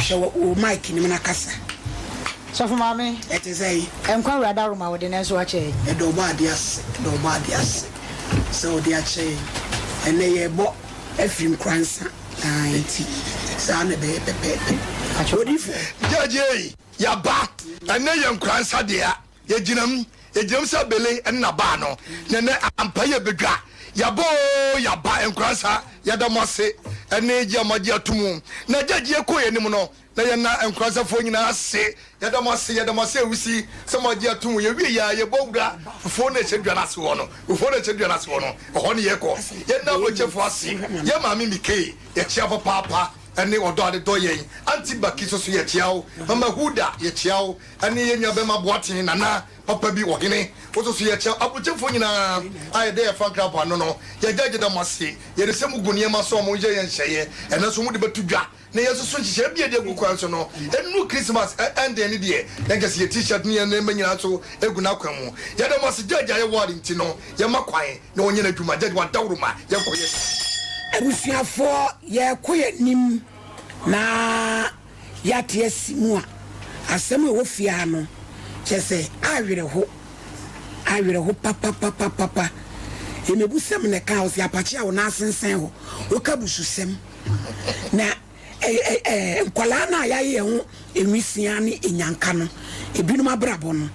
Hwɛ wɔ wo mic no mu na kasa. Sɔfo Maame. Ɛte sɛn? Nkwa Awurade Aroma wode nanso wakyɛ yɛn. Yɛda Ɔbɔadeɛ ase, yɛda Ɔbɔadeɛ ase sɛ ɔde akyɛ yɛn. Ɛnnɛ yɛrebɔ afiri Nkoransa, aah nti saa na ɛbɛyɛ pɛpɛɛpɛ. Odiyifoɔ. Judge ei, yɛaba, ɛnnɛ yɛ Nkoransa dea. Yɛgyina mu, yɛgyina mu sɛ Bele ne n'abaa no, na ɛnnɛ ampa yɛbɛdwa. Yɛaba oo, yɛaba, Nkoransa, yɛda mo ase ne gye a moagye ato mu. Na gyagye yɛkɔ yɛn anim no, na yɛnna Nkoransafoɔ nyinaa ase. Yɛda mo ase, yɛda mo ase Awusi sɛ moagye ato mu. Yɛwie yɛ a, yɛbɔ wura fufuo no a ɛhyɛ dua no ase hɔ no, fufuo no a ɛhyɛ dua no ase hɔ no, ɛhɔ ne yɛkɔ. Yɛnna aburokyefoɔ ase, yɛn maame Mikey, yɛkyea papaapa ne ɔdɔ a ɔde dɔ yɛn. Auntie Baki nso so yɛkyea wo. Mama Huda, yɛkyea wo. Ɛne yɛn nua bɛma Boateng Nana papa bi ɔhene wo nso so yɛkyɛ aburokyefoɔ nyinaa a yɛda yɛn frankrapo ano no yɛgya gyeda mo ase yɛde sɛ mo gu nneɛma so a mo yɛ yɛn nhyɛeɛ ɛnɛ nso mo de bɛto dwa na yɛn nso so nhyehyɛeɛ bi a yɛde agu kwan so no ɛnuru Christmas ɛndɛn ne deɛ yɛn kɛse yɛ t-shirt ne yɛn nneɛma nyinaa nso egu n'akwan mu yɛda mo ase judge ayɛ ward nti no yɛma kwan na ɔnyɛ n'adwuma judge wadaworo ma yɛnkɔ yɛ Abusuafoɔ yɛrekɔ yɛn anim na. Yɛate asi mu a, asɛm a ɛwɔ fie ha no, kyerɛ sɛ, awerɛho, awerɛho papapapapa. Mmebusɛm na ɛka, ɔse apakye a wo nan asensɛn hɔ, woka bususɛm. Na ɛ, ɛ, ɛ, nkwadaa no a yɛayɛ yɛn ho nwisiaa ne nyanka no, ebinom abrabɔ no.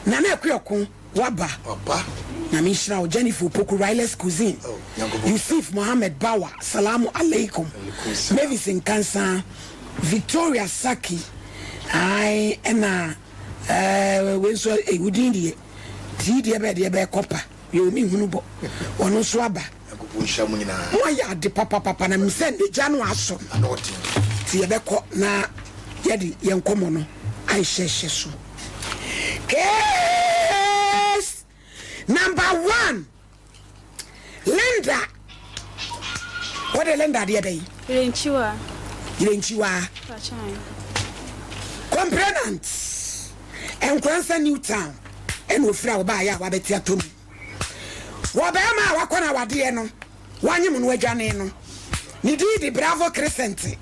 Nana Akuoko. Waba. Waba. Nyame nhyira wo Jennifer Opoku Riley's Cuisine Oh, Nyankopɔn. Yusuf Mohammed Bawa Salamu Alaikum Alaikum salam. Mavis Nkansa Victoria Saki ae ɛna ɛɛ wei nso eh, wo din deɛ tii deɛ bɛɛ deɛ bɛɛ kɔpa yɛ omi hunu bɔ ɔno nso aba. Nyankopɔn nhyira mo nyinaa. Mo ayɛ ade papapapa na menim sɛ nnɛ gya no asɔ Ano ɔden. nti yɛbɛkɔ na yɛde yɛn nkɔmmɔ no ahyɛhyɛ so. Case number one, Linda. Wode Linda deɛ bɛyi? Yerenkyiwa. Yerenkyiwa. Complainant, Nkoransa New Town ɛna ofiri a wɔbaayɛ a wabɛte atɔ mu. Wɔ bɛrima a wakɔ no awadeɛ no, wanyem no adwane no. Ne din de Bravo Crescent.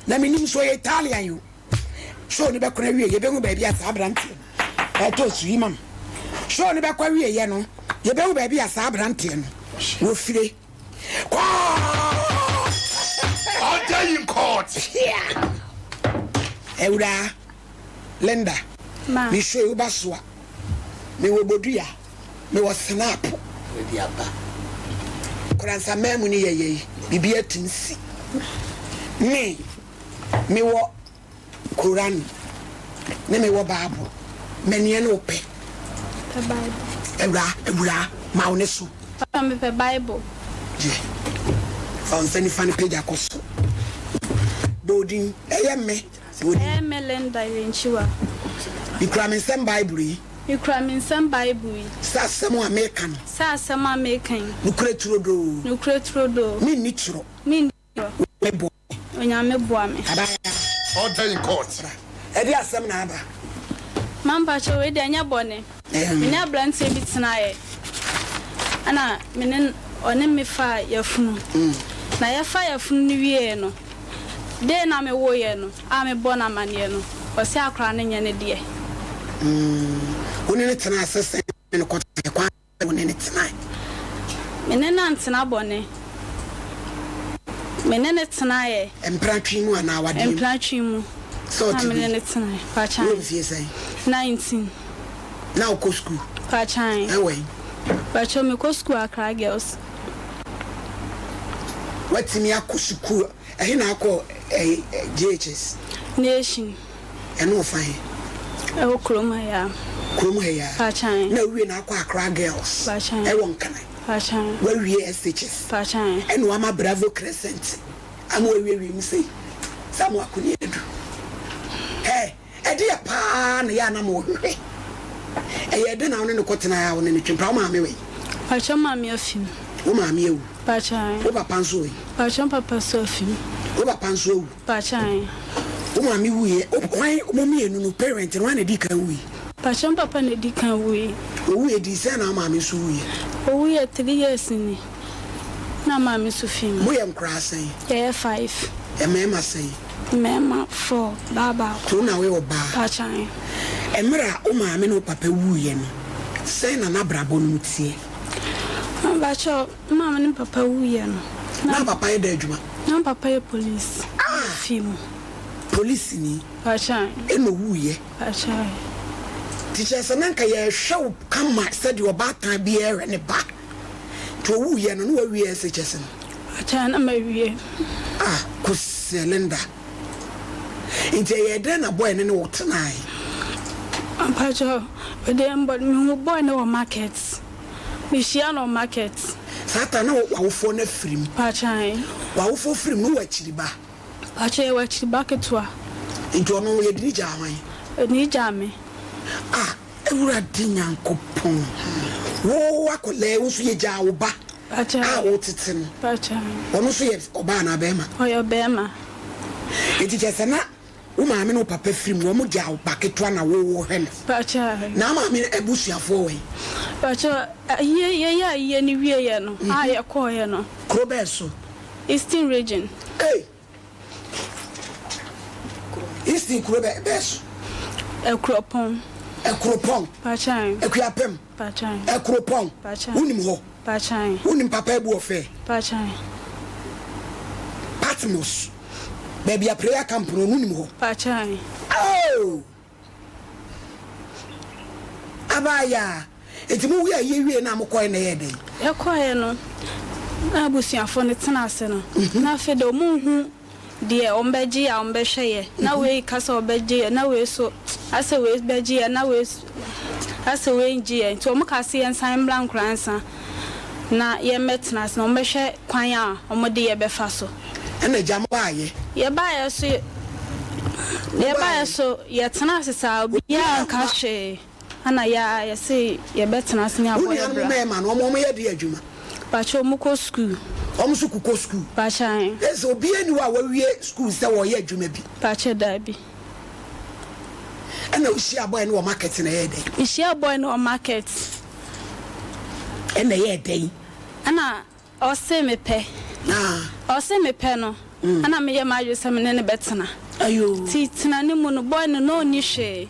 Na menim so ɔyɛ Italian yo. Show no bɛkɔ n'awieɛ yɛbɛhu baabi a saa aberanteɛ no ɛtɔ su yi ma me. Show no bɛkɔ awieɛ no yɛbɛhu baabi a saa aberanteɛ no wɔfire. Kɔɔ! Order in court. Yeah. Awuraa Linda, Ma. me show yi woba so a, mewɔ bodua, mewɔ snap. Mede aba. Koransaman mu ne yɛyɛ yi, biribi atim si. Me. Mewɔ Koran ne mewɔ Bible, mɛneɛ ne wopɛ? Pɛ Bible. Awuraa, awuraa, ma wo ne so. Papa mepɛ Bible. Gye, fa wo nsa nifa no pagya kɔ soro. Bɔ odin, ɛyɛ me, bɔ odin. Ɛyɛ me Linda Yenkyiwa. Mekura me nsam Bible yi. Mekura me nsam Bible yi. Sɛ asɛm a meka no. Sɛ asɛm a meka yi. Nokorɛ turodoo. Nokorɛ turodoo. Menni torɔ. Menni torɔ. Onyame boa me. Onyame boa me. Abaayewa. Order in court. Ɛde asɛm na aba. Ma mpakyɛw wei deɛ ɛnyɛ bɔne. Me ne abranteɛ bi tenaeɛ ɛna me ne ɔne me faa yafunu. Na yɛfa yafunu no wieɛ no, day na me woeɛ no a me bɔ no amaneɛ no, ɔse akwadaa no nyɛ ne deɛ. Wo ne no tenaa ase sɛn ne no kɔtenaeɛ? Kwan Wo ne no tenae. Me ne no antena bɔne. Me ne no tenaeɛ. Mpratwe mu anaa awadeɛ mu? Mpratwe mu. Sɛ ɔte Na me ne bi. no tenae. Pakyan. Wowɔ mfie sɛn? 19. Na wokɔ sukuu? Pakyan. Ɛwɔ he? Pakyɛw, mekɔ sukuu Accra Girls. Woatumi akɔ sukuu? Ɛhe na akɔ ɛyi JHS? Nation. Ɛno wɔ fa he? Ɛwɔ kurom ha yi ara. Kurom ha yi ara? Pakyan. Na wowie na akɔ Accra Girls? Pakyan. Ɛwɔ Nkran? Pakyan. Woawie SHS? Pakyan. Ɛna wama Bravo Crescent ama woawie wiem sei sɛ ama w'akoni adu. Hɛ! Ɛdeɛ paa na ɛyɛ a na mohwehwɛ? Ɛyɛɛ dɛn na wo ne no kɔtenaeɛ a wo ne no twe mpena? Wo maame wɔ he? Pakyan maame afi mu. Wo maame awu? Pakyan. Wo papa nso wɔ he? Pakyan papa nso afi mu. Wo papa nso awu? Pakyɛ. Wo maame wuiɛ, hwan, mo mmienu no parent no hwan na ɛdii kan wui? Pakyɛ me papa na ɛdi kan wui. Ɔwuiɛ dii sɛn na wo maame nso wuiɛ? Ɔwuiɛ three years ni na maame nso fii mu. Moyɛ nkoraa sɛn? Yɛyɛ five. Mmarima sɛn? Mmarima four, baa baako. Nti wo na woyɛ ɔbaa? Mpakyɛw. Mmerɛ a wo maame ne wo papa wuiɛ no, sɛn na n'abrabɔ no mu teɛ? Mpakyɛw, me maame ne me papa wuiɛ no, na. Na papa yɛ dɛn adwuma? Na me papa yɛ police. Ah! Fie mu. Polisini. Mpakyɛw. Ɛna owuiɛ. Mpakyɛw. Nti kyerɛ sɛ na nka yɛrehwɛ wo kama sɛdeɛ ɔbaatan biara rehwɛ ne ba. Nti owuiɛ no, na wawie SHS no? Mpakyɛw, na mawie. Ah, Kosɛ Linda. Nti ɛyɛɛ dɛn na boy no ne wo tenae? Mpakyɛw, mede mbɔ, mehu boy no wɔ market. Mehyia no wɔ market. Saa ta na w'awofoɔ no afiri mu? Mpakyɛw. W'awofoɔ firi mu no wowɔ akyiri ba? Mpakyɛw, yɛwɔ akyiri ba ketewa. Nti ɔno yɛde no gyaa hwan? Yɛde no gyaa me. Ah, Awurade Nyankopɔn, wo akwadaa yi, wo nso yɛgyaa wo ba a wotete no. Ɔno nso yɛ ɔbaa anaa bɛrima? Ɔyɛ ɔbɛrima. Enti kyerɛ sɛ na wo maame ne wo papa firi mu, wɔn gyaa wo ba ketewa na wo wohwɛ no. Na wo maame abusuafoɔ wɔ he? Pakyɛ, ayie, yɛyɛ ayie no wieɛ no, a yɛkɔɔeɛ no. Kuro bɛn so? Eastern Region. Ei! Eastern kuro bɛ bɛɛ so. Akuropɔn. Akuropɔn. Pakyan. Akuapem. Pakyan. Akuropɔn. Pakyan. Wonim hɔ. Pakyan. Wonim Papa Abu Ɔfɛ. Pakyan. Patmos. Baabi a prayer camp no wonim hɔ. Pakyan. Oh! Abaayaa, enti mo wiee ayie wiee no a mokɔeɛ no ɛyɛɛ dɛn? Yɛkɔeɛ no, na abusuafoɔ no tena ase no, na afei deɛ wɔnhu deɛ wɔbɛgye a wɔbɛhwɛ yɛ, na wei ka sɛ ɔbɛgye yɛ, na wei nso asɛ wei bɛgye yɛ, na wei nso asɛ wei ngye yɛ, nti wɔkaa sɛ yɛnsan mmra Nkoransa na yɛmmɛtena ase na wɔbɛhwɛ kwan a wɔde yɛ bɛfa so. Ɛna agya mo baayɛ. Yɛbaeɛ so yɛbaeɛ so yɛtenaa ase saa obiara anka hwee ɛna yɛ ara yɛse yɛbɛtena ase ne Wo abɔ yɛ nuanom bra. mmarima no wɔn wɔn yɛ de adwuma? Pakyɛ wɔn kɔ sukuu. Wɔn nso kokɔ sukuu? Pakyɛ ae. Ɛsɛ obiara nni hɔ a wawie sukuu sɛ wɔyɛ adwuma bi? Pakyɛ daabi. Ɛna wohyia boy no wɔ market na ɛyɛɛ dɛn? Mehyia boy no wɔ market. Ɛna ɛyɛɛ dɛn? Ɛna Ɔse mepɛ. Ɔse mepɛ no, ɛna meyɛ m'adwene sɛ me ne no bɛtena. Nti tena no mu no, boy no na ɔnni hwee.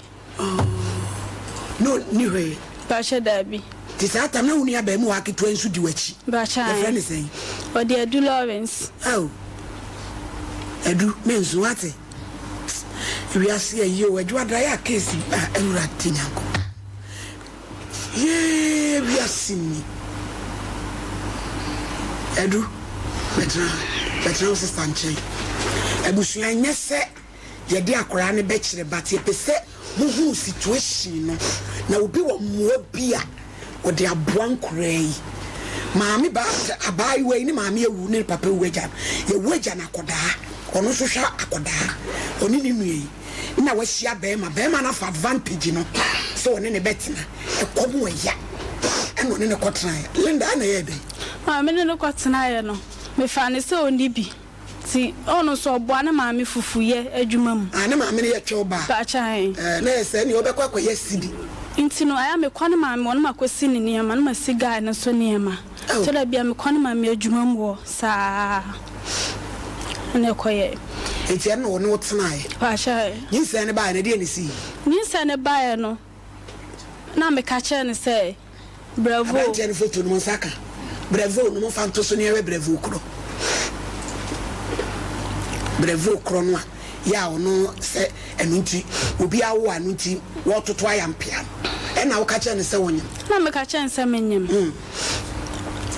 Na ɔnni hwee? Mpakyɛ daabi. Nti saa tam na wo nua abaamuwaa ketewa yi nso di w'akyi? Mpakyɛ ae. Yɛfrɛ no sɛn? Ɔde Adu Lawrence. Ao, Adu, mensu wate. Wiase ayi o, Adwoada yɛ a case bi a, Awurade Nyankopɔn. Yee wiase ni. Adu, bɛtena ha, bɛtena wo sista nkyɛn. Abusua nyɛ sɛ yɛde akwaraa no bɛkyerɛ but yɛpɛ sɛ mohunu situation no na obi wɔ mmoa bi a ɔde aboa nkoraa yi. Maame baa abaayewa yi ne maame awu ne papa awu agya no. Yɛwu agya no akɔdaa, ɔno nso hwɛ akɔdaa, ɔne ne nua yi. Nna wahyia bɛɛma, bɛɛma no afa advantage no sɛ ɔne no bɛtena, ɛkɔm ɛya ɛna ɔne no kɔtenaeɛ. Linda ɛna ɛyɛɛ dɛn? Maame ne no kɔtenaeɛ no, mefaa no sɛ ɔnni bi, nti ɔno nso ɔboa ne maame fufuyɛ adwuma mu. Ah, ne maame no yɛ twɛw baa? Mpakyɛ ae. Ɛɛ, na ɛyɛ sɛ ɛneɛ ɔbɛkɔ akɔyɛ sibi. Nti no, ɛyɛ a mekɔ ne maame hɔ na makɔsi ne nneɛma, na masi guy no nso nneɛma. Oh. Tɔ da bi a mekɔ ne maame adwuma mu hɔ saa na ɛkɔyɛɛ. Enti ɛno na ɔne wo tenaeɛ? Mpakyɛ. Nyinsɛn no baeɛ no, ɛdeɛn na ɛsii? Nyinsɛn no baeɛ no, na meka kyerɛɛ no sɛ, Bravo. Aberanteɛ no foto no, mo nsa ka. Bravo no, momfa nto so na yɛnhwɛ bravo korɔ. Bravo korɔ no a, yɛ a ɔno sɛ ɛno nti, obi awo a ɛno nti wɔretoto ayampea no, ɛna woka kyerɛɛ no sɛ wonyem? Na meka kyerɛɛ no sɛ menyem.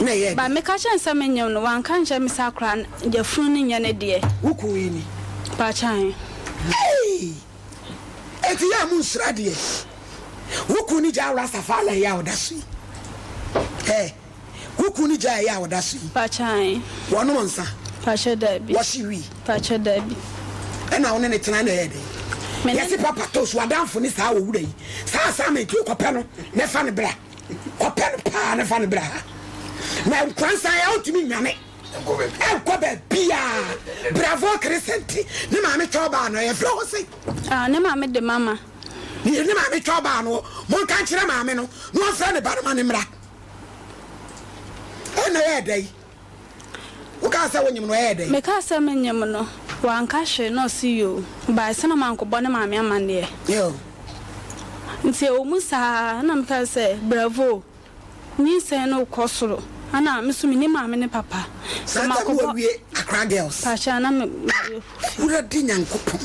Na ɛyɛɛ But dɛn? meka kyerɛɛ no sɛ menyem no, wanka ankyerɛ me sɛ akora no, yafunu no nyɛ ne deɛ. Wo kunu yi ni? Mpakyɛ ahe? Ei! Enti yɛ a monsuro adeɛ. Wo kunu no gyaa Rastafari yi a ɔda so yi? Ɛ! Wo kunu no gyaa ɛyɛ a ɔda so yi? Mpakyɛ ahe? Wɔnom nsa? Mpakyɛ daabi. Wɔhye wii? Mpakyɛ daabi. Ɛna wo ne no tena na ɛyɛ dɛn? Me ne. Yɛse Papa Toast, w'adamfo ne saa owura yi. Saa assignment yi kɔpɛ no na fa no bra. Kɔpɛ no paa na fa no bra ha. Na nkwansa yɛ ɔntumi nnwane ɛnkɔ baabiaa. Bravo Crescent ne maame twɛ ɔbaa no yɛfrɛ hɔ sɛn? Ah, ne maame de mama. Ne ne maame twɛ ɔbaa no monka nkyerɛ maame no na ɔmfrɛ ne ba no ma ne mmra. Ɛna ɛyɛ dɛn? Wokaa sɛ wonyem no ɛyɛ dɛn? Mekaa sɛ menyem no. Wanka hwee na ɔse yoo, bae sɛ na mankɔbɔ ne maame amanneɛ. Yoo. Nti ɛwɔ mu saa na meka sɛ bravo, nyinsɛn no rekɔ soro, ɛna me nso menni maame ne papa. Saa Sɛ time no makɔbɔ. wawie Accra Girls. Pakyɛ na me mawie Ah Awurade Nyankopɔn,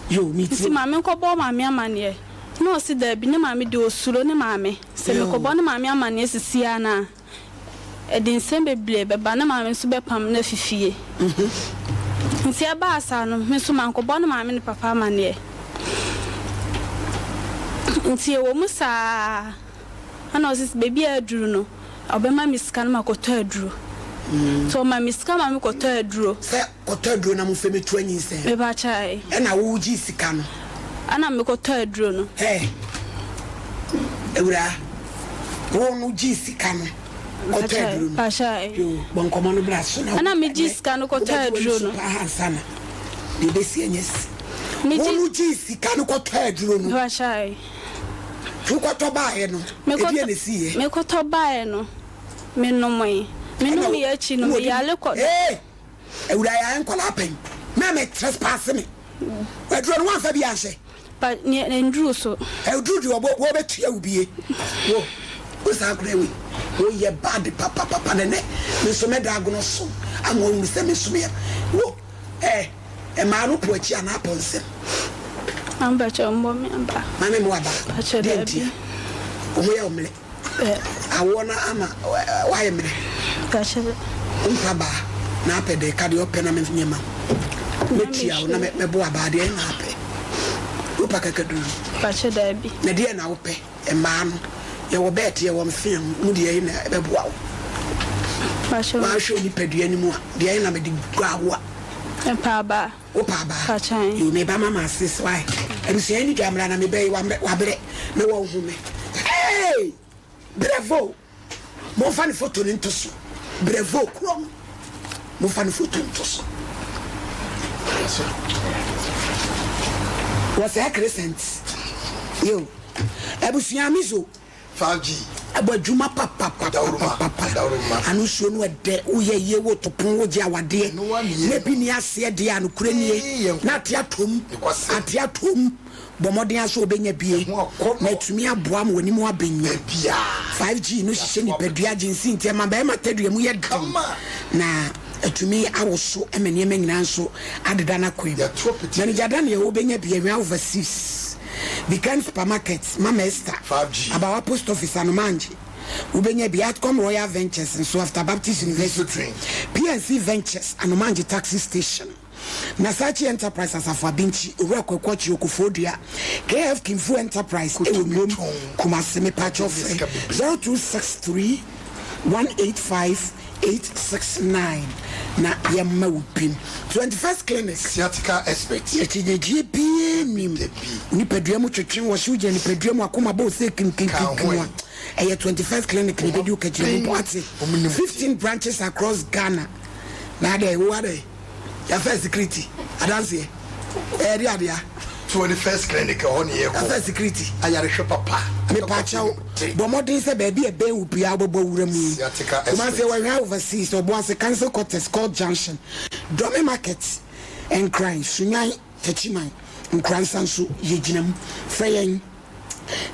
yoo metie Nti wo. ma menkɔbɔ maame amanneɛ. Na ɔse daabi, ne maame deɛ ɔsuro ne maame. Sɛ Yoo. mekɔbɔ ne maame amanneɛ sisi ara no a, Ɛde nsɛm bebree bɛba, ne maame nso bɛpam no afi fie. Nti ɛbaa saa no, me nso mankɔbɔ ne maame ne papa amanneɛ. Nti ɛwɔ mu saa ara, ɛna ɔse baabi a aduru no, ɔbɛma me sika na makɔtɔ aduro. Nti ɔma me sika ma mekɔtɔ aduro. Sɛ kɔtɔ aduro na mofɛ metu anyinsɛn. Mepakyɛe. Ɛna wo gyee sika no. Ɛna mekɔtɔ aduro no. Hɛ! Awuraa, wo no gyee sika no kɔtɔ aduro no. Mepakyɛe. Yoo, bɔ nkɔmɔ no bra so na. Ɛna megyee sika no kɔtɔ aduro no. Wobɛgye w'ani so paa ansa na deɛ ɛbɛsi anya si. Wo no gyee sika no kɔtɔ aduro no. Mepakyɛe. Wokɔtɔ baeɛ no, ɛdeɛn na ɛsiiɛ? Mekɔtɔ baeɛ no. Menomee. Menomee akyi no, meyare kɔ. Ee! Awura yɛ nkwadaa pɛn. Mɛ mɛ trespass me. Aduro no wanfa bi anhyɛ. Ba ne nduru so. Aduru deɛ ɔbɔ wɔbɛtua wo bie. Wo wo saa akwadaa wei wo yɛ bad papapapa na nɛ me nso mɛda agono so ama wɔahunu sɛ me nso meyɛ wo eh mmaa no po akyi anaa pɔ nsam. Ampakyɛ mbɔ me aba. Maame mo aba. Pakyɛ Deɛ daabi. ntia. Wo ho yɛ wo mmerɛ. Awoɔ no ama woayɛ mmerɛ. Wompa baa na apɛ dɛ, ka deɛ ɔpɛ na menyɛ ma wo. Mɛtua wo na mɛbɔ abaa, deɛ na apɛ. Wopa kakaduru no? Na deɛ na wopɛ? Mmaa no, yɛwɔ bɛɛte, yɛwɔ mfea mu deɛ na ɛbɛboa wo. Woahwɛ wo nipadua no mu a, deɛ na mede gua wo a. Mepɛ abaa. Wo pɛ abaa? Yoo me ba mama sis why? Abusua yi ni dwa mmra na me ba yi wabrɛ na wɔnhu me. Hey! Bravo! Momfa ne foto no nto so. Bravo korɔ no. Momfa ne foto nto so. Wɔsɛɛ crescent. Yo. Abusua miso. 5G. Ɛbɔ adwuma papapapapapa. Ano nsuo no ɛdɛ, woyɛ yie, woto pon, wogye awadeɛ. Na ebi ni aseɛ deɛ a nokorɛ nie, na ate atom, ate atom. Bɔ mmɔden ara sɛ wobɛnya bie na atumi aboa ma w'anim abɛnya. 5G no hyehyɛ nipadua gye nsi nti ɛma barima tadua mu yɛ den na atumi awoso ma nneɛma nyinaa nso adeda n'akwan mu. Manager Daniel wobɛnya bi Awia Overseas. Bikan Supermarket, Mama Esther, Abawa Post Office, Anomange, wobɛnya bi, Atcom Royal Ventures nso, after Baptist University, PNC Ventures, Anomange Taxi Station, Nasachi Enterprise, Asafo Abinkyi, Owura Kwaku Akyiri Okofoɔdua, KF Kinfu Enterprise, ɛwɔ Nwom, Kumasi, Mepaakyɛw frɛ 0263 185 869 na yɛmma wo bi. 21st Clinic. Sciatica expert. Akyinnyegyeɛ biara nnim. Wo nipadua mu twetwe, wɔhyew gyina nipadua mu, akoma bɔ wo sɛ kimkimkimkim a, ɛyɛ 21st Clinic na ɛbɛdi wo kakyire mu mpo ate. 15 branches across Ghana. Na adɛn, wo adɛn? Yɛafɛ security adanseɛ. Ɛyɛ de adea. 21st Clinic ɛhɔ ne yɛkɔ. Yɛafɛ security. Ayarehwɛ papa. Mepaakyɛw, bɔ mmɔden sɛ baabi a ɛbɛn wo biara wobɛbɔ wura mu. Sciatica expert. Kumasi Wɔhwɛ Overseas, Ɔboase Council Quarters, Court Junction, Dome Market, Nkran, Sunyani, Techiman, Nkoransa nso yɛgyina mu. Frɛ yɛn.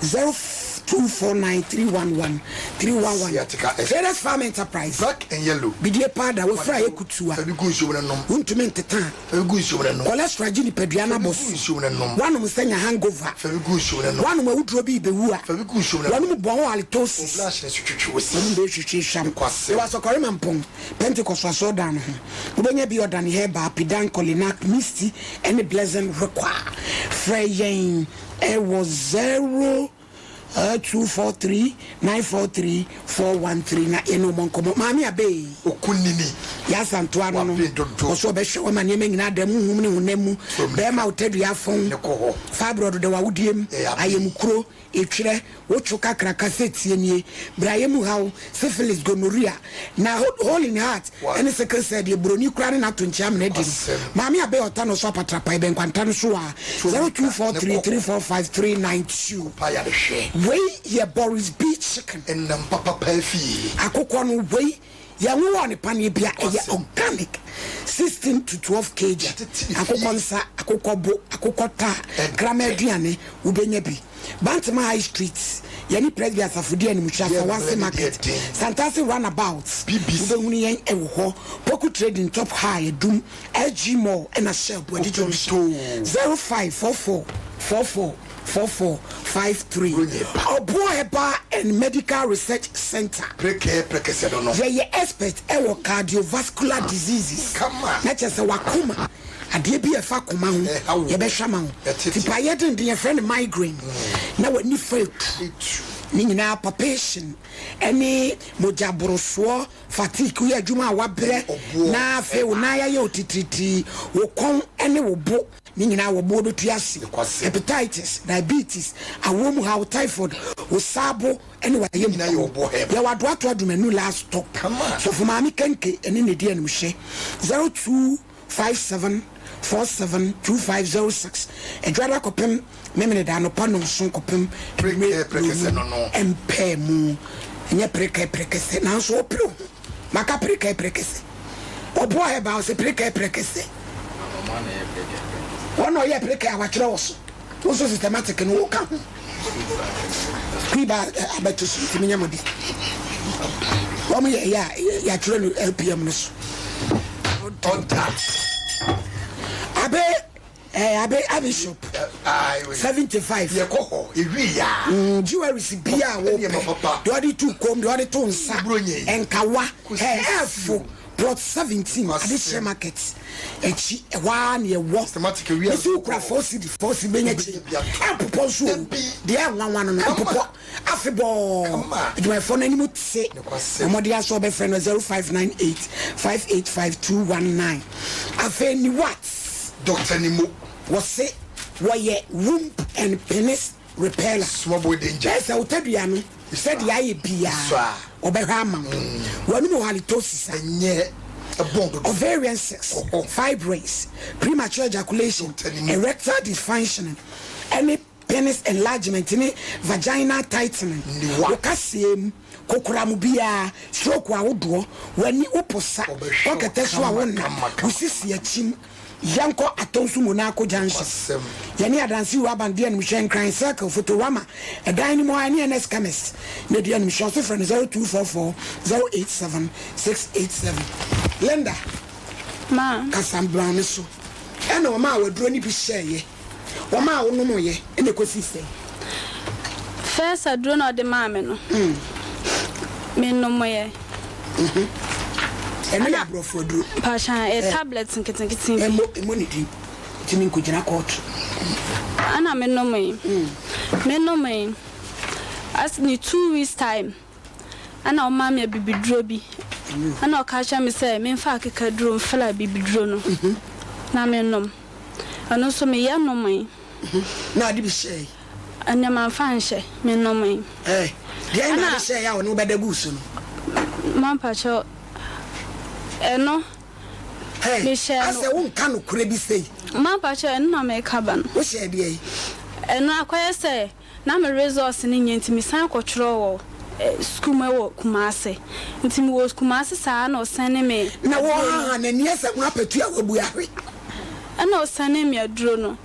0249 311 311 Sciatica expert. Traders Farm Enterprise. Black and yellow. Bidie powder wafura ayɛ kutua. Fa bi gu nsuom na nom. Wontumi nteta. Fa bi gu nsuom na nom. Cholesterol gye nipadua no Fa bi abɔ gu so. nsuom na nom. Woanom nsa nya hangover. Fa bi gu nsuom na nom. Woanom awuduro bi rebɛwu a. Fa bi gu nsuom na nom. W'anom bɔn halitosis. Wo blush no so twitwi wo se. W'anom bɛhwehwɛ hwam. Nokwasɛm. Yɛwɔ Asɔkɔre Mampong, Pentecost Asɔredan no ho. Wobɛnya bi Ɔdane Herbal, Pidan, Kolinak, Misty ne Blessing Require. Frɛ yɛn wɔ 0243 943 413 na yɛne wɔn nkɔmmɔ. Maame Abey. Okunini. Yɛasantoa no no, Waben dodo. ɔso ɔbɛhwɛ wo ama nneɛma nyinaa ada mu, honhom ne honam mu. From Bɛrima wo tadua afɔn. Ne kɔ hɔ. Fibroid da w'awodeɛ mu. Ɛyɛ aben. Ayamkuro. Etwerɛ, wotwo kakraka sɛ tie nie, brayɛ mu haw, syphilis, gonorrhea, na hole in heart ne sickle cell deɛ buroni koraa ne n'ato nkyea amena adi no. Maame Abey Ɔta no so apatrapae bɛn kwanta no so a, 0243 345 392. Wei yɛ Boris B Chicken. Akokɔ no wei. Yɛnwowɔɔ no paneɛ bia, ɛyɛ organic, 16 to 12 kg, akokɔ nsa, akokɔ bo, akokɔ ta, kraman aduane, wobɛnya bi. Bantama High Street, yɛne Presby Asafo di animhwɛ, Asawase Market, Santase Runabout, wobɛhunu yɛn wɔ hɔ, Poku Trading, Top High, Adum, SG Mall ɛna Shell, Boadi Junction, 0544 44 4453, Ɔboɔ Herbal and Medical Research Centre. Yɛyɛ expert wɔ cardiovascular diseases, na kyerɛ sɛ w'akoma, adeɛ bi a ɛfa akoma ho, yɛbɛhwɛ ama wo. Tipaeɛ denden, yɛfrɛ no migraine, na w'ani fa etu, ne nyinaa palpation ne mogya borosoɔ, fatigue, woyɛ adwuma a wabrɛ, na afei wo nan ayɛ wo titiritii, wo kɔn ne wo bo. Ne nyinaa wɔ boɔ bɛtu ase, hepatitis, diabetes, awoɔ mu haw, typhoid, osaabo ne wayam kuro. Yɛwɔ Adoato Adumanu last stop. Sɔfo Maame Kenke ne na ɛdi animhyɛ. 0257 47 2506. Adwada kɔpem Memeneda anɔpa nɔnson kɔpem anwummere nnɔnnum mpaa mu. Ɛnyɛ prekɛ prekɛsɛ nanso wopere wo ho. Maka prekɛ prekɛsɛ. Ɔboa herbal ɔsɛ prekɛ prekɛsɛ. Wɔn na ɔyɛ prekɛ a wakyerɛ wɔ so. Wo nso systematic no woka ho. Sukuu ba abɛto so nti menyɛ mo de. Wɔn yɛ ɛyɛ a yɛatwerɛ no LPM no so. Ɔda. Abe Eh, abe abe shop. 75. Yɛkɔ hɔ, ewie ya. Mm, jewelries bi a wopɛ. Deɛ ɔde to kom, deɛ ɔde to nsa. Nkawa, eh, ɛfo. Plot 17, Adehyɛ Market. Akyi, ɛhɔ ara na ɛwɔ. Mesi wokura 4 cedi, 4 cedi bɛnya kyi. Ɛmpopɔ nso o. Deɛ ɛnwanwa no no, ɛmpopɔ. Afebɔɔ, adwumayɛfoɔ no anim te. Wɔde asɔ bɛfrɛ no 0598 585 219. Afei ni what? Doctor Nimo. Wɔse wɔyɛ womb and penis repeller. Small boy danger. Kyerɛ sɛ wo tadua no sɛdeɛ ayɛ biara wɔbɛhwɛ ama wo. W'anum wɔ halitosis a. Ɛnyɛ ɛbɔn dodo. Ovarian cysts, fibroids, premature ejaculation, erectile dysfunctioning ɛne penis enlargement ne vaginal tightening, wo kaseɛ mu kokoram biara, stroke ahodoɔ, w'ani, wo posa, kɔ kɛtɛ so a wonna, wo sisi akyim, yɛnkɔ Atonsu Monaco Junction, yɛne Adansi Ruaban di animhwɛ, Nkran Circle, Fotorama, ɛdan no mu ara, ɛne NS Chemist na ɛdi animhwɛ, ɔse frɛ no 0244 087 687. Linda, Ma. kasa bra me so. Ɛna ɔmaa w'aduro no bi hyɛeɛ. Wɔmaa wo nomoeɛ ɛna ɛkɔsii sɛn? First aduro na ɔde maa me no, me nomoeɛ. Ɛno yɛ aborɔfo aduro. Mpakyɛ, ɛyɛ tablet nketenkete bi. Ɛmmɔ, ɛmmɔ ne din, nti me nkɔgyina kɔɔto. Ɛna me nomoe. Me nomoe, as ne 2 weeks time, ɛna ɔmaa me abibiduro bi. Ɛna ɔka kyerɛ me sɛ memfa akekaduro mfra abibiduro no na mennom. Ɛno nso meyɛ nomee. Na ade bi hyɛe. Ɛnneɛ mamfa anhyɛ, menomee. Ɛɛ, deɛn na ade hyɛe a ɔne wo bɛda guu so no? Mampakyɛw, ɛno, mehyɛɛ no. Asɛ wonka nokorɛ bi sei. Mampakyɛw, ɛno na mereka ba no. Wohyɛɛ deɛn? Ɛno akɔyɛ sɛ na me results no nyɛ nti mesan kɔtwerɛ wɔ sukuu mu wɔ Kumasi. Nti mewɔ Kumasi saa na ɔsɛne me. Na wɔhaha n'ani asɛ ho apatu a wabu ahwe. Ɛna ɔsɛnee me aduro no.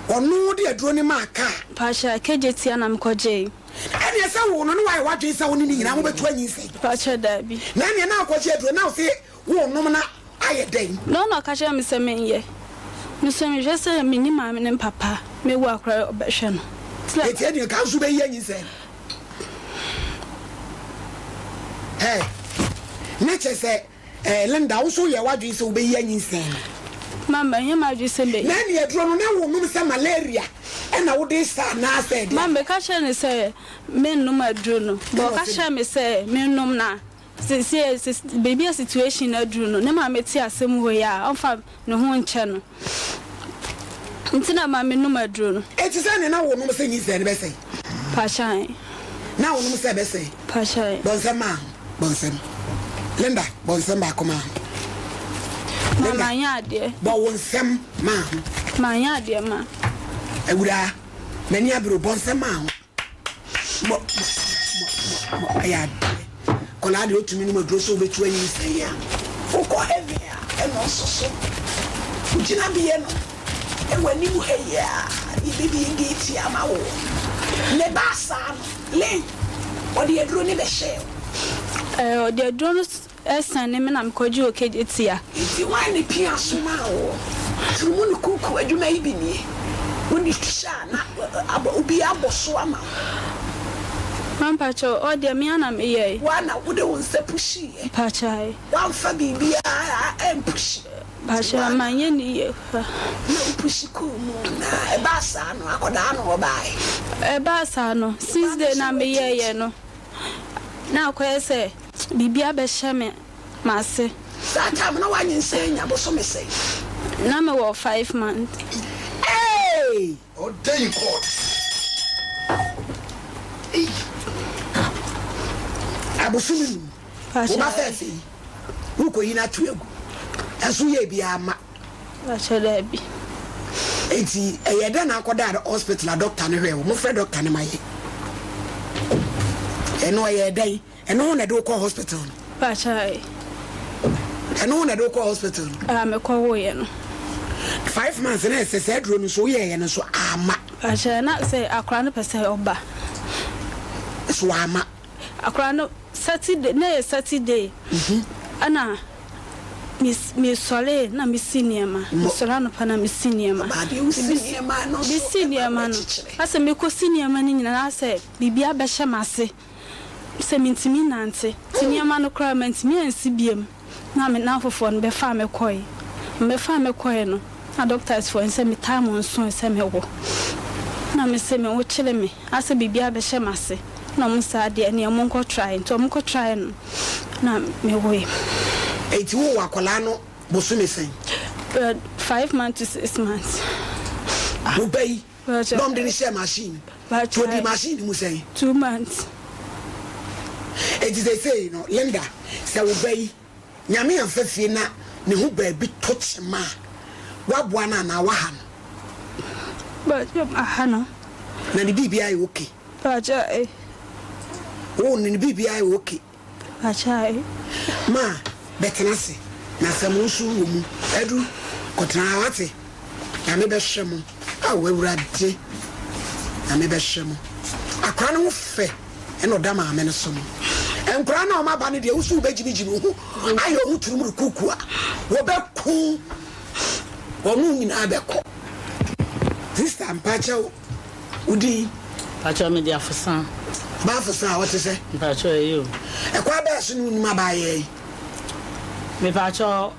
Ɔno de aduro no maa kaa. Mpakyɛ, Kejetia na mekɔgyee. Ɛneɛ sɛ woo no na wayɛ w'adwene sɛ wo ne no nyinaa mobɛtu anyinsɛn? Mpakyɛ, daabi. Na ɛneɛ na wokɔgye aduro na wose worenom na ayɛ dɛn? Na ɔna ɔka kyerɛɛ me sɛ menyɛ. Me nso mehwɛ sɛ menni maame ne papa, mewu a koraa ɔbɛhwɛ no. Enti ɛneɛ nka nso wobɛyi anyinsɛn no? Ɛɛ, na kyerɛ sɛ. Eh, Linda, wo nso woyɛɛ w'adwene sɛ wobɛyi anyinsɛn no? Ma, manyɛ m'adwene sɛ mɛyi. Na ɛnneɛ aduro no, na wonom sɛ malaria na wode resa anaasɛ ɛdeɛn? Ma, meka kyerɛɛ no sɛ mennom aduro no, but ɔka kyerɛɛ me sɛ mennom na seesei baabi a situation no aduru no, ne maame te asɛm wei a, ɔmfa ne ho nkyɛ no. Nti na ma menom aduro no. Enti sɛ ne na wonom sɛ nyinsɛn no bɛsɛe? Pakyan. Na wonom sɛ ɛbɛsɛe? Pakyan. Bɔ nsɛm maa ho. Bɔ nsɛm. Linda, bɔ nsɛm baako maa ho. Ma manyɛ adeɛ. Bɔ wo nsɛm maa ho. Manyɛ adeɛ ma. Awuraa, m'ani abere o, bɔ nsɛm maa ho. Mɔ, mɔ, mɔ, mɔ, mɔ, ɛyɛ adeɛ. Akwadaa deɛ ɔtumi nom aduro sɛ wobɛtu anyinsɛn a, wokɔ heaven a ɛna ɔso so. Wo gyinabeɛ no ɛwɔ anim ha yi a ne yɛbɛbie gate ama wo. Ne baa saa no, Lynn, ɔde aduro no bɛhyɛɛ wo. Ɛɛ, ɔde aduro no sɛne me na mekɔgye okegye tia. Nti hwan ne pia somaa woɔ? Turumu ne kuku adwuma yi bi nie? Wode hyɛ a na abɔ obi abɔ so ama wo. Ma mpakyɛw, ɔ deɛ me ara na me yɛe. Woa na wode wo nsa pushiiɛ? Mpakyɛw. Woamfa biribiara ampushi? Mpakyɛw, manyɛ ne yie koraa. Na wo pushi kɔɔ mu na ɛbaa saa no akɔdaa no ɔbaae? Ɛbaa saa no, since day na me yɛeɛ no, na akɔyɛ sɛ biribi abɛhyɛ me m'ase. Saa time no wanyinsɛn anya bosome sɛn? Na me wɔ 5 months. Eeii! Ɔda in court. Ei! Abosome num, wo ba fɛɛfɛ yi, wo kɔ yi no ato agu, ɛnso woyɛɛ biaa ma. Pakyɛ daabi. Enti ɛyɛɛ dɛn na akɔdaa hospital a doctor no hwɛɛ wo? Mofrɛ doctor no ma yɛ. Ɛno ɛyɛɛ dɛn? Ɛno ho na ɛde wo kɔɔ hospital no? Pakyɛ. Ɛno ho na ɛde wo kɔɔ hospital no? Ah, mekɔ woeɛ no. 5 months na ɛsɛ sɛ aduro no nso woyɛɛyɛ no nso ama. Pakyɛ, na sɛ akwadaa no pɛ sɛ ɔba. So ama. Akwadaa no Saturday, na ɛyɛ Saturday. Ɛna mesɔree na mesi nneɛma. Mesɔre anɔpa na mesi nneɛma. Ɔbaa deɛ wosi nneɛma no so Mesi ɛma nneɛma no. werɛkyekyerɛ. Asɛ mekɔsi nneɛma no nyinaa asɛ biribi abɛhyɛ m'ase. Sɛ mentumi nnante. Nti nneɛma no koraa mantumi ansi biom. Na me nnamfofoɔ no bɛfaa me kɔe. Wɔbɛfaa me kɔe no, na doctors foɔ no sɛ me time nsoe sɛ mɛwo. Na mese me wo kyere me asɛ biribi abɛhyɛ m'ase. Na wɔn saa deɛ ɛneɛ monkɔ try. Nti wɔn kɔ try no na mewoe. Enti wowoo akwadaa no bosome sɛn? 5 months to 6 months. Wo ba yi na wɔde no hyɛɛ machine mu? Nti ɔdii machine no mu sɛn? 2 months. Enti seesei no Linda, sɛ wo ba yi, Nyame amfa fie na ne ho baabi to kyema a, woaboa no anaa woaha no? Mpakyɛ maha no. Na ne biribiara yɛ okay? Mpakyɛ ae. Wo ne ne biribiara yɛ okay? Mpakyɛ ae. Ma bɛtena ase na asɛm no nso wɔ mu. Adu, kɔtena ha wate? Nyame bɛhwɛ mo. Ao Awurade, Nyame bɛhwɛ mo. Akora no ho fɛ ɛna ɔda maame no so no. Nkora no a wɔn aba no deɛ woso wobɛgyimigyimi wo ho ayɛ wo ho turum rekuku a, wɔbɛko wɔn nyinaa bɛkɔ. Sister mpakyɛw wo din? Mpakyɛw mede Afosa. Ɔbaa Afosa a ɔte sɛ? Mpakyɛw ɛyɛ o. Ɛkwan bɛɛ so na wonim abaayewa yi? Mepakyɛw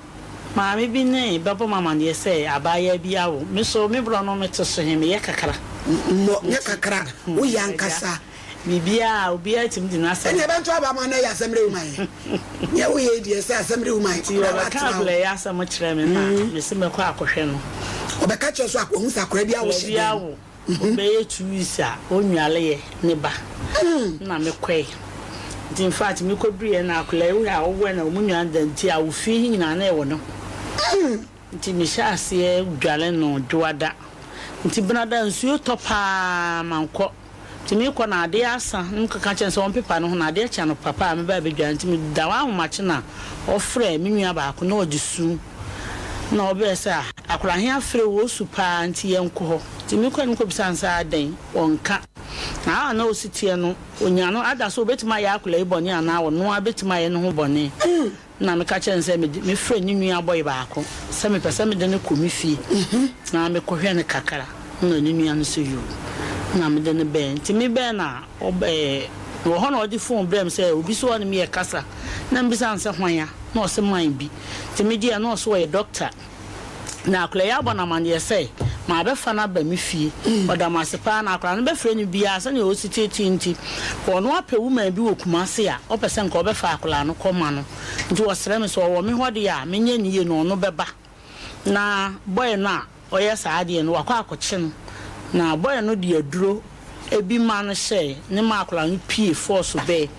maame bi ne bɛbɔ me amaneɛ sɛ abaayewa bi awo. Me so me borɔ no mete so he meyɛ kakra. Mmɔ nyɛ kakra, woyɛ ankasa. Biribiara obiara tumi de n'asɛm. Ɛnneɛ bɛnto aba ma na ɛyɛ asɛm rewu ma yɛn. Neɛ woyɛ yi deɛ sɛ asɛm rewu ma yɛn. Nti ɔbɛka akwadaa yi asɛm kyerɛ me na mese mɛkɔ akɔhwɛ no. Ɔbɛka kyerɛ so wahu sɛ akwadaa bi awo hyɛ dan mu. Ɔbɛyɛ 2 weeks a ɔnwaleɛ ne ba na mekɔe. Nti in fact mekɔduruiɛ na akwadaa yi wohwɛ a ɔwɔ na ɔmo nwa da nti awofie he nyinaa na ɛwɔ ne ho. Nti mehyɛ aseɛ dware no dwoada. Nti benada nsuo tɔ paa mankɔ. Nti mekɔ na adeɛ asa na mekɔka kyerɛ no sɛ ɔmpepa ne ho na adeɛ kye anɔpa paa meba abɛdware. Nti meda hɔ ahomakye na ɔfrɛ me nua baako na ɔde su na ɔbɛɛ sɛ ah akwadaa he afrɛ wo ɔsu paa nti yɛnkɔ hɔ. Nti mekɔɛ no mekɔbisaa no sɛ adɛn ɔnka. Na a na ɔsi teɛ no ɔnya no ada sɛ ɔbɛtumi ayɛ akwadaa yi bɔne anaa ɔno ara bɛtumi ayɛ ne ho bɔne. Na meka kyerɛɛ no sɛ mede mefrɛ ne nua bɔe baako sɛ mepɛ sɛ mede no kɔ me fie na mekɔhwɛ no kakra. Na ne nua no sɛ yoo. Na mede no bɛɛ. Nti mebɛɛ no a, ɔb ɛɛ mewɔ hɔ na ɔde phone brɛɛ me sɛ obi so ɔne me yɛ kasa. Na mebisa no sɛ hwan a? Na ɔse man bi. Nti megyeeɛ na ɔse ɔyɛ doctor. Na akwadaa yi abɔ no amanneɛ sɛ mabɛfa no aba me fie. Ɔda me ase paa na akwadaa no bɛfrɛ no biara sɛnea ɔsi teetee nti, ɔno apɛ woman bi wɔ Kumasi a ɔpɛ sɛ nka ɔbɛfa akwadaa no kɔma no. Nti ɔsrɛ me sɛ ɔwɔ me hɔ deɛ a menyɛ no yie na ɔno bɛba. Na boy no a ɔyɛ saa adeɛ no wakɔ akɔkye no. Na boy no de aduro bi ma no hyɛɛ ne ma akwadaa no pue force bɛɛ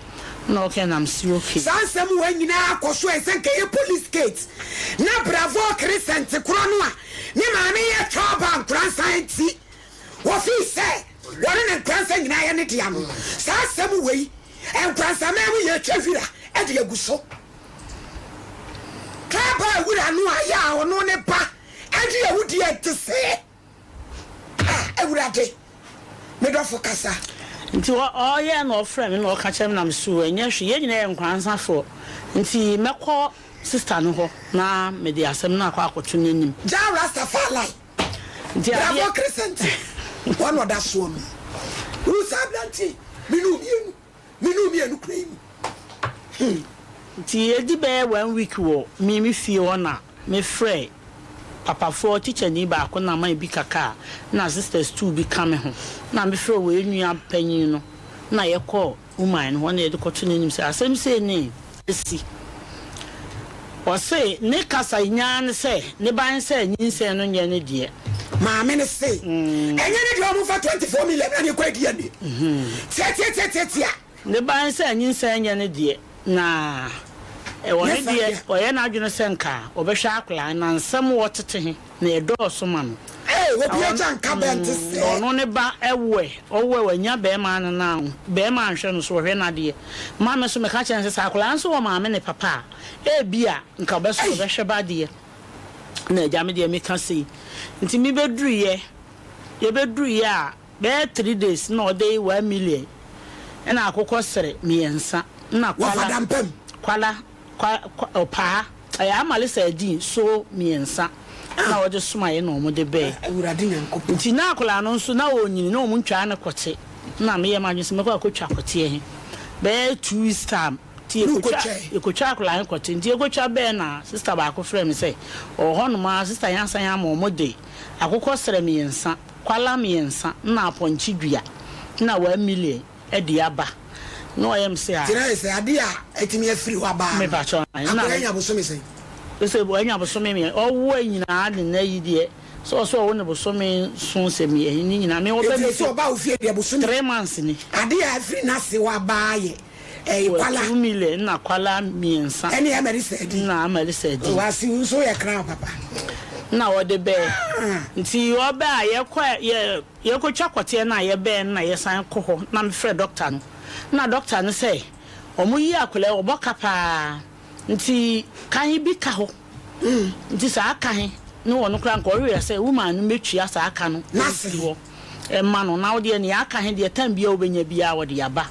na ɔkɛ na mese okay. Saa nsɛm wei nyinaa kɔ so a ɛsɛ nka ɛyɛ police case na Bravo Crescent korɔ no a ne maame yɛ twɔba nkoransa nti wɔfii sɛ wɔne ne nkoransa nyinaa yɛ ne dea no. Saa asɛm wei nkoransaman mu yɛtwa hwira. de agu so. Kaa baa wura no a yɛ a ɔno ne ba de awudie nte sɛɛ. Ah, Awurade, me dɔfo kasa. Nti ɔyɛɛ na ɔfrɛɛ me na ɔka kyerɛɛ me na me so ɛnyɛ hwee yɛn nyinaa yɛ nkwansafoɔ nti mɛkɔ sister no hɔ na mede asɛm no akɔ akɔto n'anim. Jah Rastafari, Nti Bravo adeɛ. Crescent, wɔn na ɔda soɔ no. Wohu saa aberanteɛ yi, me ne wo mmienu. Me ne wo mmienu kura yi mu hmm. Nti edi bɛyɛ one week wɔ me me fie hɔ na me frɛ papafoɔ tikyani baako na man bi ka car na sisters two bi ka me ho na me frɛ wei nua panyin no na yɛ kɔɔ woman no hɔ na yɛde kɔto n'anim sɛ asɛm sei ne asi. Ɔse ne kasa nyinaa ne sɛ ne ba ne sɛ nyinsɛn no nyɛ ne deɛ. Maame no se ɛnyɛ ne deɛ ɔmo nfa 24 million na ne kɔ DNA tiatiatiatiatia. Ne ba ne sɛ nyinsɛn nyɛ ne deɛ na ɔno deɛ ɔyɛ n'adwene sɛ nka ɔbɛhwɛ akwadaa no na nsɛm wɔtete he na ɛdɔɔso ma no. Ee, obi agya nka bɛ nte sɛɛ. Ɔno ne ba ɛwoɛ, ɔwoɛ wanya bɛɛma no na bɛɛma anhwɛ no so ɔhwɛ nadeɛ. Ma me nso meka kyerɛ no sɛ sɛ akwadaa no nso wɔ maame ne papa a, ebia nka ɔbɛso ɔbɛhwɛ ba deɛ. Na agya me deɛ meka sei. Nti me bɛduruiɛ, yɛbɛduruiɛ a bɛyɛ 3 days na ɔde 1 million ɛna akokɔ sere mmiɛnsa na Wɔfa kwala dampam. Kwala kwa kwa ɔpaa ɛyɛ amale sardine so mmiɛnsa na ɔde somaeɛ na wɔde bɛɛ. Awurade Nyankopɔn. Nti na akwadaa no nso na ɔnyini na wɔn ntwaa ne kɔte na meyɛ m'adwene sɛ mɛkɔ akɔtwa kɔteɛ he bɛyɛ 2 weeks time nti Ne yɛkɔtwa wokɔtwae? Yɛkɔtwa akwadaa he kɔte nti yɛkɔtwa bɛɛ na sister baako frɛ me sɛ ɔwɔ hɔnom a sister he asan ama wɔn de akokɔ srɛ mmiɛnsa, kwala mmiɛnsa na apɔnkye dua na 1 million de aba na ɔyɛ me sɛ a. Nti na ayɛ sɛ adeɛ a atumi afiri hɔ aba no, Mepakyɛw na akwadaa anya bosome sɛn? Sɛ wanya bosome mmiɛ ɔwo nyinaa ne nna yi deɛ sɛ ɔsɛ ɔwo ne bosome nson sɛ mmiɛ ne nyinaa me ɔbɛ Nti me sɛ ɔba wo fie deɛ bosome. 3 months ni. Adeɛ a afiri n'ase hɔ aba ayɛ ɛyɛ Wɔ kwala. 2 million na kwala mmiɛnsa. Ɛne amari sɛ na amari sɛ di. Wasi wo nso yɛ crown papa. Na ɔde bɛɛ nti ɔbɛ a yɛkɔ yɛ yɛkɔtwa kɔteɛ no a yɛbɛɛ no na yɛsan kɔ hɔ na mefrɛ doctor no na doctor no sɛ ɔmo yi akwadaa ɔbɔ ka paa nti kan bi ka hɔ nti saa ka he ne wɔn koraa nka ɔwerɛ sɛ woman no mɛtua saa ka no N'ase. ɛmfiri hɔ ɛma no na wodeɛ nea aka he deɛ time biara wobɛnya biara wɔde aba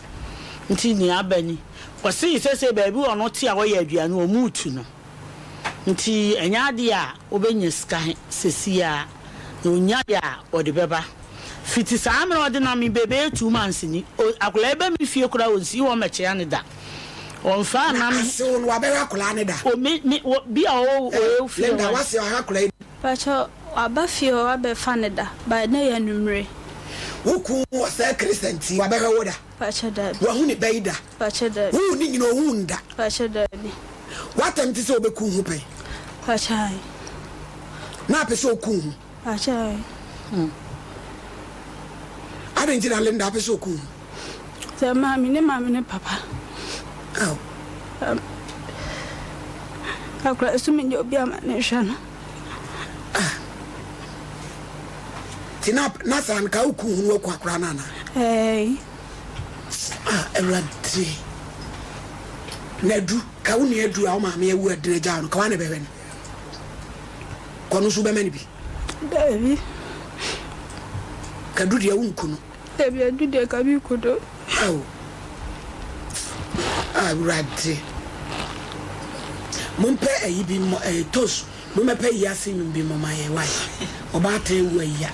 nti nea aba ni wɔse sɛsɛ baabi wɔ no te a wɔyɛ aduane ɔmo tu no nti ɛnyɛ adeɛ a wobɛnya sika he sɛsi a na onya deɛ a ɔde bɛba fiti saa mmerɛ ɔde nam me bɛbɛyɛ 2 months ni akwadaa yi bɛ me fie koraa ɔnsi hɔ mmɛkyea ne da ɔmfa Na nam asew no wabɛhwɛ akwadaa ne da. O me me wɔ bi a ɔwɔ ɔwɔ fie Linda hɔ. wase ɔhwɛ akwadaa yi. Pakyɛ waba fie hɔ wabɛfa ne da but na yɛ anwummere. Wo kun wɔ sɛ Christian ti wabɛhwɛ wo da. Pakyɛ daabi. Wahu ne ba yi da. Pakyɛ daabi. Wohu ne nyina ohu nda. Pakyɛ daabi. Watam te sɛ wobɛku ho pɛn. Pakyɛ ayi. Na apɛ sɛ oku ho. Pakyɛ ayi. Adɛn nti na Linda apɛ sɛ oku ho? Sɛ maame ne maame ne papa. Aw. Akwadaa so menyɛ obi ama ne hwɛ no. Ah. Ti na na saa nka woku ho no waku akwadaa no anaa? Ɛɛ. Ah, Awurade. Na adu, ka wo nua adu a wo maame awu adena gya no, ka wa na bɛhwɛ no. Kɔ no nso wobɛma no bi. Daabi. Ka du deɛ wonku no. Dabi, adu deɛ ka bi ku do. Aw. Awurade. Mompɛ ayi bi mmɔ ɛyɛ toast. Mommɛpɛ yi ase nnwom bi mmɔ ma yɛn wae. Ɔbaatan wu ayia.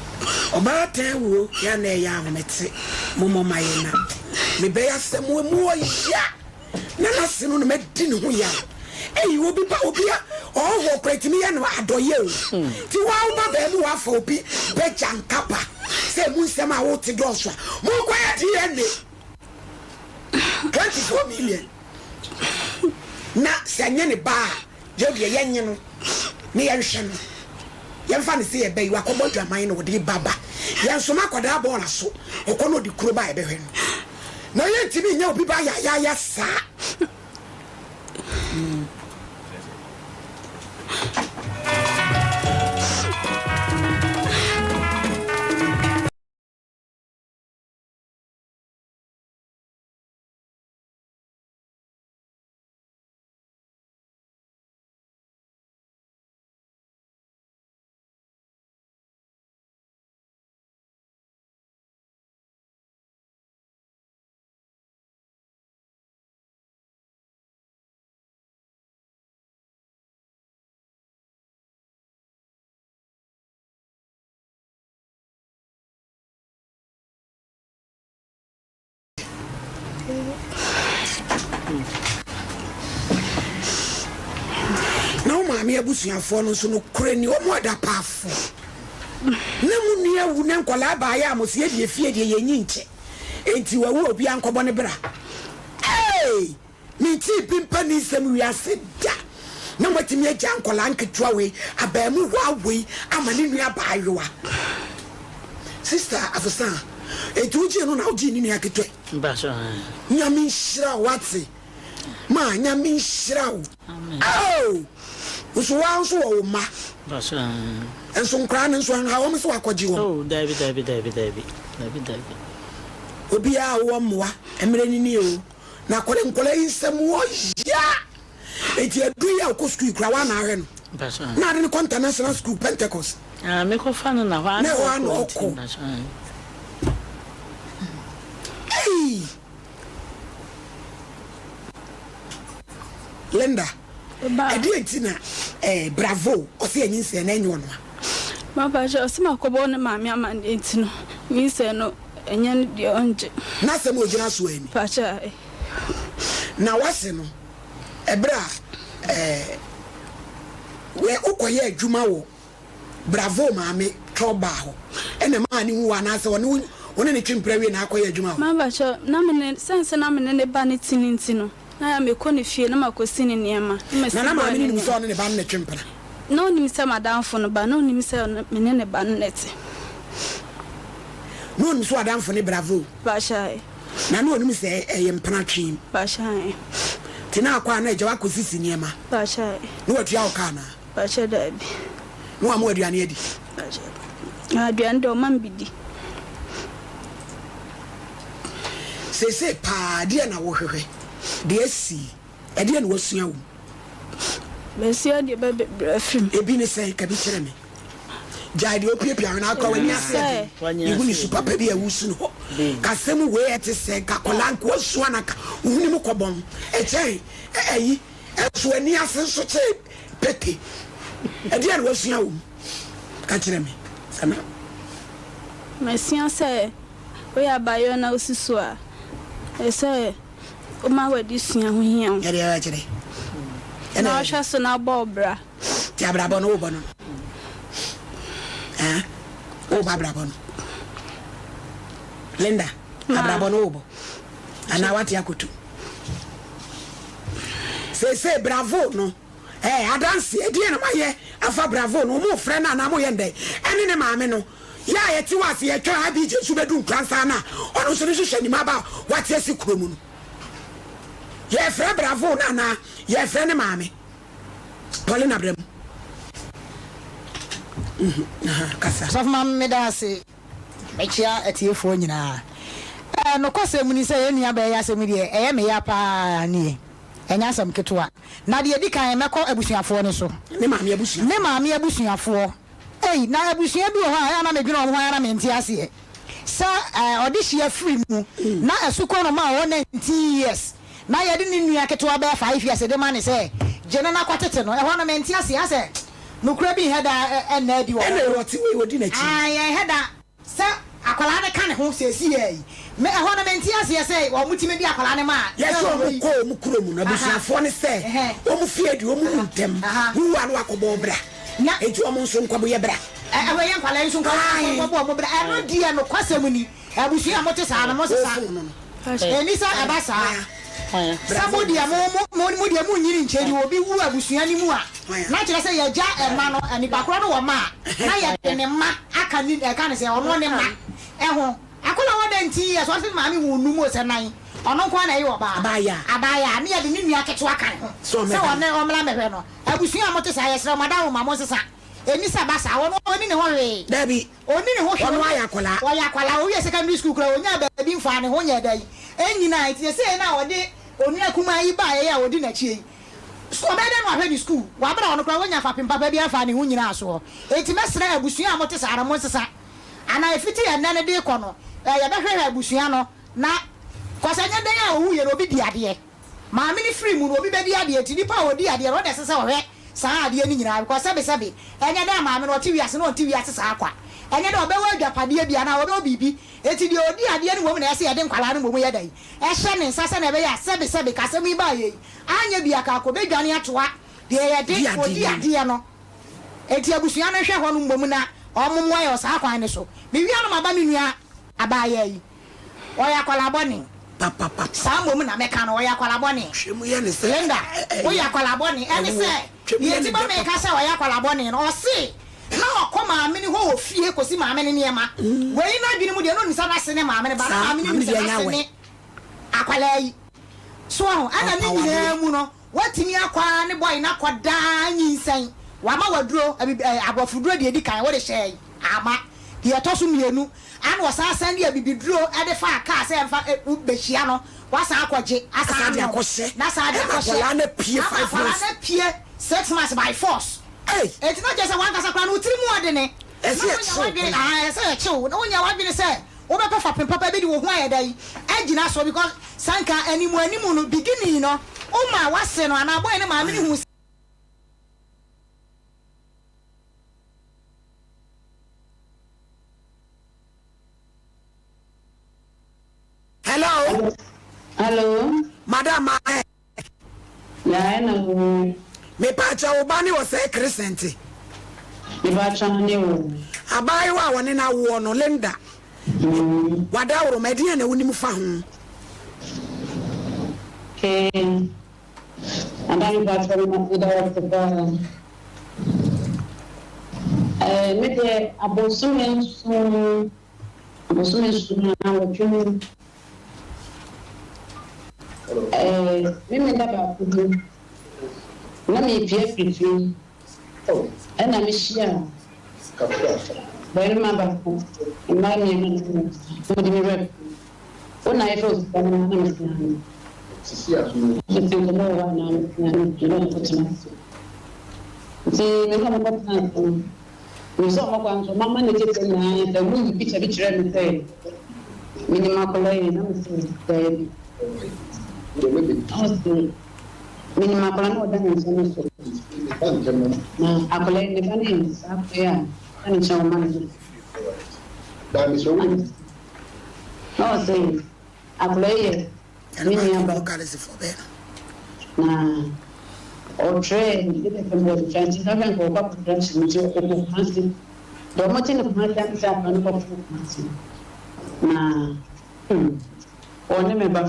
Ɔbaatan wuo yɛ na ɛyɛ ahomete. Mommɔ ma yɛn na mebɛyɛ asɛm emu ɔya. Na n'ase no na madi ne ho yaw. Eyi obi ba obi a ɔhɔ kora tumi yɛ no adɔyɛ o. Ti wa wo ba baamu wafa obi bɛgya nkaba sɛ emu nsɛm a wote dɔɔso a monkɔyɛ DNA 24 million na sɛ nyɛ ne ba a yɛ deɛ yɛnye no ne yɛnhwɛ no yɛmfa ne sɛ yɛbɛ yi wakɔbɔ dwaman na ɔde ba ba yɛnsoma akwadaa bɔɔla so ɔkɔ na ɔde kuro ba a yɛbɛhwɛ no na yɛntumi nyɛ obi ba yayaya saa. Na wo maame abusuafoɔ no nso nokorɛ ni, wɔn adapaafoɔ. Na mo nua awu na nkwadaa baeɛ a mo se yɛdeɛ fie deɛ yɛnyi nkyɛ. Enti wawu a obiara nkɔbɔ ne bra. Ei! Mentee bi mpa ni nsɛm wiase da. Na moatumi agya nkwadaa nketewa wei, abaamuwaa wei ama ne nua abaayewa. Sister Afosa, enti wogyee no na wogyee ne nua ketewa yi? Nyame nhyira wo wate. Ma Nyame nhyira wo. Oh! Nso woa nso wɔ wo mma. Nso nkoraa no nso ɛnha wɔn sɛ wakɔgye wɔn. Oh, dabi, dabi, dabi, dabi, dabi, dabi. Obiara a wowɔ mmoa, mmerɛ no nie o. Na akɔla nkɔla yi nsɛm wɔ ya. Eti aduru yi a ɔkɔ sukuu yi koraa woa na ahwɛ no. Na ade no kɔ international school Pentecost. Ah, mekɔfa no na hɔ a na ɛhɔ a na ɔkɔ. Ei! Linda, ɛdeɛ nti na eh, bravo ɔsɛ yɛ nyinsɛn na ɛnyɛ ɔno a. Mapa kyɛ ɔsɛ makɔbɔ ne maame amanneɛ nti no nyinsɛn no ɛnyɛ ne deɛ ɔngye. N'asɛm a ɔgyina so ani. Pakyɛ ae. Na wase no ɛberɛ a eh, wokɔyɛ adwuma wɔ. Bravo maame twɔ baa hɔ ɛna ɛmaa ne hu wo anaasɛ ɔne wo wo ne ne twe mpira wie na akɔyɛ adwuma hɔ? Mabakyɛ na me ne sɛn sɛ na me ne ne ba no te no nti no na ya mekɔ ne fie na makɔsi ne nneɛma na masi Na na boy maame no no nim sɛ nneɛma. ɔne ne ba no na ɛtwe mpena? Na ɔnim sɛ m'adamfo no ba na ɔnim sɛ me ne ne ba no na ɛte. Na ɔnim sɛ w'adamfo ne Bravo? Bakyɛ ae. Na na ɔnim sɛ ɛyɛ mpena twe? Bakyɛ ae. Nti na akɔ a na agya wakɔsisi nneɛma? Bakyɛ ae. Na watua wo ka anaa? Pakyɛ daabi. Na wama wo aduane adi? Pakyɛ na aduane deɛ ɔma me bi di. Seesei paa deɛ na wohwehwɛ? Deɛ asi yi, ɛdeɛn na woasua wɔ mu? Masua deɛ bɛ bebree afiri mu. Ebi ne sɛn? Ka bi kyerɛ me. Gyae deɛ wopiapia ho no, akora w'ani ase yɛ den. Mehu ne su papa bi a wosu no hɔ. Ka asɛm wei a ɛte sɛ nka akwadaa nka woasua no anka wo hwene mu kɔbɔn. Ɛkyɛn ayi. Ɛso ani ase nso kyɛn pete. Ɛdeɛn na woasua wɔ mu? Ka kyerɛ me. Sɛ na. Masua sɛ woyɛ abayewa na wosi so a, ɛsɛ sɛ woma w'adesua ho hia wo. Ɛdeɛ ɛkyerɛ. Na wohwɛ so na wobɔ wo bra. Ti abrabɔ no wobɔ no. Ɛn wobɔ abrabɔ no. Linda, abrabɔ no wobɔ. Anaa wate akoto. Seesei Bravo no eh, adanse, ɛdeɛn na moayɛ afa Bravo no, mofrɛ no anaa moyɛ no dɛn? Ɛne ne maame no, yɛ a yɛte hɔ ase yɛtwɛn ABJ nso bɛdu Nkoransa no a ɔno nso ne hwehwɛ nim aba a wate asi kuro mu no. Yɛfrɛ Bravo no anaa yɛfrɛ ne maame? Paulina brɛ mu. Mhm, aha, kasa. Sɔfo Maame meda ase. Mekyea atiefoɔ nyinaa. Ɛɛ nokwasɛm ni sɛ yɛn nua baa yi asɛm yi deɛ ɛyɛ me ya paa nie. Ɛnyɛ asɛm ketewa. Na deɛ ɛdi kan mɛkɔ abusuafoɔ no so. Ne maame abusuafoɔ. Ne maame abusuafoɔ. Ei na abusua bi wɔ hɔ a ɛyɛ a na medwene wɔn ho a ɛyɛ a na mente aseɛ. Sɛ ɛɛ ɔde hyia firi mu na asukɔ no ma ɔwɔ 19 years na yɛde ne nua ketewa bɛyɛ 5 years de ma no sɛ gye no na kɔtete no ɛhɔ no mente aseɛ asɛ Nokorɛ bi nhɛ da nna adi wɔ hɔ. Ɛna ɔte wei ɔdi n'akyi. Aane, ɛnhɛ da sɛ akwadaa no ka ne ho seesei yi. Me, ɛhɔ no mente aseɛ sɛ wɔtumi de akwadaa no maa. Yɛsɛ wɔn kɔ wɔn kuro mu no, abusuafoɔ no sɛ wɔn fie deɛ wɔn wu ntɛm, wowu a na wakɔbɔ wo bra, enti wɔn nso nkɔbɔ yɛ bra. Ɛhɔ yɛ nkwadaa yi nso nkɔbɔ wɔn bra, ɛno deɛ nokwasɛm ni. Abusua a mote saa no, monsesa. Ɛnni sɛ ɛba saa. Sɛ mo deɛ, mo, mo, mo deɛ monnyini nkyɛ ni, obi wu abusua no mu a, na kyerɛ sɛ yɛagya mma no, nipa korɔ no wɔ mma a, na yɛde ne mma aka ne, ɛka ne sɛ ɔno ne mma ho. Akwadaa wɔ dɛn nti yɛ sɛ ɔse ne maame woo num o sɛ nan, ɔno nko ara na ɛyɛ ɔbaa. Abaayaa, ne yɛde ne nua ketewa ka ne ho sɛ ɔne ɔmmra mmɛhwɛ no. Abusua a mote saa, yɛsrɛ mo, adawoma, monsesa. Ɛnni sɛ ɛba saa. Ɔno, ɔnni ne ho hwee. Dabi. Ɔnni ne ho hwee. Ɔno ayɛ akwadaa. Ɔyɛ akwadaa. Ɔwiee secondary school koraa, ɔnyaa baabi mfaa ne ho nyɛɛ dɛn? Ɛnnyinaa. Nti seesei no a ɔde onua kumaa yi baeɛ yi a ɔdi n'akyi yi, sukuu, ɔbɛyɛ dɛn na wahwɛ ne sukuu? Wɔ aberɛ a ɔno koraa wanya fapem papa biara mfaa ne ho nnyinaa soɔ. Enti mɛsrɛ abusua a mote saa no, monsesa. Anaa ɛfiti ɛnnɛ no de rekɔ no, yɛbɛhwehwɛ abusua no na, cos ɛnyɛ dɛn a ɔwuiɛ no obi di adeɛ. Maame no firi mu no obi bɛdi adeɛ nti nipa a ɔdi adeɛ no ɔno na ɛsɛ sɛ ɔhwɛ saa adeɛ no nyinaa because sɛbe sɛbe ɛnyɛ dɛ a maame no ɔte wiase na ɔnte wiase saa kwa. Ɛnyɛ dɛ ɔbɛwɔ agyapadeɛ bi anaa ɔbɛwɔ biribi. Enti deɛ ɔdi adeɛ no mmom na ɛsɛ yɛde nkwadaa no mmom yɛ dɛn? Hyɛ ne nsa sɛdeɛ ɛbɛyɛ a sɛbesɛbe ka asɛm yi baeɛ yi, anyɛ bi a ka kɔbɛdwane atoa deɛ yɛde ɔdi adeɛ no. Enti abusua no nhwɛ hɔ no mmom na wɔmmoa yɛn wɔ saa kwan no so. Mewie a na maba me nua abaayaa yi. Ɔyɛ akwadaa bɔne. Saa mmom na mɛka no, ɔyɛ akwadaa bɔne. Linda, woyɛ akwadaa bɔne. Ɛne sɛ, deɛ enti ma meka sɛ ɔyɛ akwadaa bɔne no, ɔse na ɔkɔ maame no hɔ wɔ fie kɔsi maame no nneɛma. Wei n'adwene mu deɛ, na ɔnim sɛ n'ase ne maame no ba, na maame no nim sɛ n'ase ne akwadaa yi. So wahu? Ɛna ne nyinaa mu no, watumi akɔ ara ne bɔe no akɔ daa nyinsɛn. Wama waduro, aborɔfoduro deɛ ɛdi kan, wode hyɛe, amma. Deɛ ɛtɔ so mmienu, Ana ɔsan san de abibiduro de faa kaa sɛ ɛmfa bɛhyia no, wasan akɔgye, asan anom, na san de akɔhyɛ, ama akwadaa no apue 6 months by force. Enti na kyerɛ sɛ w'ankasa koraa no wo tiri mu ɔdene, na wonya w'adwene, ahaa, ɛsɛ yɛkye wo, na wonya w'adwene sɛ wobɛpɛ fapem papa bi de wo ho ayɛ dɛn, agyina so, because sɛ anka animu animu no, beginning no, woma w'ase no anaa boy no maame no hu. Hello. Hello. Madam ma ɛ. Ya ɛna wo. Mepaakyɛ wo ba ne ɔsɛe crescent. Mepaakyɛ ne wo. Abaayewa a wɔne no awoɔ no Linda. Wadaworoma ɛdeɛn na wonim fa ho? Okay. Madam mepaakyɛ meda wo ase paa. Ɛɛ me deɛ abosome nson abosome nson anaa nwɔtwe mu ɛɛ me me da baako bi na mepia firi fie ɛna mehyia barima baako mmaa mmienu na wɔde me wura fie. Wo na yɛfrɛ wo sika no na mesena no. Tete nkɔmmɔ wɔ hɔ anaa mesena no me ne wɔn kɔtena ase. Nti me ne wɔn kɔtena ase no, menim sɛ wɔn kwan so wɔama ne tete nyinaa sɛ wɔyi picture bi kyerɛɛ me sɛ menim akwadaa yi na mese daabi. Na ɔse menim akwadaa no ɔda ne nsa no so. Na akwadaa yi ne ba ne saa akwadaa yi a ɔda ne nkyɛn ɔma ne no. Na ɔse akwadaa yi yɛ me nua ba na ɔtwerɛɛ ne pɛpɛ mu wɔde nti sɛ ɔhwɛ nka ɔkɔ akɔtwerɛ ahyɛ mu nti ɔkɔ Kumasi deɛ ɔmo te no Kumasi ane sɛ akwadaa no kɔtena Kumasi na hmm ɔne me ba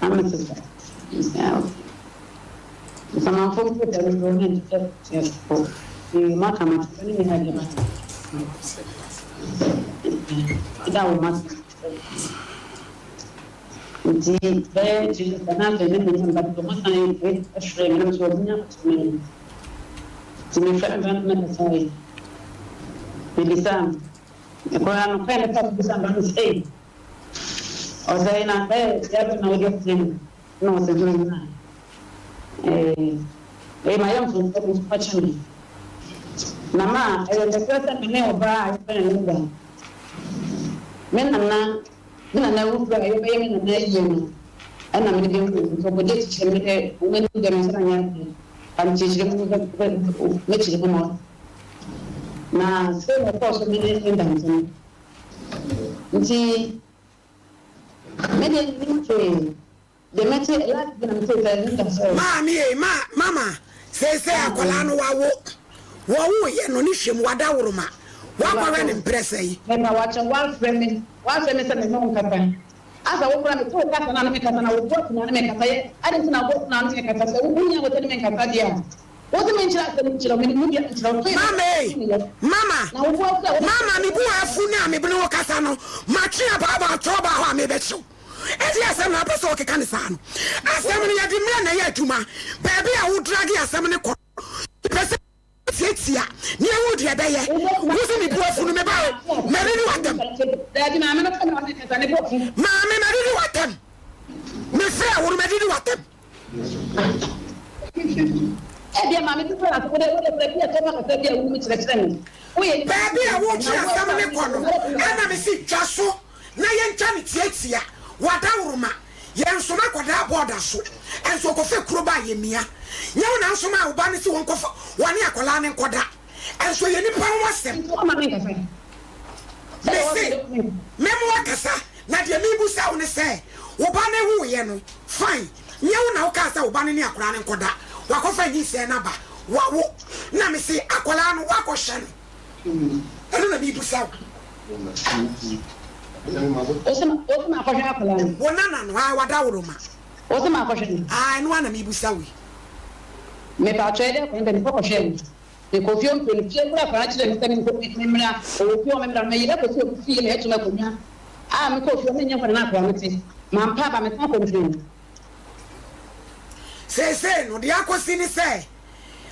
na me sesa mesɛ okay nsamanfo mpo da no ne nte sɛ abusuafo maka mate ne nyinaa deɛ mate da wo ma nti bɛyɛ 2 years na afei me menya mba bi ɔmo san frɛ me na me so ɔmo nya akɔkyerɛ me no nti mefrɛ me ba no na kasae mebisaa no mekɔra no kwan ne fa so bisaa mba no sɛ ei ɔsɛe na bɛyɛ yɛbɛ na wode ɔkyerɛ me na ɔsɛ hmm na ɛɛ mayɛ mfomsoɔ bi nso fakyɛ me na ma ɛyɛ nokorɛ sɛ me ne ɔbaa a yɛfrɛ no Linda me nana me nana awufoɔ a yɛbɛyɛ me nana ayie no ɛna mede bɛhu nti ɔbɔgye kyekyere me dɛ wɔn anim dɛ me nsa na nyɛ adeɛ ba mekyerɛkyerɛ mu mɛkyerɛ mu ma na sɛ na ɔkɔɔ so me ne Linda ntam nti me deɛ menim hwee deɛ mɛte last bi na mete sɛ Linda sɛ Maame ei, ma, mama, seesei akwadaa no wawo. Wɔwoeɛ no, ne hwɛ mu, wadaworoma. Woakɔhwɛ no mprɛ sɛn? Mepa wakyɛ woafrɛ me woafrɛ me sɛ me ne wo nkasa asa wo koraa mete wo kasa na ne me kasa na wo voice na ne me kasa yɛ ade nti na voice na ne me kasa sɛ wo wonya wo sɛ ne me nkasa deɛ a wo se me nkyerɛ asɛm nkyerɛ wo me ne mu bia nkyerɛ wo Mama ei, mama, na wo voice sɛ wo mama, me bo afu no a me ne wo kasa no, matwe abaabaa atwɔ baa hɔ a mebɛkye wo. Ɛdeɛn asɛm na wopɛ sɛ wokeka no saa no? Asɛm no, yɛde mmerɛ na ɛyɛ adwuma. Baabi a wo drage asɛm no kɔ no, mepɛ sɛ tiatia ne ɛhu deɛ ɛbɛyɛ. Wo se me bo afu no, me ba o, madidi w'atɛm. Daabi maame no ka na ɔne kasa ne bo afu. Maame, madidi w'atɛm. Mefrɛ wo no, madidi w'atɛm. Ebia maame bi kora ase wode wode baabi a tɔma kasa bi a wonim kyerɛkyerɛ me. Woyɛ nipa Baabi a wotwe asɛm no kɔ no, ɛna mese twa so na yɛntwa no tiatia. W'adaworoma, yɛnsoma akwadaa bɔɔda so, nso ɔkɔfa kuro ba a yɛmia. Nyɛ wo na wosomaa wo ba no se wɔnkɔfa wɔne akwadaa no nkɔda. Ɛnso ɛyɛ nipa ho asɛm. Nti wama me nkasa. Mese, me mo akasa, na deɛ mebusa wo ne sɛ, wo ba no woeɛ no, fine, nyɛ wo na wokaa sɛ wo ba no ne akwadaa no nkɔda, wakɔfa nyinsɛn no aba, wawo, na mese akwadaa no woakɔhwɛ no? Ɛno na mebusa wo. Wose makɔhwɛ akwadaa no? Wo nana no, ae, wadaworoma. Wose makɔhwɛ no? Ae, ɛno ara na mebusa wo yi. Mepatwɔ ɛdɛ akwadaa no deɛ mekɔ kɔhwɛɛ no. Mekɔɔ fie mprenu. Fie wura koraa kyerɛɛ me sɛ menkɔ memmra. Ɔwɔ fie hɔ memmra no, meyere kɔsii obi fie na yɛto me akonnwa. A mekɔɔ fie hɔ na ɛnyɛ hɔ na na akwadaa no te. Mampa aba, mesan kɔɔ mprenu. Seesei no, deɛ akɔsi ne sɛ,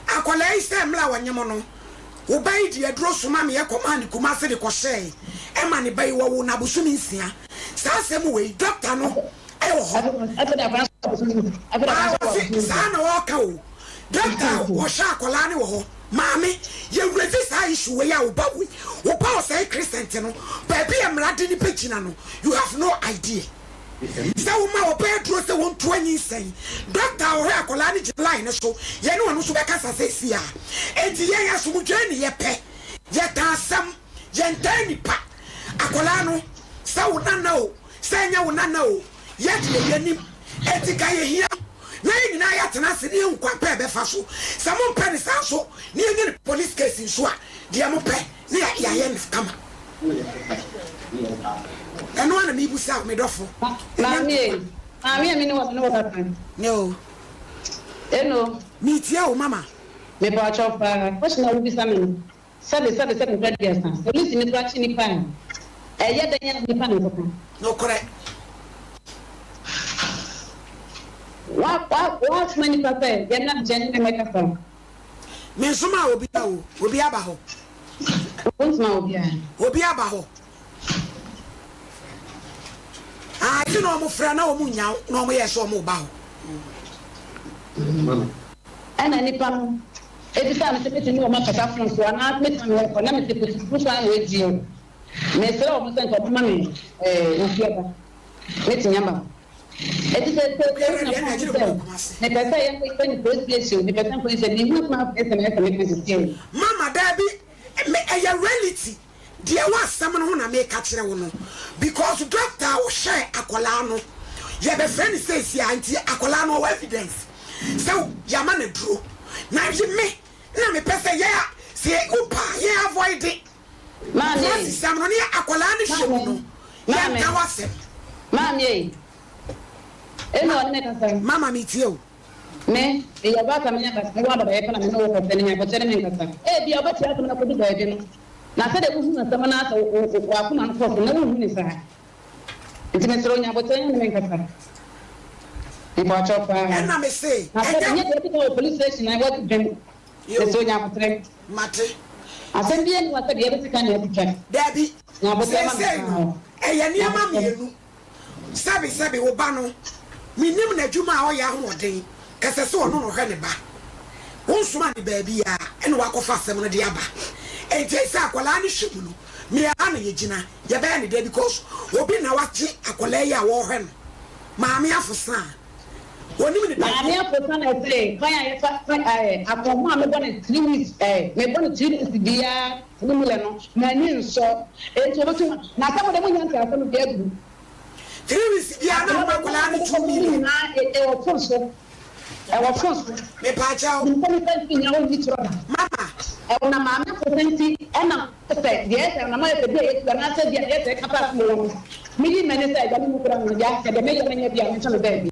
akwadaa yi sɛ mmerɛ a ɔnyem no, wo ba yi de aduro soma meɛ kɔmaa no Kumasi de kɔhyɛɛ ɛma ne ba yi wɔwoo no abosome nsia. Saa asɛm wei, dɔkta no wɔ hɔ. Aa ɔse saa na ɔɔka o. Doctor a ɔhwɛ akwadaa no wɔ hɔ. Maame, yɛ raise saa issue wei a wo ba wei, wo ba ɔsɛe crescent no, baabi a mmara de no bɛgyina no, you have no idea. Sɛ wo ma ɔba aduro sɛ wɔntu anyinsɛn, doctor a ɔhwɛ akwadaa no gyina line no so, yɛne ɔno nso bɛkasa seesei ara. Enti yɛn asomdwoe ne yɛpɛ, yɛtaa asɛm, yɛntaa nnipa. Akwadaa no, sɛ wo nana o, Sɛ ɛnyɛ wo nana o, yɛ deɛ yɛnim. Enti ka yɛhia na yɛn nyinaa yɛatena ase na yɛahu kwan pa a yɛbɛfa so. Sɛ mompɛ no saa nso na yɛnyɛ no police case nso a, deɛ mopɛ na yɛayɛ no kama. Ɛno ara na merebisa wo, me dɔfo. Ɛnyɛ Maame ei, ntɔkwa. maame a me ne wo me ne wo kasa. Yo. Eno. Meretie wo, mama. Mepakyɛw paa, question a wobisa me no, Sɛbe sɛbe sɛbe mprɛ aduasa, polisini koraa kye nipa a, ɛyɛ dɛn a nipa na ɔkɔka? Nokorɛ. Wa wa wasoma nipa sɛ yɛmmra nkyɛn ne me mmɛkasa. Mensomaa obiara o, obi aba hɔ. Wonsomaa obiara. Obi aba hɔ. Ah, nti na wɔn frɛ na wɔn nnya wo na wɔn yɛ sɛ wɔn reba hɔ. Ɛna nipa no ebisaa me sɛ mɛtumi ne wɔn akasa fon so anaa mɛtumi ne wɔn akɔ na mese kutukutu kwan wei deɛ mesrɛ wɔn sɛ nka wɔn ma me ɛɛ nsuo ba mɛtumi aba hɔ. Eti sɛ sɛ sɛ wogyina fon so sɛ mepɛ sɛ yɛnkɔ yɛbɛ ne police station mepɛ sɛ nkɔ sɛ mehu asɛm a ɛsɛ mɛsɛ meka sisi. Mama daabi me ɛyɛ reality. Deɛ ɛwɔ asɛm no ho na meka kyerɛ wo no because doctor a ɔhwɛɛ akwadaa no yɛbɛfrɛ no seesie a nti akwadaa no ɔwɔ evidence sɛ yɛama no aduro na me na mepɛ sɛ yɛ sɛ wopɛ a yɛ avoid Maame ei. Kumasi sɛm no ne akwadaa no hwɛ mu no Maame. yɛnka w'asɛm. Maame ei. Eno ɔne me kasa. Mama metie o. Me, meyɛ ɔbaa ka menya kasa, mewɔ ababaawa pɛ na me ne wo kasa, nya aboterɛ ne me nkasa. Ebia wobɛte asɛm no akɔdu baabi no, na sɛdeɛ wohunu asɛm no ara sɛ w'akoma no kɔ so, na wonhu no saa. Nti mesrɛ wo, nya aboterɛ ne me nkasa. Mepakyɛw paa. Ɛna me se, Na sɛ ɛnyɛ. ɛnyɛ deɛ ɛdi kan wɔ police station a wadi dwam. Yoo. Mesrɛ wo, nya aboterɛ. Mate. Asɛm biara nni hɔ a sɛdeɛ yɛde sika na atwitwa. Daabi. Nya aboterɛ ma me Seesei paa. no, ɛyɛ Nya nneɛma aboterɛ. mmienu. Sɛbe sɛbe wo ba no, mennim n'adwuma a ɔyɛ ahoɔden, ɛsɛ sɛ ɔno na ɔhwɛ ne ba. Wonsomaa no baabiara ɛna wakɔfa asɛm no de aba. Enti ɛsɛ sɛ akwadaa no hwɛ mu no, me ara na yɛgyina, yɛbɛyɛ no dɛn because obi na wagye akwadaa yi a wɔrehwɛ no. Maame Afosa a, ɔnim ne Maame baabi. Afosa na ɛsɛ kwan a yɛfa kwan ɛɛ akɔnho a mebɔ no 3 weeks ɛɛ mebɔ no 3 days biara ne mu lɛ no m'ani nsɔ enti obetum na asɛm de mo nya ntease no deɛ aduru. 3 weeks biara na woma akwadaa no 2 million. Nyinaa ɛwɔ phone so ɛwɔ phone so. Mepaakyɛw. Nipa nipa nti nyina wɔn nni kyerɛ da. Mama. Ɛwɔ na maame Afosa nti ɛna sɛ deɛ ɛsɛ na mayɛ sɛ bi a yɛtu anaasɛ bi a deɛ ɛsɛ ɛka paase wɔ no meyi m'ani sɛ agya me mu kura no ya sɛ deɛ meyɛ menyɛ bi a menkyɛ me baabi.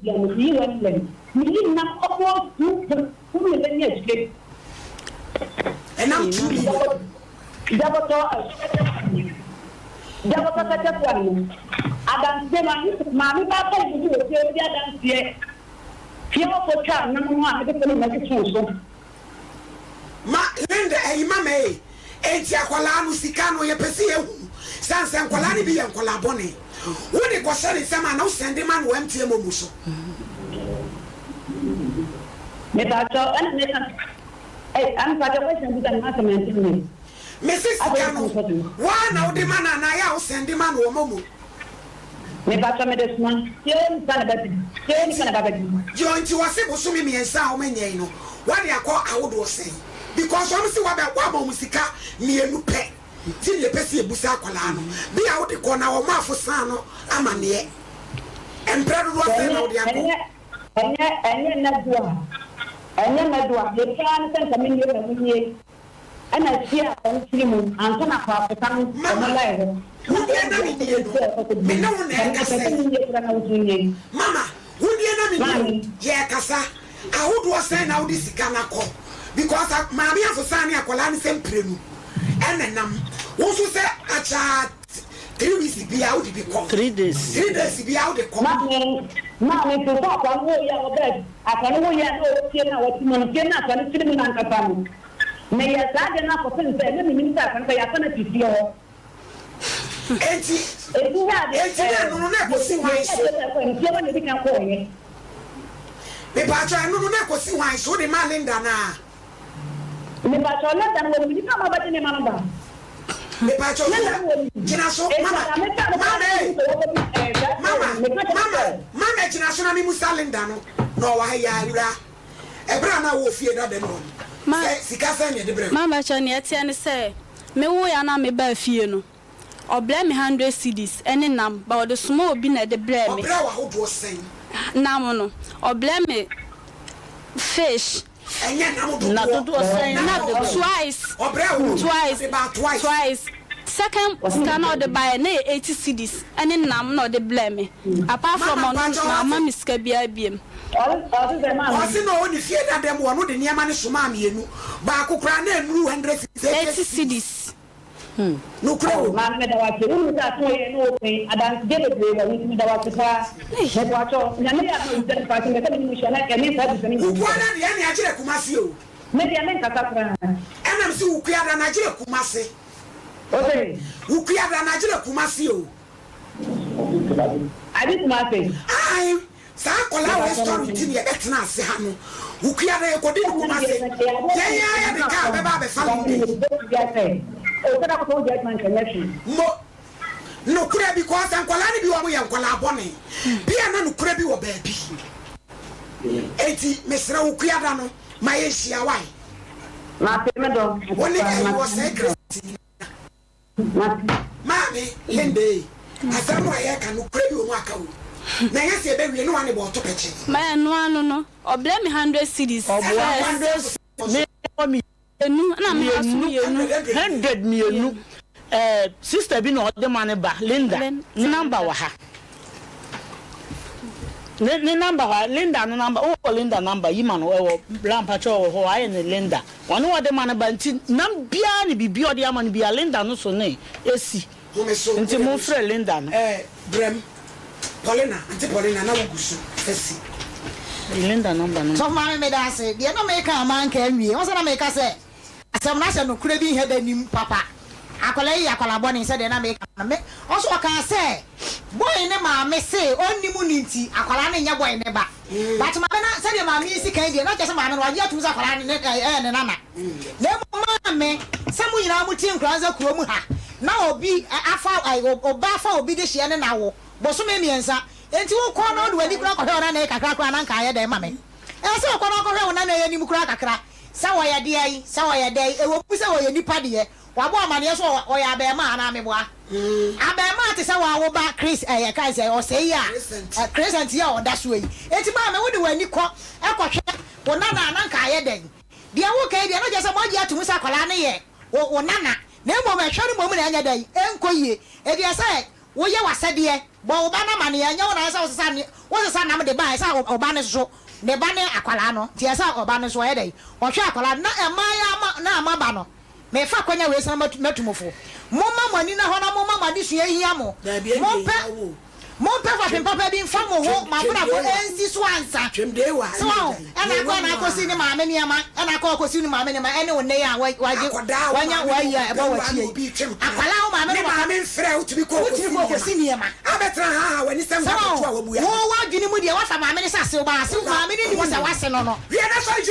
Bia me yi one million. Me yi nam almost 2.2 million ne akyire. Ɛnam 2 million. Dabɔtɔ dabɔtɔ kɛtɛ kwan no. Adanseɛ maame maame ba pa yi bi wɔ fie ɔdi adanseɛ fie hɔ fo twa nam ho a mede fo ne mɛsi too so. Ma Linda ɛyi mama ee enti akwadaa no sika no yɛpɛ sɛ yɛhu sane sɛ nkwadaa no bi yɛ nkwadaa bɔne wode kɔhyɛ ne nsam a na wo sɛnde ma no wɔ MTN momo so. Mepakyɛw ɛna meka ei ah mepakyɛw question bisa no m'asɛm ɛnte me. Mese sika no woa na wode ma no anaa yɛ a wo sɛnde ma no wɔ momo. Mepakyɛw mede soma fie hɔ nipa na bɛgye fie hɔ nipa na ba bɛgye. Yoo nti wɔse bosome miensa a wɔn anya yi no wɔde akɔ ahodoɔ sɛn because wɔn se wabɛ wama wɔn sika mienu pɛ nti na yɛpɛ sɛ yɛbusa akwadaa no bi a wode kɔ na wɔn afosan no amaneɛ mprɛ dodoɔ sɛn na wode akɔ. Ɛnyɛ ɛnyɛ ɛnyɛ nnɛ do a ɛnyɛ nnɛ do a mepɛ ara ne sɛ nka mennie na monnie. Ɛna hyia a wɔn firi mu ansa na kwaafo no Mama, wɔn line hɔ. wo deɛ na me nie no, me ne wo na ɛkasa yi. Mama, wo deɛ na me nie o, yɛrekasa. Ahodoɔ sɛn na wode sika no akɔ? Because maame afosan ne akwadaa no sɛ mprenu ɛna ɛnam. Wo nso sɛ akyaa 3 weeks biara wode bi kɔ. 3 days. 3 days biara wode kɔ. Maame, maame, firi sɛ akwadaa no woyɛ a wɔbɛɛ akwadaa no woyɛ a na ɔwɔ fie no a wɔte mu no, fie no akwadaa no firi mu no ankasa no. Meyɛɛ saa ade no akɔpem sɛ na mennim sɛ akwadaa no kɔ yɛafa no afi fie hɔ. Enti, Enti hɔ a de enti na ɛno no na ɛkɔsi hwan so? Fie hɔ na ɛdi kan kɔɔeɛ. Mepaakyɛw, ɛno no na ɛkɔsi hwan so? Wode maa Linda anaa? Mepaakyɛw, Linda no wɔnim nipa a mabɛgye nneɛma no ba. Mepaakyɛw, Linda no wɔnim. gyina so, Enti mama, na meka no mama ee, mama, meka kyerɛ mama, sɛ mama gyina so na memusa Linda no, na ɔwɔ ha yi ara, awura. Ɛberɛ a na wowɔ fie dada mu hɔ no, sɛ sika sɛn na yɛde brɛɛ wo? Mama kyɛ nea ɛteɛ ne sɛ, mewoeɛ a na mebaa fie no, ɔbrɛɛ me hundred cedis ne nam, but ɔde somaa obi na ɛde brɛɛ me. Ɔbrɛɛ wo ahodoɔ sɛn? Nam no, ɔbrɛɛ me fish. Ɛnyɛ nam Na dodoɔ. dodoɔ sɛn na Na ɔde brɛɛ wo? twice, Ɔbrɛɛ wo, twice, ɔde baa twice. twice. Second sika no a ɔde baeɛ no na ɛyɛ 80 cedis ne nam na ɔde brɛɛ me. Apart from Mama ɔno, mpakyɛw wamma wate? me sika biara biom. Ɔse sɛ maame. Ɔse na ɔwɔ ne fie dada mu ɔno de nneɛma no somaa mienu baako koraa na ɛnuru 100 cedis 80 80 cedis cedis. Nokorɛ wɔ mu. Maame meda wo ase wonim sɛ aso yɛ ne wo pɛn adansedie bebree wɔ ho nti meda wo ase paa mepakyɛw Nyame yɛ adom a bisa mepakyɛw mepɛ sɛ me ne mo hyia na ɛne saa abusua no nyinaa Wukuada deɛ ɛne agyerɛ Kumasi o. Me deɛ menkasa koraa. Ɛna mese Wukuada no agyerɛ Kumasi. Ose. Wukuada no agyerɛ Kumasi o. Ade Kumasi. Ae saa akwadaa wei story nti na yɛbɛtena ase ha no Wukuada yɛkɔdi no Kumasi yɛn ara yɛde car bɛba abɛfa no ndɛ. Mo nokorɛ because nkwadaa no bi wɔ wɔn yɛ nkwadaa bɔne bia na nokorɛ bi wɔ baabi enti mesrɛ Wukuada no ma yɛnhyia wae wo ne ɛyi wɔ sɛe Christ nyina. Maame Linda ei, asɛm no a yɛreka no, nokorɛ bi wɔ mu a ka o. Na ɛnyɛ sɛ yɛbɛwie ne wane bɔɔto pɛkyee. Ma ɛno ano no, ɔbrɛ me 100 cedis Ɔboa first. 100 me wɔ me Mmienu, ɛna me nso mmienu. 100 mmienu ɛɛ sister bi na ɔde ma ne ba Linda ne number wɔ ha ne number hɔ Linda no number wowɔ Linda number yi ma no ɛwɔ bla mpakyɛ wɔ hɔ ayɛ ne Linda ɔne ɔde ma ne ba nti nam biara ne biribi ɔde ama no biara Linda no so ne esi Home so, nti wode mo ho so. frɛ Linda no. Ɛɛ brɛm, Paulina, Auntie Paulina na wogu so asi. Linda number no. Sɔfo maame meda ase. Deɛ na meka a manka anwie. Wohu sɛ na meka sɛ asɛm no asɛ nokorɛ bi nhɛ da nnim papa. Akwadaa yi yɛ akwadaa bɔne sɛdeɛ na meka no. Me ɔso ɔkaa sɛ boy ne maame se ɔnnim no nti akwadaa no nyɛ boy ne ba. But maame no sɛdeɛ maame yi si kan deɛ na kyerɛ sɛ maame no wagye atom sɛ akwadaa no ne ɛyɛ ne nana. Na mmom maame sɛ mo nyinaa mote Nkoranza kurom ha na obi afa ɔba afa obi de hyeɛ ne na wo bosome 3 enti wokɔ na wode w'ani koraa kɔhwɛ wo nana yi kakra koraa na anka ayɛ dɛn ma me? Ɛsɛ sɛ wokɔ na wokɔhwɛ wo nana yi anim koraa kakra sɛ ɔyɛ deɛn, sɛ ɔyɛ dɛn, ɛwɔ mu sɛ ɔyɛ nipa deɛ, wabɔ amaneɛ sɛ ɔyɛ abɛɛmaa anaa meboa? Abɛɛmaa te sɛ wo a wo ba Chris ɛɛ yɛkae sɛ ɔsɛe yi a, Crescent yi a ɔda soɔ yi, enti maame wode w'ani kɔ kɔhwɛ wo nana a na anka ayɛ dɛn? Deɛ woka yi deɛ na kyerɛ sɛ moagye atom sɛ akwadaa no yɛ wo nana, na mmom ɛhwɛ no mmom na ɛnyɛ dɛn? Ɛnkɔ yie. Enti ɛsɛ sɛ woyɛ w'asɛdeɛ, bɔ wo ba no amaneɛ, ɛnyɛ wo na ɛsɛ sɛ wosesa ne wosesa nam de ba a, ɛsɛ sɛ ɔba no nso, ne ba ne akwadaa no, nti ɛsɛ sɛ ɔba no nso ɔyɛ dɛn? Ɔhwɛ akwadaa no, na mmaa yi ama na moaba no, mefa akwanya wei so na matu mo fo, momma mo ani nna hɔ na momma mo adesua nhia mo, Daabi, ɛndeɛ mompɛ hia wo o. Mompɛ fapem papa bi mfa mo ho, mo abrabɔ nsi so ansa. So wahu? Ɛna akɔ na akɔsi ne maame nneɛma, ɛna akɔ akɔsi ne maame nneɛma, ɛne wo nnɛ yi a wagye, wanya w'ayi a ɛbɔ w'akyi yi. Akwadaa wo maame ne papa, wotumi kɔ kɔsi nneɛma. So wahu? Wo w'adwene mu deɛ wafa maame no sɛ asew ba, asew maame no nim sɛ w'ase no no. So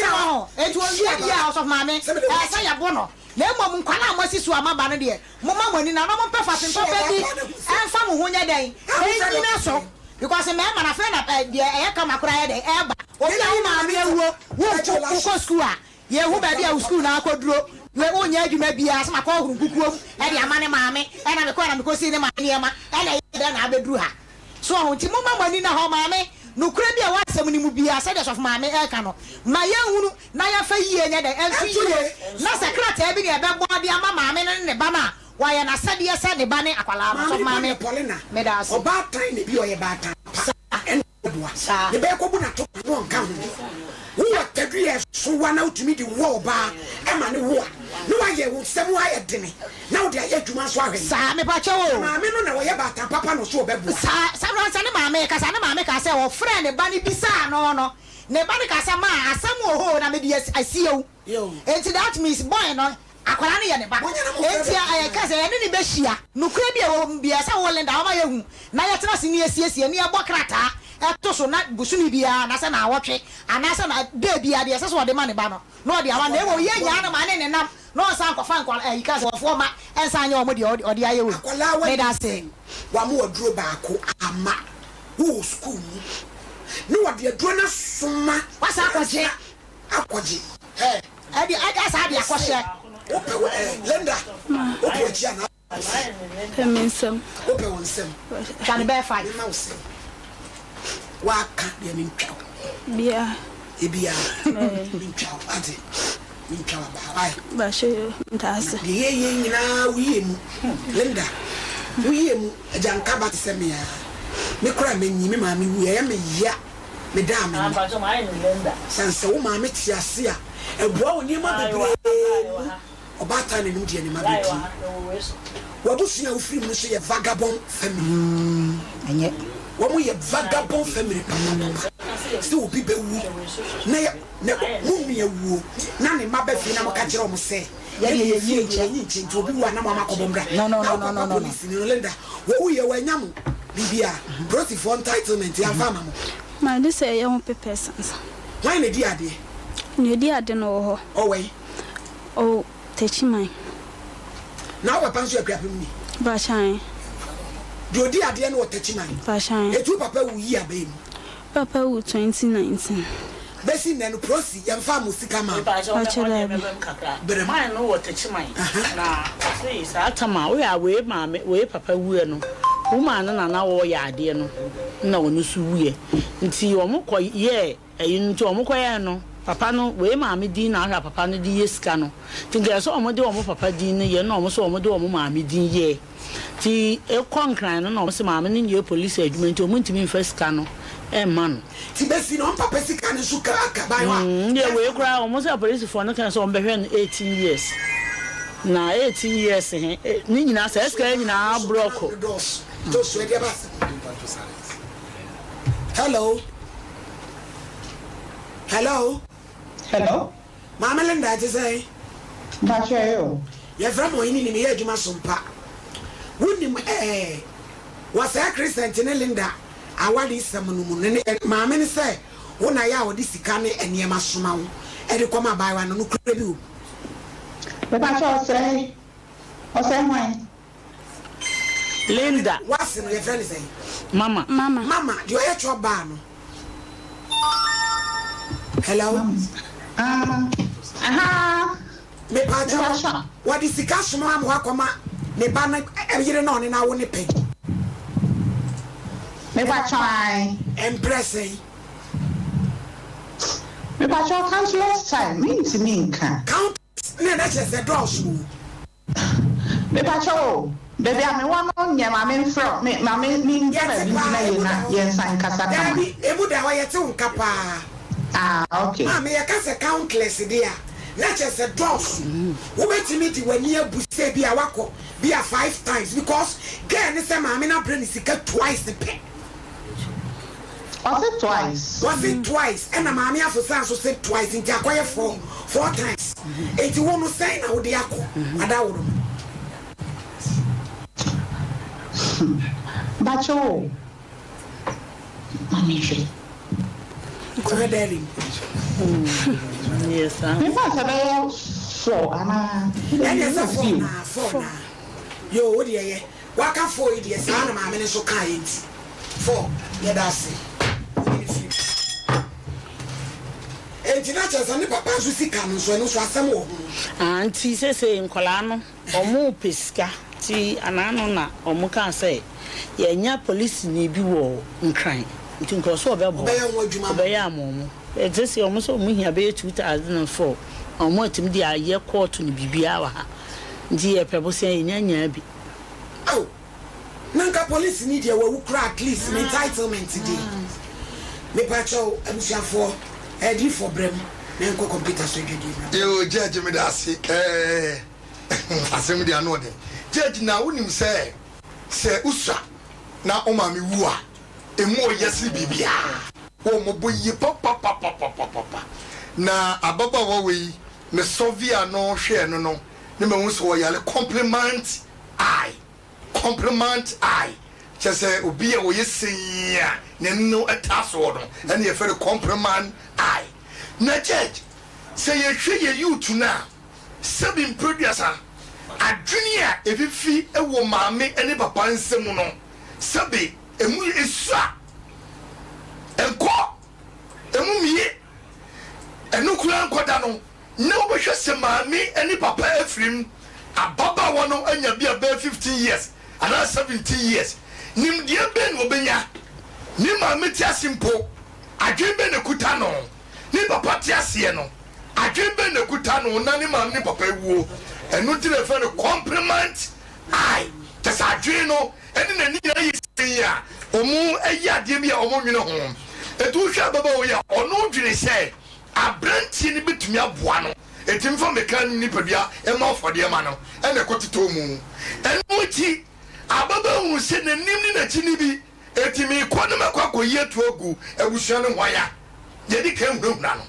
wahu? Enti ɔwie deɛ a ɔsɔfo maame, ɛɛ sɛ yɛbo no. Na mmom nkwadaa a moasi so a moaba no deɛ, momma mo ani nna na mompɛ fapem papa bi mfa mo ho nyɛ dɛn? Nnyina so. Because mmarima no, afei na deɛ ɛyɛ kama koraa yɛ dɛn? Ɛreba. Obi a wo maame awuo, wonkɔ, wokɔ sukuu a, yɛnhu baabi a wo sukuu no akɔduro, wonyɛ adwuma biara, sɛ makɔhohoro nkukuo mu de ama ne maame, ɛna mekɔɛ na mekɔsii ne maame nneɛma, ɛna ɛyɛ dɛn na abɛduru ha? So wahu? Nti momma mo ani nna hɔ, maame, nokorɛ bi a ɛwɔ asɛm no mu biara, sɛdeɛ sɔfo maame reka no, ma yɛnhunu na yɛmfa yie nyɛ dɛn? Nto yie. Na sɛ krataa bi na yɛbɛbɔ de ama maame no ne ne ba no a, wayɛ n'asɛdeɛ sɛ ne ba ne akwadaa no. Maame Sɔfo no maame, deɛ Paulina, meda ase. ɔbaatan na bi ɔyɛ baatan pa. Saa. Boa. Saa. Ne bɛyɛ kɔbu n'ato na ɔnka ho. Wowɔ tadua a ɛso wa na wotumi de wɔ ɔbaa ma no wo a, na wayɛ wo nsam ayɛ dene na wode ayɛ adwuma nso ahwɛ no. Saa, mepakyɛw o. Maame no na ɔyɛ baatan papa na ɔso ɔbɛboa. Saa, saa berɛ no sɛ ne maame rekasa, ne maame kaa sɛ ɔfrɛɛ ne ba no bisaa no no, ne ba no kaa sɛ, Maa, asɛm wɔ hɔ o, na mede asie wo. Enti that means boy no, akwadaa no yɛ ne ba. Enti ɛka sɛ yɛne no bɛhyia. Nokorɛ bi a ɛwɔ mu biara, sɛ wo Linda woma yɛhu na yɛtena ase na yɛsiesie na yɛbɔ krataa to so na bosome biara anaasɛ naawɔtwe anaasɛ na day biara deɛ ɛsɛ sɛ ɔde ma ne ba no na ɔde ama no na mmom yɛnnyaa no ma ne nenam na ɔnsan nkɔfa nkwadaa ayi ka sɛ wɔfoɔ mma nsan nyɛ wɔn deɛ ɔde ayɛ wei. Akwadaa wadi Meda ase. sɛn? Wama waduro baako ama wo wɔ sukuu mu na wɔde aduro no asoma Wasan akɔgye. Akɔgye ɛ. Ɛde ɛde asa de akɔhyɛ. Wopɛ wo ɛ Linda wopɛ w'akyi anaa wo nsam? Pɛ me nsam. Wopɛ wo nsam. Twa no bɛyɛ five. Mema wo sɛn? Woaka deɛ mentwa wo. Bia. Ebia mentwa wo ate mentwa wo abaa why? Bahyɛ yo ntaase. Deɛ yɛyɛ nyinaa woyie mu Linda woyie mu agyanka ba te sɛ me a me koraa manyi me maame wuiɛ ɛyɛ me ya. Medaa me nna. Sane sɛ wo maame te ase a, ɛboa wɔ nneɛma bebree mu. Ɔbaatan na ɛnim deɛ ne mma bɛdi. W'abusua a wofiri mu no nso yɛ vagabond family. Wɔn yɛ vagabond family papapapa. Sɛ obi bɛwu na yɛ na mo nua wuo na ne mma ba fie na moka kyerɛ wɔn sɛ yɛdeɛ yɛnyi nkyɛ yɛnyi nkyɛ nti obi wu a na mo ama akɔbɔ mbra. Na wo papa polisini no Linda wɔwuiɛ wɔannya mo. Biribi a, Prosifoɔ entitlement yɛamfa ama mo. Ma gye sɛ yɛyɛ ho papers ansa. Hwan na ɛdi adeɛ? Nea ɔdi ade no wɔ hɔ. Ɔwɔ he? Ɔwɔ Techiman. Na wo papa nso yɛ Akuapem ni? Bakyan. Deɛ ɔdi adeɛ no wɔ Techiman? Bakyan. Eti wo papa wu yi abɛn mu? Papa wu 2019. Bɛsi nnɛ no prosi yɛnfaa mo sika maa mo. Mepakyɛw Pakyɛ mɛhɔ deɛ daabi. mɛba mu kakra. Berɛ mu. Man no wɔ Techiman na ɔse saa tam a woyɛ a wei maame wei papa wuiɛ no wo maa no na na wɔyɛ adeɛ no na ɔno nso wuiɛ nti wɔn kɔ yɛɛ ɛyi no nti wɔn kɔ yɛɛ no papa no wei maame din na ahwɛ a papa no de yɛ sika no nti nka ɛsɛ wɔn de wɔn papa din no yɛ na wɔn nso wɔn de wɔn maame din yɛɛ. Nti ekɔ Nkran no na ɔmo se maame no nyɛ polisi adwuma nti ɔmo ntumi nfa sika no mma no. Nti besi no ɔmpapa sika no nso ka aka ban hɔ a. Ndeɛ wei koraa ɔmo se apolisifoɔ no kae sɛ ɔmo bɛhwɛ no 18 years na 18 years he ne nyinaa saa sika yi nyinaa brɔko. Hello hello. Hello. Maame Linda ɛte sɛn? Mpakyɛ ɛyɛ o. Yɛfrɛ me Ɔhene ni meyɛ adwuma so mpa. Wonim ɛɛ wɔ saa Crescent ne Linda awaresɛm no mu no ne maame no sɛ wo na yɛ a ɔde sika ne nneɛma soma wo de kɔma abaayewa no nokorɛ bi wɔ mu? Mepakyɛ ɔsɛe ɔsɛe hwan? Linda. W'ase no yɛfrɛ no sɛn? Mama. Mama. Mama, deɛ ɔyɛ chop bar no. Hello. Ah. Aha. Mepaakyɛw, wɔde sika soma ama wakɔma ne ba no yere na ɔne no awo ne pɛn. Mepaakyɛw ae. Mprɛ sɛn? Mepaakyɛw countless time, mentumi nka. Countless, na ɛna kyerɛ sɛ dɔɔso o. Mepakyɛw o, baabi a mewɔ no nyɛ ma memfrɛ wo, me ma me mengyina Yɛte baabi paa, ngyina yie emu na da hɔ. yɛnsan nkasa kama. Daabi, emu da hɔ, yɛte wo nka paa. Ah, okay. Maame, yɛka sɛ countless deɛ a, na kyerɛ sɛ dɔɔso. Wobɛtumi de w'ani abu sɛ bi a woakɔ bi a five times because girl no sɛ maame no abrɛ no sika twice pɛ. Ɔse twice. Wɔse twice ɛna maame Afosa nso se twice nti akɔyɛ four times nti wo no sɛn na wode akɔ adaworo no. Mpakyɛw o, ma me nhwɛ. Kɔhwɛ diary mu. Memfa sɛ ɛbɛyɛ four anaa? Ɛneɛ sɛ four naa, four naa. Yoo wo deɛ yɛ. Waka four yi deɛ saa na maame no nso kaeɛ nti four yɛda ase wode no firi mu enti na kyerɛ sɛ ne papa nso sika no nso ɛno nso asɛm wɔ ho. Ah nti sesei nkwadaa no ɔmo pɛ sika nti anaano na ɔmo kaa sɛ yɛanya polisini bi wɔ Nkran nti nka ɔsɛ ɔbɛboa Ɔbɛyɛ ho adwuma ama ɔbɛyɛ ama ɔmo but sesei ɔmo sɛ ɔmo hia bɛyɛ 2004 na ɔmo atumi de ayɛ kɔɔto ne biribiara wɔ ha nti yɛpɛ bosea yɛnya nyaa bi. Ao na nka police ni deɛ wawu koraa at least ne entitlement deɛ mepakyɛw abusuafoɔ adiifoɔ brɛ mu na yɛnkɔ computer so adwadie mmra. Yoo judge meda ase ɛɛ asɛm deɛ ano ɔden judge na wonim sɛ sɛ wosua na wo maame wu a emu ɔyɛ sene biribiara wɔ mmɔbɔ yie papapapapapapa na ababaawa wei me sɔve ano hwɛɛ no no ne mahu sɛ ɔyare compliment eye, compliment eye, kyerɛ sɛ obi a ɔyɛ sɛn a n'ani no taa soɔ no ɛna yɛfrɛ no compliment eye. Na judge, sɛ yɛhwɛ yɛ youth no a, sɛbi mprɛduasa, adwene a ɛfifi wɔ maame ne papa nsam no, sɛbi ɛmu ɛsua, ɛnkɔ, ɛmu mmie, ɛno koraa nkɔda no. Na wobɛhwɛ sɛ maame ne papa afirim, ababaawa no anya bi a bɛyɛ 15 years anaa 17 years, nimdeɛ bɛn na ɔbɛnya? Ne maame te ase mpo, adwene bɛn na ɛkuta no? Ne papa te aseɛ no, adwene bɛn na ɛkuta no na ne maame ne papa awuo? Ɛno nti na yɛfrɛ no complement eye, kyerɛ sɛ adwene no ne n'ani nyinaa yɛ sɛn a wɔyɛ adeɛ bi a wɔnnwene ho. Enti wohwɛ ababaawa yi a, ɔno dwene sɛ Aberanteɛ no bɛtumi aboa no, enti mfa mmɛka ne nipadua mmɔ afɔdeɛ ma no, ɛna ɛkɔtotɔɔ mu. Ɛno akyi, ababaa hunuu sɛ n'anim ne n'akyi nni bi, enti merekɔ na makɔ akɔyi atuo agu abusua no hwan a? Yɛadi kan ahunahuna no,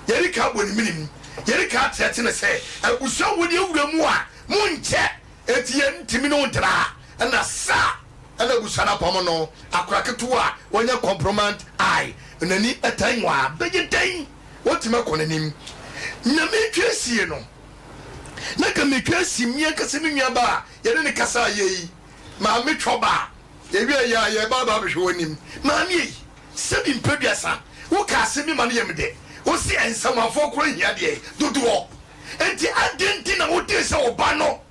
yɛadi kan abɔ ne menem, yɛadi kan ateɛte no sɛ, abusua wɔ deɛ wura mu a, monkyɛ, enti yɛntumi ne wo ntra ha. Ɛna saa ɛna abusua no apam no, akora ketewa a wanya compromise eye, N'ani tan wo a, bɛyɛ dɛn watumi akɔ n'anim? Na meretwa asie no, na nka meretwa asi me ankasa me nuabaa a yɛne no kasaeɛ yi, Maame Twɔba a yɛwieeɛ a yɛreba aba abɛhwɛ w'anim. Maame ei, sɛbi mprɛduasa, woka asɛm bi ma no yɛ me dɛ. Wose nsamanfoɔ koraa hia deɛ dodoɔ. Enti adɛn nti na wotee sɛ wo ba no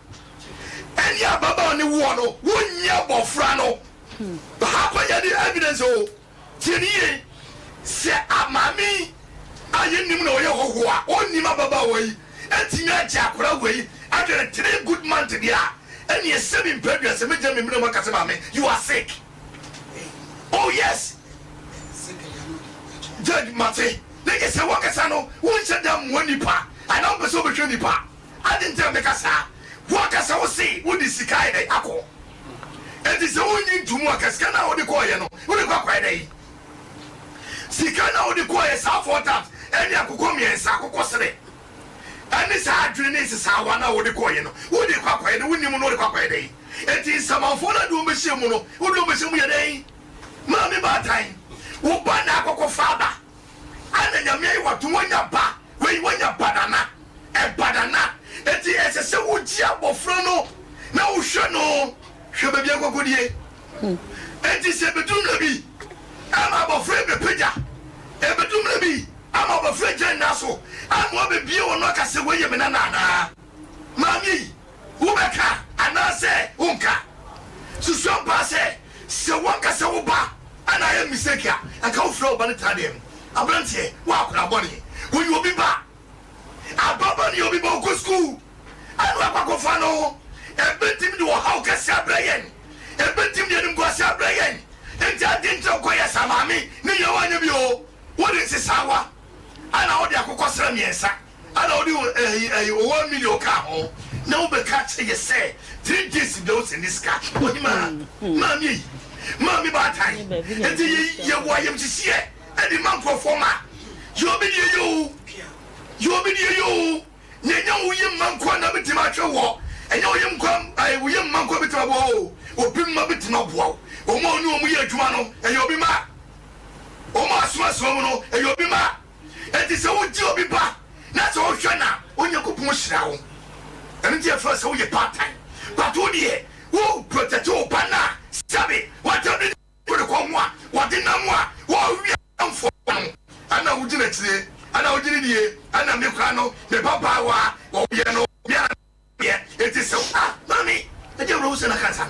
ne ababaawa no woɔ no, wonnye abɔfra no? Ha kɔ yɛde evidence o. Tie no yie, sɛ maame yi a yɛnnim na ɔyɛ hɔhoɔ a ɔnnim ababaawa yi atumi agye akwadaa wei ahwɛ no three good month deɛ a, ɛneɛ sɛbi mpɛ aduasa mɛgyina me mena mu aka sɛ maame you are sick. Oh yes, Judge mate, na kyɛ sɛ wankasa no wonhyɛ da mmoa nipa anaa wompɛ sɛ wobɛhwɛ nipa. Adɛn nti na meka saa? W'ankasa wose wode sika ayɛ dɛn akɔ? Enti sɛ wonnye nto mu a, ka sika no a wode kɔeɛ no, wode kɔ akɔyɛ dɛn? Sika no a wode kɔeɛ saa four times ɛne akokɔ mmiɛnsa, akokɔ sere, ɛne saa adwene ne nsesaawa no a wode kɔeɛ no, wode kɔ akɔyɛ dɛn? Wonnim no, wode kɔ akɔyɛ dɛn? Enti nsamanfoɔ no a de wɔn bɛhyɛ mu no, wode wɔn bɛhyɛ mu yɛ dɛn? Maame baatan, wo ba na akɔkɔfa aba. Ana Nyame ayi watom wanya ba wei wanya banana ɛbanana eti ɛsɛ sɛ wogye abɔfra no na wohwɛ no hwɛ baabi akɔkɔdie eti sɛ ebeduru mmerɛ bi ama abɔfra yi bɛpagya ebeduru mmerɛ bi ama abɔfra gyina nna so ama wabɛbie wɔn aka sɛ wei yɛ me nana anaa maame yi Wobɛka anaasɛ wonka? Susu ampa sɛ, sɛ w'ankasa wo ba na ayɛ mistake a, anka wofrɛ wo ba no tra dɛm. Aberanteɛ, wo akwadaa bɔne. Woyɛ obi ba. Ababaa no yɛ obi ba, ɔkɔ sukuu. Ɛna wakɔ akɔfa no. Ɛbɛtumi de ɔhaw kɛse abrɛ yɛn. Ɛbɛtumi de animguase abrɛ yɛn. Enti adɛn nti na wokɔyɛ saa? Maame, ne nua woanyɛ bi o. Wode nsesaawa ɛna wode akokɔsrɛ mmiɛnsa. Ana wode wo ɛyi ɛyi wo one million kaa ho na wo bɛka akyerɛ yɛ sɛ 3 days bia wo sɛndi sika. Ohemaa, maame ei, Maame baatan. Enti yɛ yɛwɔ ayamhyehyeɛ ɛde ma nkorɔfoɔ ma. Yɛ obi deɛ yɛ oo. Yɛ obi deɛ yɛ oo. Na ɛnyɛ wo yam mma nkoa na bɛtumi ahwɛ woɔ. Ɛnyɛ wo yam nkoa ɛɛ wo yam mma nkoa bɛtumi aboa wo oo. Obi mma bɛtumi aboa wo. Wɔn a wo ne wɔn yɛ adwuma no, ɛyɛ obi mma. Wɔn a asomasoma mu no, ɛyɛ obi mma. Enti sɛ wogye obi ba na sɛ wohwɛ no a, Onyankopɔn hyira wo. Ɛno nti yɛfrɛ wo sɛ woyɛ baatan. But wo deɛ, wo protect wo ba no a, sɛbe w'atɛm de ne kɔn ho a wɔde nam a wɔrewia mfoa no, ɛna wogyina akyire, ɛna wogye ne die, ɛna me koraa no, me ba baawa a wɔyɛ no, me ara Yɛ enti sɛ ah maame ɛdeɛ awerɛhosɛm na aka saa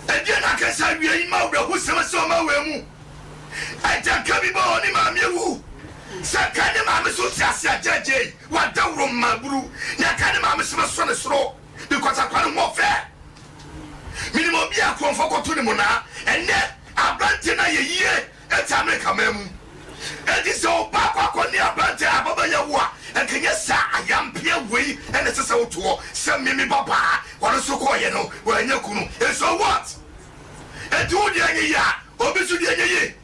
ɛdeɛ na aka saa awia yi ma awerɛhosɛm sɛ ɔma wɔ mu ɛgya nka bi bɔ ɔne maame awu sɛ nka ne maame so te ase agyagye wada woro mma buru na nka ne maame so bɛsɔ ne soro because akwa ne ho ɔfɛ menim obi a kurɔmfoɔ kɔto ne monaa ɛnɛ aberante no ayɛ yie Ɛte Amerika man mu. Enti sɛ wo ba akɔ akɔ ne aberante a ababaawa wu a, anka ɛnyɛ saa ayampeɛ wei na ɛsɛ sɛ wotoɔ sɛ me me ba baa ɔno nso kɔɔyɛ no wannya kunu and so what? Enti wo deɛ nyɛ yie a obi nso deɛ nyɛ yie.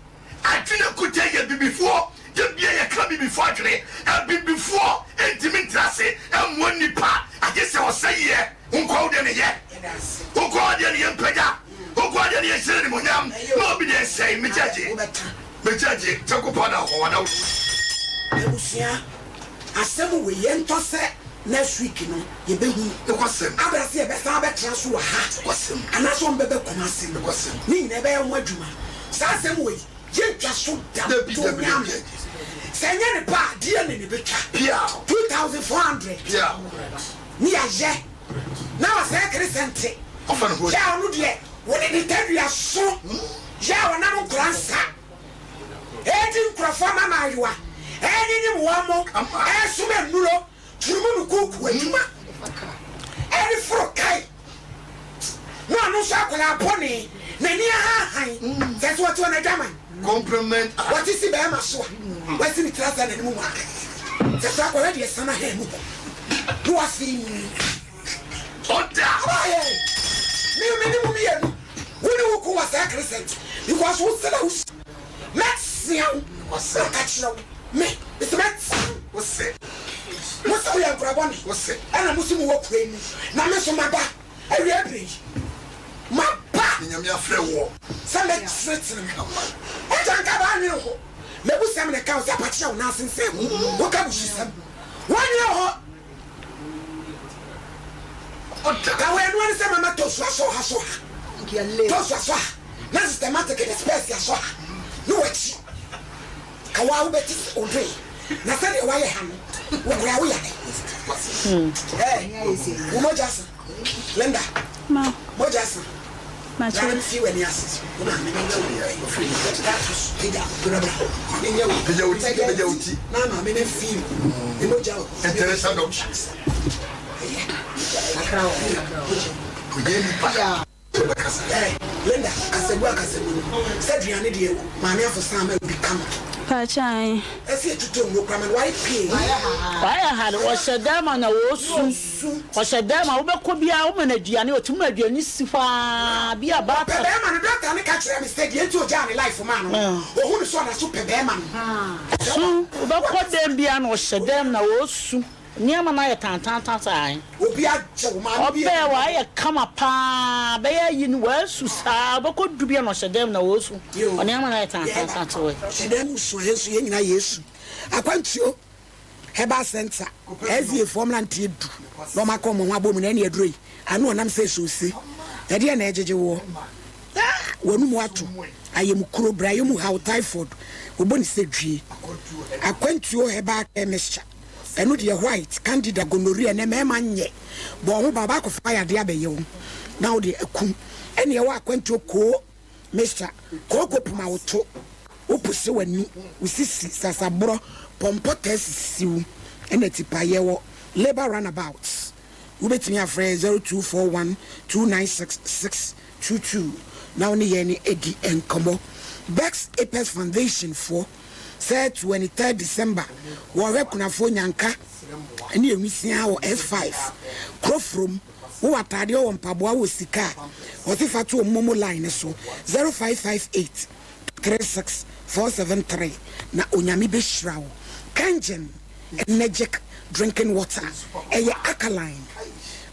Adwene kuta yɛ abibifoɔ da bia yɛka abibifoɔ adwene. Abibifoɔ ntumi ntra ase mmoa nnipa agye sɛ ɔsɛeɛ. Wo nkoa wo deɛ ne yɛ. Wo nkoa wo deɛ ne yɛ mpagya. Wo nkoa deɛ ne yɛ nhyira animonyam. Na obi deɛ nsɛe. Me gyagye. Me gyagye. Tɛko pa da hɔ wana wo. Abusua asɛm wei yɛntɔ sɛ next week no yɛbɛhunu. Nokwasɛm. Abra sɛ yɛbɛsan abɛtra so wɔ ha. Nokwasɛm. Anaasɛ wɔn bɛba Kumasi. Nokwasɛm. Ne nyinaa ɛbɛyɛ ho adwuma. Saa asɛm wei yɛntwa so da. Dabi dabi dabi. Sɛ ɛnyɛ ne pa a DNA na ɛbɛtwa. Piaw. 2400. Piaw. Ne yɛayɛ na wasɛe keresɛnte. Ɔfa ne ho Yɛ a ɔno deɛ wode ne tadua so. Yɛ a ɔnam nkora nsa redi nkurɔfoɔ mma mmaayewa, renyenyem wɔn mo, resoma nnuro, turumu no kuukuu adwuma, reforo kae. Na ɔno nso akwadaa bɔne, n'ani ahanhan, sɛ sɛ ɔte hɔ n'adwaman. Compliment. Wɔte si bɛrima so a, wasi ne tiri ase a n'anim mu aka. Sɛ sɛ akwadaa deɛ san ahɛn mu hɔ, na wafee mu. Ɔda. Abayɛ, me me ne mo mmienu, wo ne wo ko wɔ saa crescent because wo sɛ na wo si. Mɛtea wo, maka kyerɛ wo, me, mese mɛtea wo. Wo se. Mo se moyɛ nkora bɔne. Wo se. Ɛna mo se mowɔ kuro yi mu, na me nso maba. Awiei bere yi, maba. Ne Nyame afrɛ woɔ. Sɛ mɛkyerɛkyerɛ me ho. Agya nka bɛanwene ho. Mebusɛm na ɛka wo sɛ apakye a wo nan asensɛn mu. Woka bususɛm. Woanwene ho. Ɔda. Ka wei ɛnoa ne sɛ mama tosu asɔ ha sɔ ha. Tosu asɔ ha. Na systematic de spɛs asɔ ha. Ne wakyi. Ka waa wobɛte sɛ odwen. Na sɛdeɛ wayɛ ha no, wo koraa wo yare. Ɛɛ, wo mogya sa. Linda, Ma. mogya sa. Makyɛ. Bra na mfii w'ani ase. Wo maame no nyɛ wo yɛ. Bra to so. Pagya, bra bra. Ne nyɛ wo. Pagya wo ti, pagya wo ti. Na maame no mfii ne mogya wɔ. International doctor. Ɛyɛ. Kakra wɔ hɔ. Mogya. Ɔyɛ nipa. Ɛɛ Linda, kasagu akasagu no, sɛ aduane deɛ maame afosan ama obi kama. Pakyɛ ae. Ɛsɛ yɛtotɔ nnuro koraa ma no, wayɛ pee. Wayɛ hard, ɔhyɛ dan ma na ɔɔsu, ɔhyɛ dan ma wobɛkɔ biara woma no aduane, ɔtumi ma aduane si hɔ aa bi a Ɔpɛ baatan. bɛɛma no, doctor no ka kyerɛɛ me sɛ deɛ nti ɔgyaa ne life maa no no, ɔhu no sɛ ɔda so pɛ bɛɛma no. Su, wobɛkɔ dɛm biara na ɔhyɛ dɛm na ɔɔsu. Nneɛma no ayɛ tantaantan saa he. Obi agye wo maame bi Ɔbɛɛ wayɛ kama paa bɛyɛ ayi no wasu saa ɔbɛkɔ du bi a na ɔhyɛ dɛm na ɔɔsu ɔnneɛma no ayɛ tantaantan te hɔ yi. Hyɛ dɛm su a yɛn nso yɛn nyinaa yɛsu. Akwantuo Herbal Centre, SDA foɔ mmeranteɛ du na wɔn aka wɔn ho abɔ mu na ɛne aduro yi ano ɔnam sɛ soose. Ɛdeɛn na ɛgyegye woɔ? Ah! W'anum ato, ayamukuro, brayɛ mu haw, typhoid, wɔbɔ ne sɛ dwie. Akwantuo Herbal Care Mixture. Ɛno deɛ white, candida, gonorrhea ɛnɛ mmarima nyɛ. Bɔ wo ho ban, wobɛakɔfa yadeɛ abɛyɛ wo na wode akum. Ɛne ɛwɔ akwantuo koo mixture, kooko poma wo to, wo pose w'ani, wo sisi, sasaborɔ, pɔmpɔ taa sisi wo, ɛna tipaeɛ wɔ labour runabout. Wobɛtumi afrɛ 0241 296 622 na wo ne yɛn adi nkɔmmɔ. Bex Apex Foundation foɔ. Sɛ 23 December wɔhwɛ kunafoɔ nyanka ne awisiaa wɔ S5 Kurofrom. Wowɔ ataadeɛ, wowɔ mpaboa, wowɔ sika a, ɔse fa to wɔn momo line no so, 0558 36 473, na Onyame bɛhyira wo. Kangen Energic Drinking Water, ɛyɛ alkaline,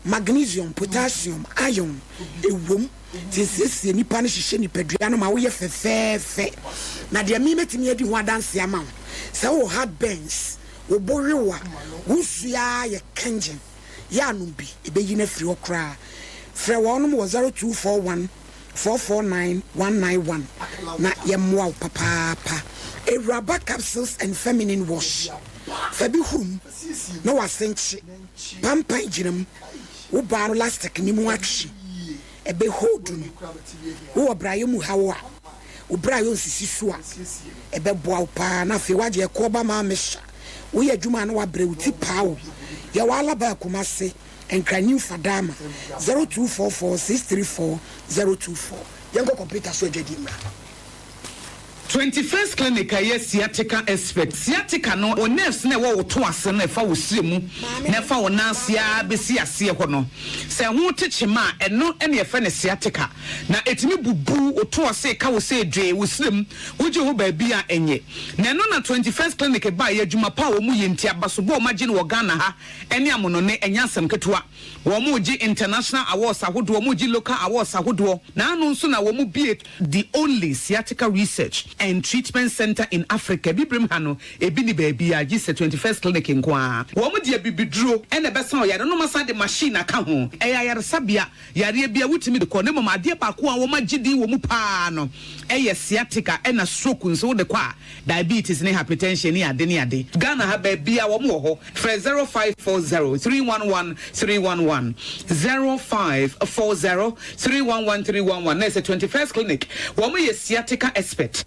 magnesium, potassium, iron ɛwom, nti ɛsiesie nipa no hyehyɛ nipadua no ma woyɛ fɛfɛɛfɛ. Na deɛ me mɛtumi adi ho adanseɛ ama wo, sɛ wowɔ heartburns, wo bo we wo a, wo nsuo ara yɛ Kangen. Yɛ anom bi, ɛbɛyi no afiri hɔ koraa. Frɛ wɔnom wɔ 0241 449 191 na yɛmmoa wo papaapa. Awuraba Capsules and Feminine Wash, Fa bi huru mu na w'ase nkye, pampan gyina mu, wo baa no lastic no mu atwe, ɛbɛ hold no. Wowɔ brayɛ mu haw a, wo brayɔ nsisi so a, ɛbɛboa wo paa na afei woagye ɛkoɔ ba maa mehya. Woyɛ adwuma a na wabrɛ wo ti paa o. Yɛwɔ Alaba Kumase, Nkran New Fadama, 0244 634 024. Yɛnkɔ kɔmputa so adwadie mmra. 21st Clinic a ɛyɛ sciatica expert. Sciatica no, wo nerves no a ɛwɔ wo to ase no a ɛfa wo srɛ mu na ɛfa wo nan ase ara bɛsi aseɛ hɔ no, sɛ ɛho te kyema a, ɛno na yɛfrɛ no sciatica. Na ɛtumi bubu wo to ase, ka wo sɛ dwee, wo srɛ mu, wogye ho baabi a ɛnyɛ. Na ɛno na 21st Clinic baeɛ, adwuma pa a wɔyɛ nti, abasobɔ a wɔagye no wɔ Ghana ha ne amonɔne, ɛnyɛ asɛm ketewa. Wɔregye international awards ahodoɔ, wɔregye local awards ahodoɔ, na ano nso na wɔbue the only sciatica research and treatment centre in Africa. Abibirem ha no, ebi nni baabiara gye sɛ 21st Clinic nko ara. Wɔde abibiduro na ɛbɛsa ɔyare no, na wɔasan de machine aka ho. Ɛyɛ ayaresabea, yareɛ biara wotumi de kɔ, na mmom adeɛ baako a wɔagye din wɔ mu pa ara no yɛ sciatica, ɛna stroke nso wode kɔ a, diabetes ne hypertension ne ade ne ade. Ghana ha baabiara wɔn wɔ hɔ. Frɛ 0540 311 311, 0540 311 311 na ɛsɛ 21st Clinic. Wɔn yɛ sciatica expert.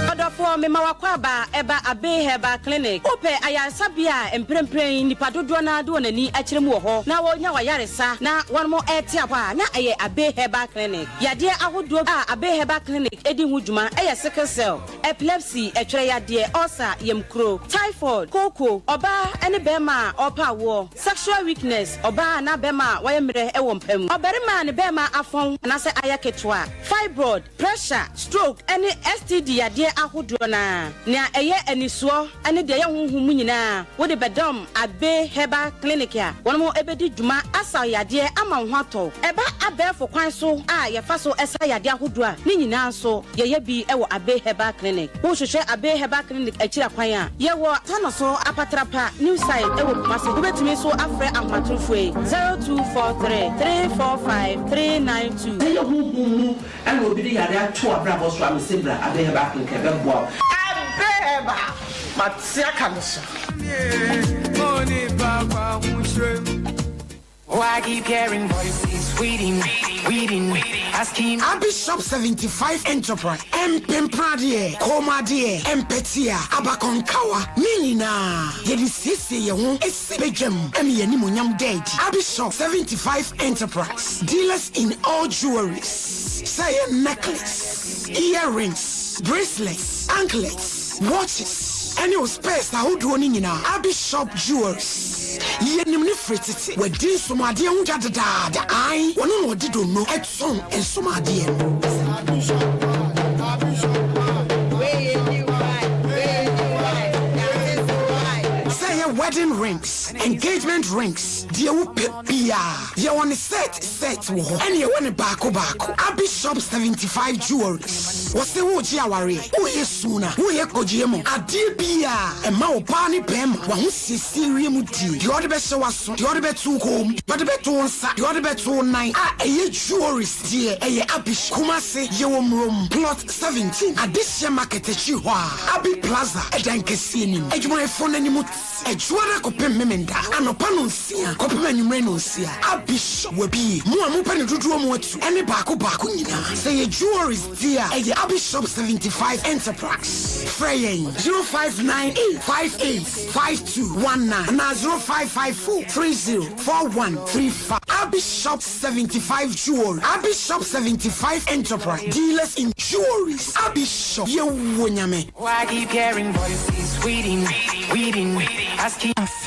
Ɔdɔfoɔ, mema w'akwaaba ɛba Abbey Herbal Clinic. Wopɛ ayaresabea a mprempren nnipa dodoɔ no ara de wɔn ani akyerɛ mu wɔ hɔ na wɔnya w'ayaresa na wɔnom rete apɔ a, na ɛyɛ Abbey Herbal Clinic. Yadeɛ ahodoɔ a Abbey Herbal Clinic di ho dwuma yɛ sickle cell, epilepsy, ɛtwerɛ yadeɛ, ulcer, yamkuro, typhoid, kooko, ɔbaa ne barima a ɔrepɛ awoɔ, sexual weakness, ɔbaa anaa barima a wayɛ mmerɛ wɔ mpa mu, ɔbarima a ne barima afɔn anaasɛ ayɛ ketewa, fibroid, pressure, stroke ne STD yadeɛ ahodoɔ no ara. Nea ɛyɛ anisoɔ ne deɛ ɛyɛ honhom mu nyinaa, wode bɛdɔm Abbey Herbal Clinic a wɔn bɛdi dwuma asaw yadeɛ ama wo ho atɔ wo. Ɛba abɛɛfo kwan so a yɛfa so sa yadeɛ ahodoɔ a, ne nyinaa nso yɛyɛ bi wɔ Abbey Herbal Clinic. Wohwehwɛ Abbey Herbal Clinic akyiri akwan a, yɛwɔ Tanoso Apatrapa, New Site wɔ Kumasi. Wobɛtumi nso afrɛ ahomatorofoɔ yi, 0243 345 392. Sɛ ɛyɛ honhom mu na obi de yare ato w'abrabɔ so a, mese bra Abbey Herbal Clinic ɛbɛboa wo. Abbey Herbal, mate aka me so. Abishop 75 Enterprise, Mpempradeɛ, Kɔnmuadeɛ, Mpɛtea, Abakɔnkawa, ne nyinaa yɛde siesie yɛn ho si badwam ma yɛn animuonyam da adi. Abishop 75 Enterprise, dealers in all jewelries, sɛ ɛyɛ necklace, earrings, bracelets, anklets, watches, ɛne wo spares ahodoɔ no nyinaa. Abishop Jewelries, yɛnim no firi tete. Wadi nsomadeɛ ho dwa dedaada. Ae, ɔno na ɔde donno tɔn nsomadeɛ no. Sɛ ɛyɛ wedding rings, engagement rings, deɛ wopɛ biara, yɛwɔ no set set wɔ hɔ, ɛne yɛwɔ no baako baako. Abi Shop 75 Jewelries, wɔse woregye awareɛ, woreyɛ suna, woreyɛ kɔgyeɛ mu, adeɛ biara, ɛma ɔbaa ne barima w'ahosiesie wiem die, deɛ ɔde bɛhyɛ w'aso, deɛ ɔde bɛto wo kɔn mu, deɛ ɔde bɛto wo nsa, deɛ ɔde bɛto wo nan, a ɛyɛ jewelries deɛ, ɛyɛ Abi Shop. Kumasi, yɛwɔ Murom, Plot 17, Adehyeɛ Market akyiri hɔ a, Abi Plaza, ɛdan kɛseɛ no mu. Adwumayɛfoɔ no anim te. Ɛdwoada kɔpem Memenda anɔpa nonsia kɔpem anwummere nonsia. Abi shop wabie. Mo a mopɛ no dodoɔ mu atu ɛne baako baako nyinaa. Sɛ ɛyɛ jewelries deɛ a, ɛyɛ Abi shop 75 Enterprise. Frɛ yɛn 0598 58 5219 anaa 0554 30 4135. Abi shop 75 Jewelry, Abi shop 75 Enterprise, dealers in jewelries. Abi shop, yɛwɔ Nyame.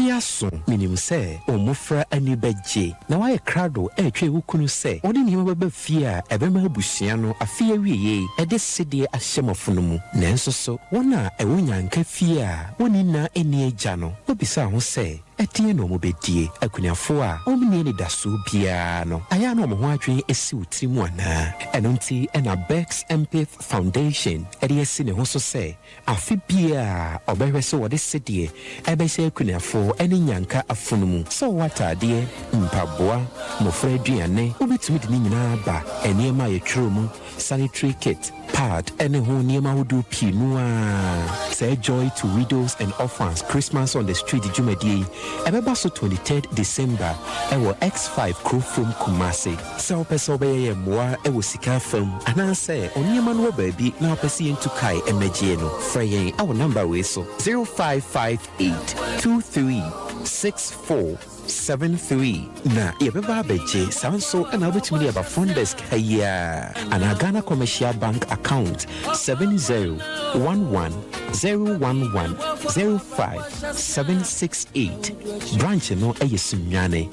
Afe aso, minim sɛ wo mmofra ani bɛgye na woayɛ krado retwɛn wo kunu sɛ ɔde nneɛma bɛba fie a ɛbɛma abusua no afe awiei de sedeɛ ahyɛ mo afono mu. Nanso so wɔn a ɛwɔ nnyanka fie a wɔnni nna nni agya no, woabisa ho sɛ ɛdeɛn na wɔbɛdie? Akunafoɔ a wɔnni anidasoɔ biara no, ayɛ a na wɔn ho adwene si wo tiri mu anaa? Ɛno nti na Bex Mpith Foundation de asi ne ho so sɛ Afe biara ɔbɛhwɛ sɛ wɔde sedeɛ ɛbɛhyɛ akunafoɔ ne nnyanka afono mu, sɛ ɔwɔ ataadeɛ, mpaboa, mmɔfra aduane, wobɛtumi de ne nyinaa aba, nneɛma a yɛtwerɛ mu, sanitary kit, pad ne ho nneɛma ahodoɔ pii no ara. Saa Joy to Widows and Orphans Christmas on the Street dwumadie yi, ɛbɛba so 23rd December wɔ X5 Kurofrom Kumasi. Sɛ wopɛ sɛ wobɛyɛ yɛn mmoa wɔ sika fam anaasɛ nneɛma no wɔ baabi na wopɛ sɛ yɛntu kae mmɛgyeɛ no, frɛ yɛn wɔ namba wei so, 0558 23 64 73 na yɛbɛba abɛgye. Saa nso na wobɛtumi de aba front desk ha yi ara anaa Ghana Commercial Bank account 7011 011 05. 768 branch no yɛ Sunyani.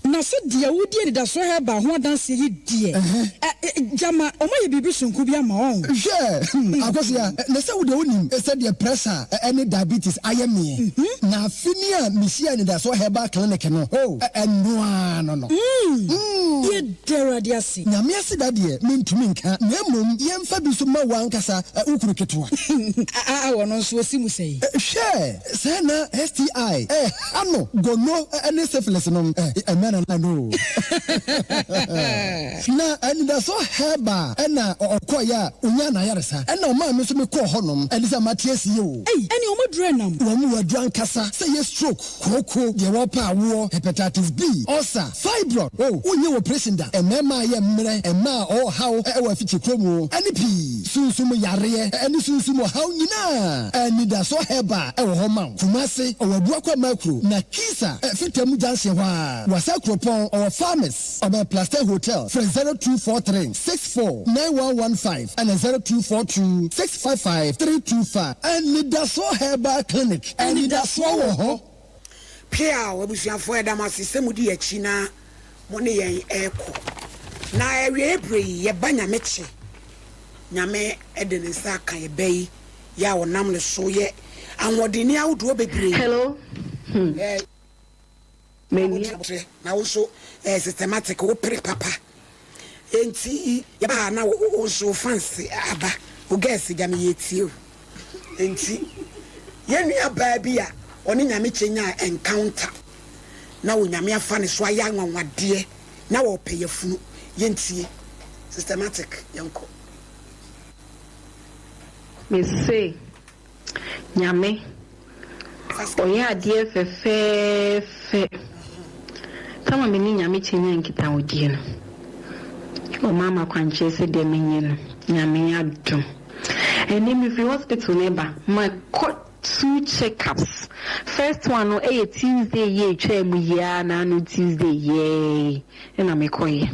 Na sɛ deɛ wodi anidasoɔ herbal ho adanseɛ yi deɛ, ɛ, gyama wɔayɛ biribi sononko bi ama wɔn. Hwɛ, hmm, Akosua, na sɛ wo deɛ wonim sɛdeɛ pressure ne diabetes ayɛ meɛ. Na afe ni a mehyiaa Anidasoɔ Herbal Clinic no, oh, ɛno ara no no. Yɛda Awurade ase. Nyame aseda deɛ mentumi nka na mmom yɛmfa bi nso ma wo ankasa wo kunu ketewa. Aa ɔno nso ɔsi mu sɛn? Hwɛ! Sɛɛ na STI ɛha no, gono ne syphilis no ɛmɛ na no o. Na anidasoɔ herbal ɛna ɔkɔeɛ a ɔnyaa n'ayaresa ɛna ɔmaa me nso mekɔɔ hɔ nom ɛne sɛ mate asie o. Ei ɛneɛ wɔn aduru ɛnam. Wɔn wɔ aduru ankasa sɛ ɛyɛ stroke, kooko, deɛ wɔpɛ awoɔ, hepatitis B, ulcer, Fibroid, oh, wonyɛ operation da, mmarima a yɛ mmerɛ, mmaa a ɔwɔ haw wɔ afikyikuro mu, ɛne pii. Sunsum yareɛ ɛne sunsum ɔhaw nyinaa, Anidasoɔ Herbal wɔ hɔ ma wo. Kumasi, ɔwɔ Abuakwa Makuro, na Kisa, Fitamu Junction hɔ ara. Wasa Kuropɔn, ɔwɔ Farmers, ɔbɛn Plaster Hotel. Frɛ 0243 64 9115 ɛna 0242 655 325. Anidasoɔ Herbal Clinic, anidasoɔ wɔ hɔ. Peaw abusuafoɔ yɛda mo ase sɛ modi yɛn akyi na mo ne yɛn rekɔ. Na awieɛ berɛ yi yɛba Nyame kye. Nyame de ne nsa aka yɛ ba yi yɛ a ɔnam ne so yɛ ahoɔdenne ahodoɔ bebree. Hello hmm. Mania. Na wo nso ɛyɛ systematic wo pere papa. Enti yɛba ha na wo nso wo fans aba wo girls gya me yɛtie o. Enti yɛn nua baa bi a ɔne Nyame kyɛ nyaa encounter na Onyame afa ne so ayɛ anwanwadeɛ na ɔpɛ yafunu. Yɛntie. Systematic yɛnkɔ. Mese Nyame ɔyɛ adeɛ fɛfɛɛfɛ Time a me ne Nyame kyɛ nyaa nkitahodie no Ɔmaa me akwankyerɛ sɛ deɛ menyɛ no Nyame adom Ɛnnɛ mefiri hospital no reba Makɔ two check ups First one no ɛyɛ Tuesday yi a ɛtwaa mu yi ara Naano Tuesday yi ara yi na mekɔeɛ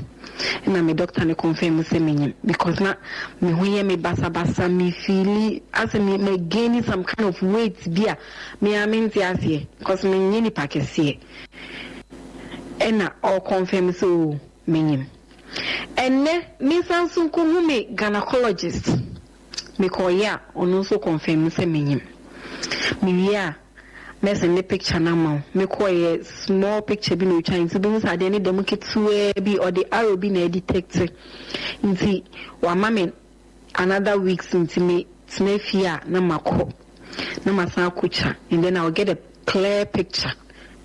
na me doctor no confirm sɛ menyim because na me ho yɛ me basabasa me feeli asɛ me ma gaini some kind of weight bi a me ara mente aseɛ because menyɛ nipa kɛseɛ ɛna ɔ confirm sɛ oo menyim. Ɛnnɛ me nsan nso nkɔhu me gynecologist mekɔeɛ a ɔno nso confirm sɛ menyim. Mewie a Mɛ sɛnde picture no ama wo. Me kɔeɛ small picture bi na otwae nti wobɛhu sɛ adeɛ no da mu ketewaa bi ɔde arrow bi na ɛdetecte nti wama me another weeks nti me tena fie a na makɔ na masan akɔtwa and then I will get a clear picture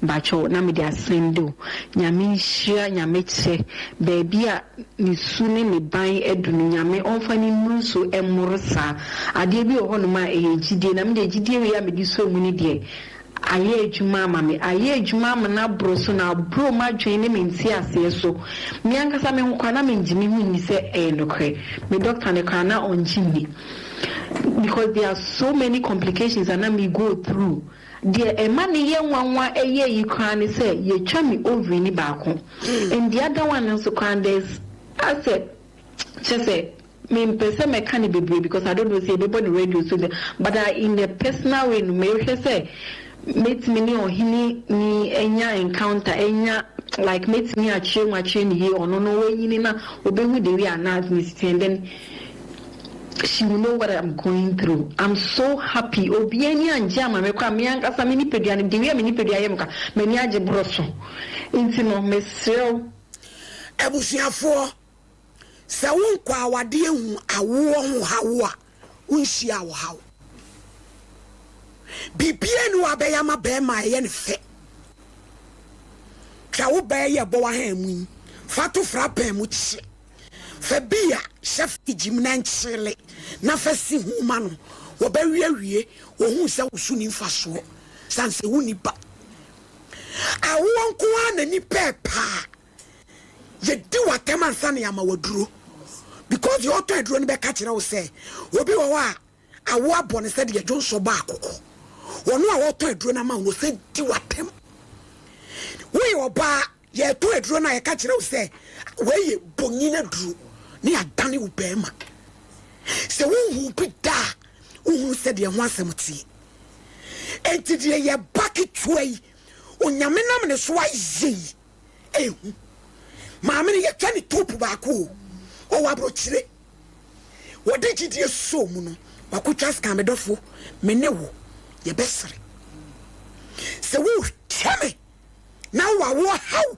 mpakyɛw na mede asɛnde wo. Nyame nhyira Nyame kyɛ baabi a ne su ne ne ban adu no Nyame ɔmfa ne nnuru so mmoro saa. Adeɛ bi wɔ hɔ nom a ɛyɛ gyidie na me deɛ gyidie wei a mede sɔ mu no deɛ ayɛ adwuma ama me, ayɛ adwuma ama no aboro so na aboro m'adwene ne me nteaseɛ so. Me ankasa me ho koraa na mengye me ho nni sɛ ɛyɛ nokorɛ. Me doctor no koraa na ɔngye nni because there are so many complications a na me go through. Deɛ ɛma no yɛ nwanwa ɛyɛ yi koraa ne sɛ yɛtwa me ovary no baako and the other one no nso koraa there's asɛ kyerɛ sɛ. Mempɛ sɛ mɛka no bebree because I don't know sɛ yɛbɛbɔ no radio so de, but I in a personal way no mehwɛ sɛ mɛtumi ne ɔhene ni anya encounter, anya like mɛtumi akyerɛ mu akyerɛ no yie, ɔno no wanyini na ɔbɛhu the way a na adwene si teɛ and then she will know what I'm going through. I'm so happy. Obiara ani angye ama me koraa, me ankasa me nipadua no, the way a me nipadua yɛ me koraa, m'ani agye boro so. Nti no, mesrɛ wo. Abusuafoɔ, Sɛ wo nkwawadeɛ hu awoɔ ho haw a, wonhyiaa ɔhaw. Biribiara nni hɔ a bɛyɛ ama barima a ɛyɛ no fɛ. Twa wo baa yi a ɛbɔ w'ahan mu yi, fa to frapɛn mu kye. Fa bi a hyɛ fridge mu na nkyele na fa si ho ma no. Wɔbɛwe awie, wɔhu sɛ wo so nni mfasoɔ sane sɛ wonni ba. Awoɔ nko ara na nnipa ɛpɛ a Yɛdi w'atɛm ansa na yɛama wo aduro because deɛ ɔtɔn aduro no bɛka kyerɛ wo sɛ obi wɔ hɔ a awo abɔ no sɛdeɛ dwonsɔ bɔ akokɔ. Ɔno a ɔtɔn aduro no ama wo no ɔsɛ di w'atɛm. Woyɛ ɔbaa yɛtɔn aduro no a yɛka kyerɛ wo sɛ wei yɛ bonyin aduro ne yɛadane wo bɛrima. Sɛ wohu bi da a wohunu sɛdeɛ ho asɛm teɛ. Enti deɛ yɛba ketewa yi Onyame nam ne so ayɛ yi Ehu. Maame no yɛtwa ne topu baako o. Ɔwɔ aburokyire. Wɔde gyidie sɔɔ mu no, wakotwa scan me dɔfo, me ne wo yɛbɛsere. Sɛ wohwɛ me na wowɔ awoɔ haw,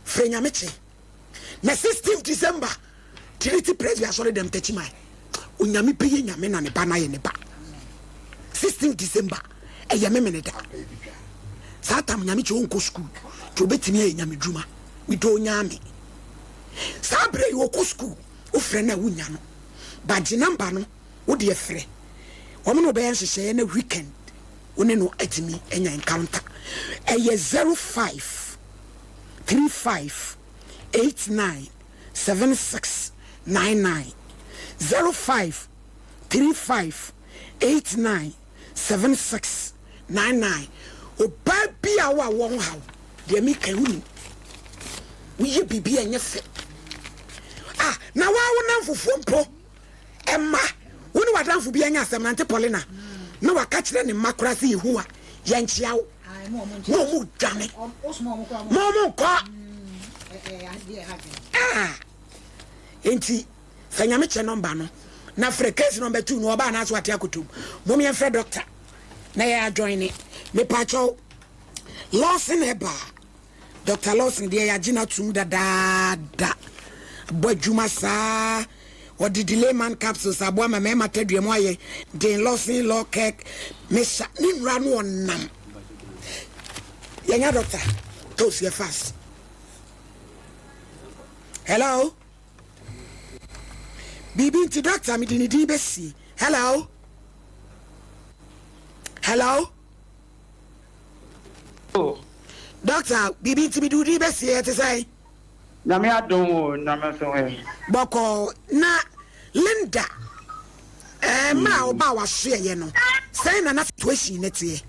frɛ Nyame kye. Na 16 December, Trinity Presby Asɔre dɛm Takyiman. Onyame bɛyɛ Nyame na ne ba no ayɛ ne ba. 16 December ɛyɛ memene da. Saa tam Nyame kyɛ ɔnkɔ sukuu nti ɔbɛtumi ayɛ Nyame dwuma. Medɔ Onyame. Saa berɛ yi ɔkɔ sukuu wofrɛ no a wonya no. Ba gye number no wo deɛ frɛ. Wɔn na wɔbɛyɛ nhyehyɛeɛ na weekend wo ne no atumi anya encounter. Ɛyɛ 05 35 89 76 99 05 35 89 76 99 Obaa bi a wo a wɔ ho haw deɛ meka yi wonim woyɛ biribi a ɛnyɛ fɛ ah na waa wo namfofoɔ mpo ɛma wo ne w'adamfo bi anya asɛm nante Paulina na waka kyerɛ ne mma koraa sɛ Yehowa yɛnkyea wo na ɔmo dwane ma ɔmo nkɔ ah Enti fa Nyame kyɛ number no na frɛ case number 2 no ɔba anaasɛ wate akotom. Mom yɛmfrɛ doctor na yɛ adjoine. Mepakyɛw Lawson Herbal Doctor Lawson deɛ yɛagye no atom dadaada. Bɔ adwuma saa. Ɔde delay man capsules aboa ma mmarima tadua mu ayɛ den. Lawson Law Kirk Mesha ne nnura no ɔnam. Yɛnya doctor. Toast yɛ fast. Hello? Biribi nti doctor mede ne din bɛsie. Hello? Hello? Oh. Doctor, biribi nti mede wo din bɛsie ɛte sɛn? Nyame adom o, nyame nso ɛ. Bɔkɔɔ na Linda ɛɛ mmerɛ a ɔbaa w'asoɛeɛ no sɛn na na situation no teɛ?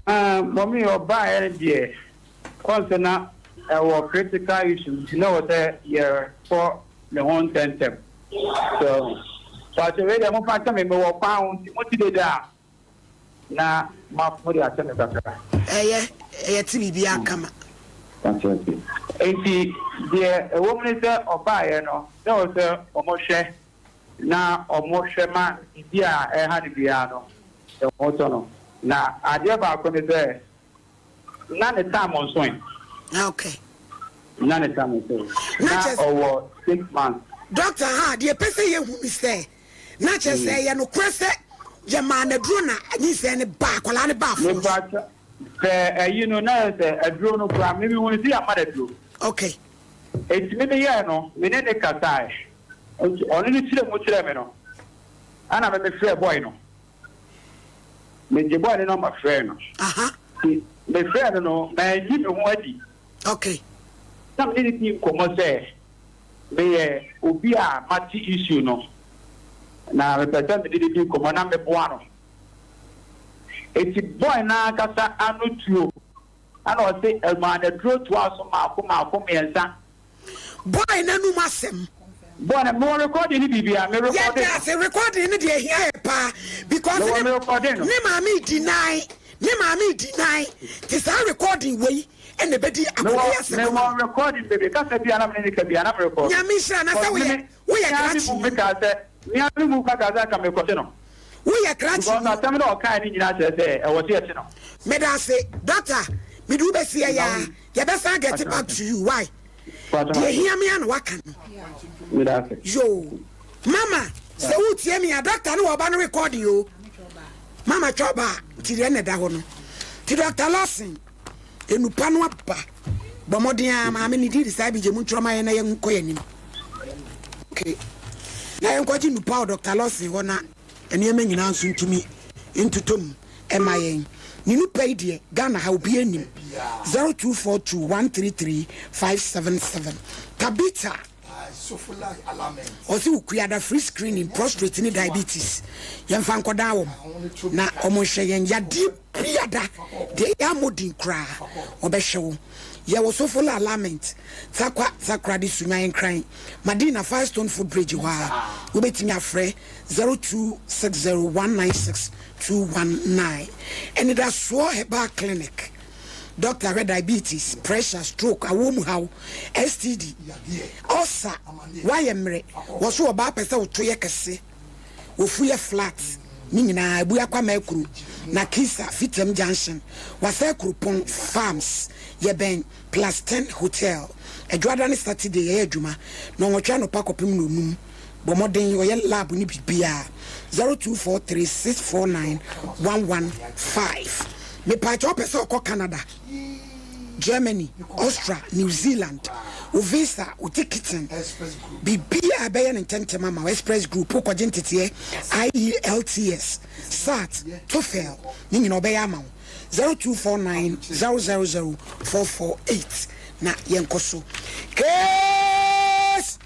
Ah, mɔmi ɔbaeɛ deɛ Kɔ sɛ na ɛwɔ critical issue nti na ɛwɔ sɛ yɛ kɔ ne ho ntɛntɛm. So pakyɛ wei deɛ momfa nkyɛ me mewɔ kwan ho nti mote dede a na ma mode akyɛ me kakra. Ɛyɛ ɛyɛ te biribiara kama. Ate ase. Nti deɛ ɛwɔ mu ne sɛ ɔbaeɛ no na ɛwɔ sɛ wɔhwɛ na wɔhwɛ ma biribi a ɛha no biara no ne ho tɔ no. Na adeɛ baako ne sɛ Na ne time nsoe. Ah, okay. Na ne time nsoe. Na ɔwɔ 6 months. Doctor, ha, deɛ ɛpɛ sɛ yɛhu ne sɛ, na kyerɛ sɛ ɛyɛ nokorɛ sɛ yɛmaa no aduro na nyinsɛn no baa, akwadaa no baa force? Mepa sɛ ɛyi no, na yɛ sɛ aduro no koraa, me mehunu sɛ yɛama no aduro. Okay. Enti me meyɛɛ no, me ne ne kasae. Nti ɔno ne kyerɛ mu kyerɛɛ me no, ɛna me mefrɛɛ boy no. Megye boy no nɔmba frɛɛ no. Nti mefrɛɛ no no, manyi me ho adi. Okay. Na me ne no dii nkɔmmɔ sɛ meyɛ obi a mate issue no, na mepɛ sɛ mede no di nkɔmmɔ na meboa no. Enti boy no ankasa ano tuo, ɛna ɔse ɛmaa no aduro toaa so mmaako mmaako mmiɛnsa. Boy no anum asɛm. Bɔ no, mewɔ recording ne biribiara, me recording no. Yɛda ase, recording no deɛ ɛhia yɛ paa because Mewɔ ne me recording no. ne maame deny, ne maame deny, nti saa recording wei ɛna ɛbɛdi akwadaa yi Mewɔ asɛm ama mewɔ no. recording bebree, kasa biara na me ne no ka biara na me record. Nyame nhyira na sɛ Because woyɛ me woyɛ me ara me krakye mu ni. me kaa sɛ, me ara me mu ka kaa sɛ anka merekɔkye no. Woyɛ krakye Because ni. asɛm no a ɔkae no nyinaa kyerɛ sɛ ɛwɔ sɛ yɛkye no. Meda ase doctor, mede wo bɛsi ɛyɛ a yɛbɛsan get back to you why? Deɛ ehia me a na waka no. Yoo mama sɛ wotie me a doctor no wɔ ɔba no recording o. Mama twa ɔba a nti deɛ na ɛda hɔ no. Nti Doctor Lawson enupa no aba. Bɔ mmɔden a maame ne di de saa bigye mu ntwerɛ ma yɛn na yɛnkɔ yɛn anim. Okay. Na yɛnkɔgye nupa wɔ Doctor Lawson hɔ na nneɛma nyinaa nso ntumi ntotɔ mu ɛma yɛn. Ne nupa yi deɛ Ghana ha obiara nnim. 0242 133 577. Tabitha ɔse Okuada free screening prostrate ne diabetes yɛmfa nkɔdan wɔn na wɔn nhwɛ yɛn yadeɛ biada deɛ yɛammɔ din koraa wɔbɛhwɛ wo. Yɛwɔ Sofola Alignment, Tarkwa Takoradi Sunyani Nkran, Madina Firestone Footbridge hɔ ara. Wobɛtumi afrɛ 0260 196 219. Anidasoɔ Herbal Clinic, Dɔkta hwɛ diabetes, pressure, stroke, awoɔ mu haw, STD, ulcer, woayɛ mmerɛ, wɔ so ɔbaa pɛ sɛ wo to yɛ kɛse, wofu yɛ flat, ne nyinaa, Abua Kwame Akuro, Nakisa, Fitam Junction, Wasa Akuropɔn, Farms, yɛbɛn Plus Ten Hotel. Adwoada ne Saturday yɛyɛ adwuma, nnɔnwɔtwe anɔpa kɔpem nnɔnum. Bɔ mmɔden ɔyɛ lab ne biribiara 0243 649 115. Mepaakyɛw wopɛ sɛ ɔkɔ Canada, Germany, Austria, New Zealand, wo visa, wo ticketing, biribiara ɛbɛyɛ no ntɛmntɛm ama wo. Express Group wokɔgye nteteɛ, IELTS, SAT, TOEFL, ne nyinaa ɔbɛyɛ ama wo. 0249 000 448 na yɛnkɔ so. Case!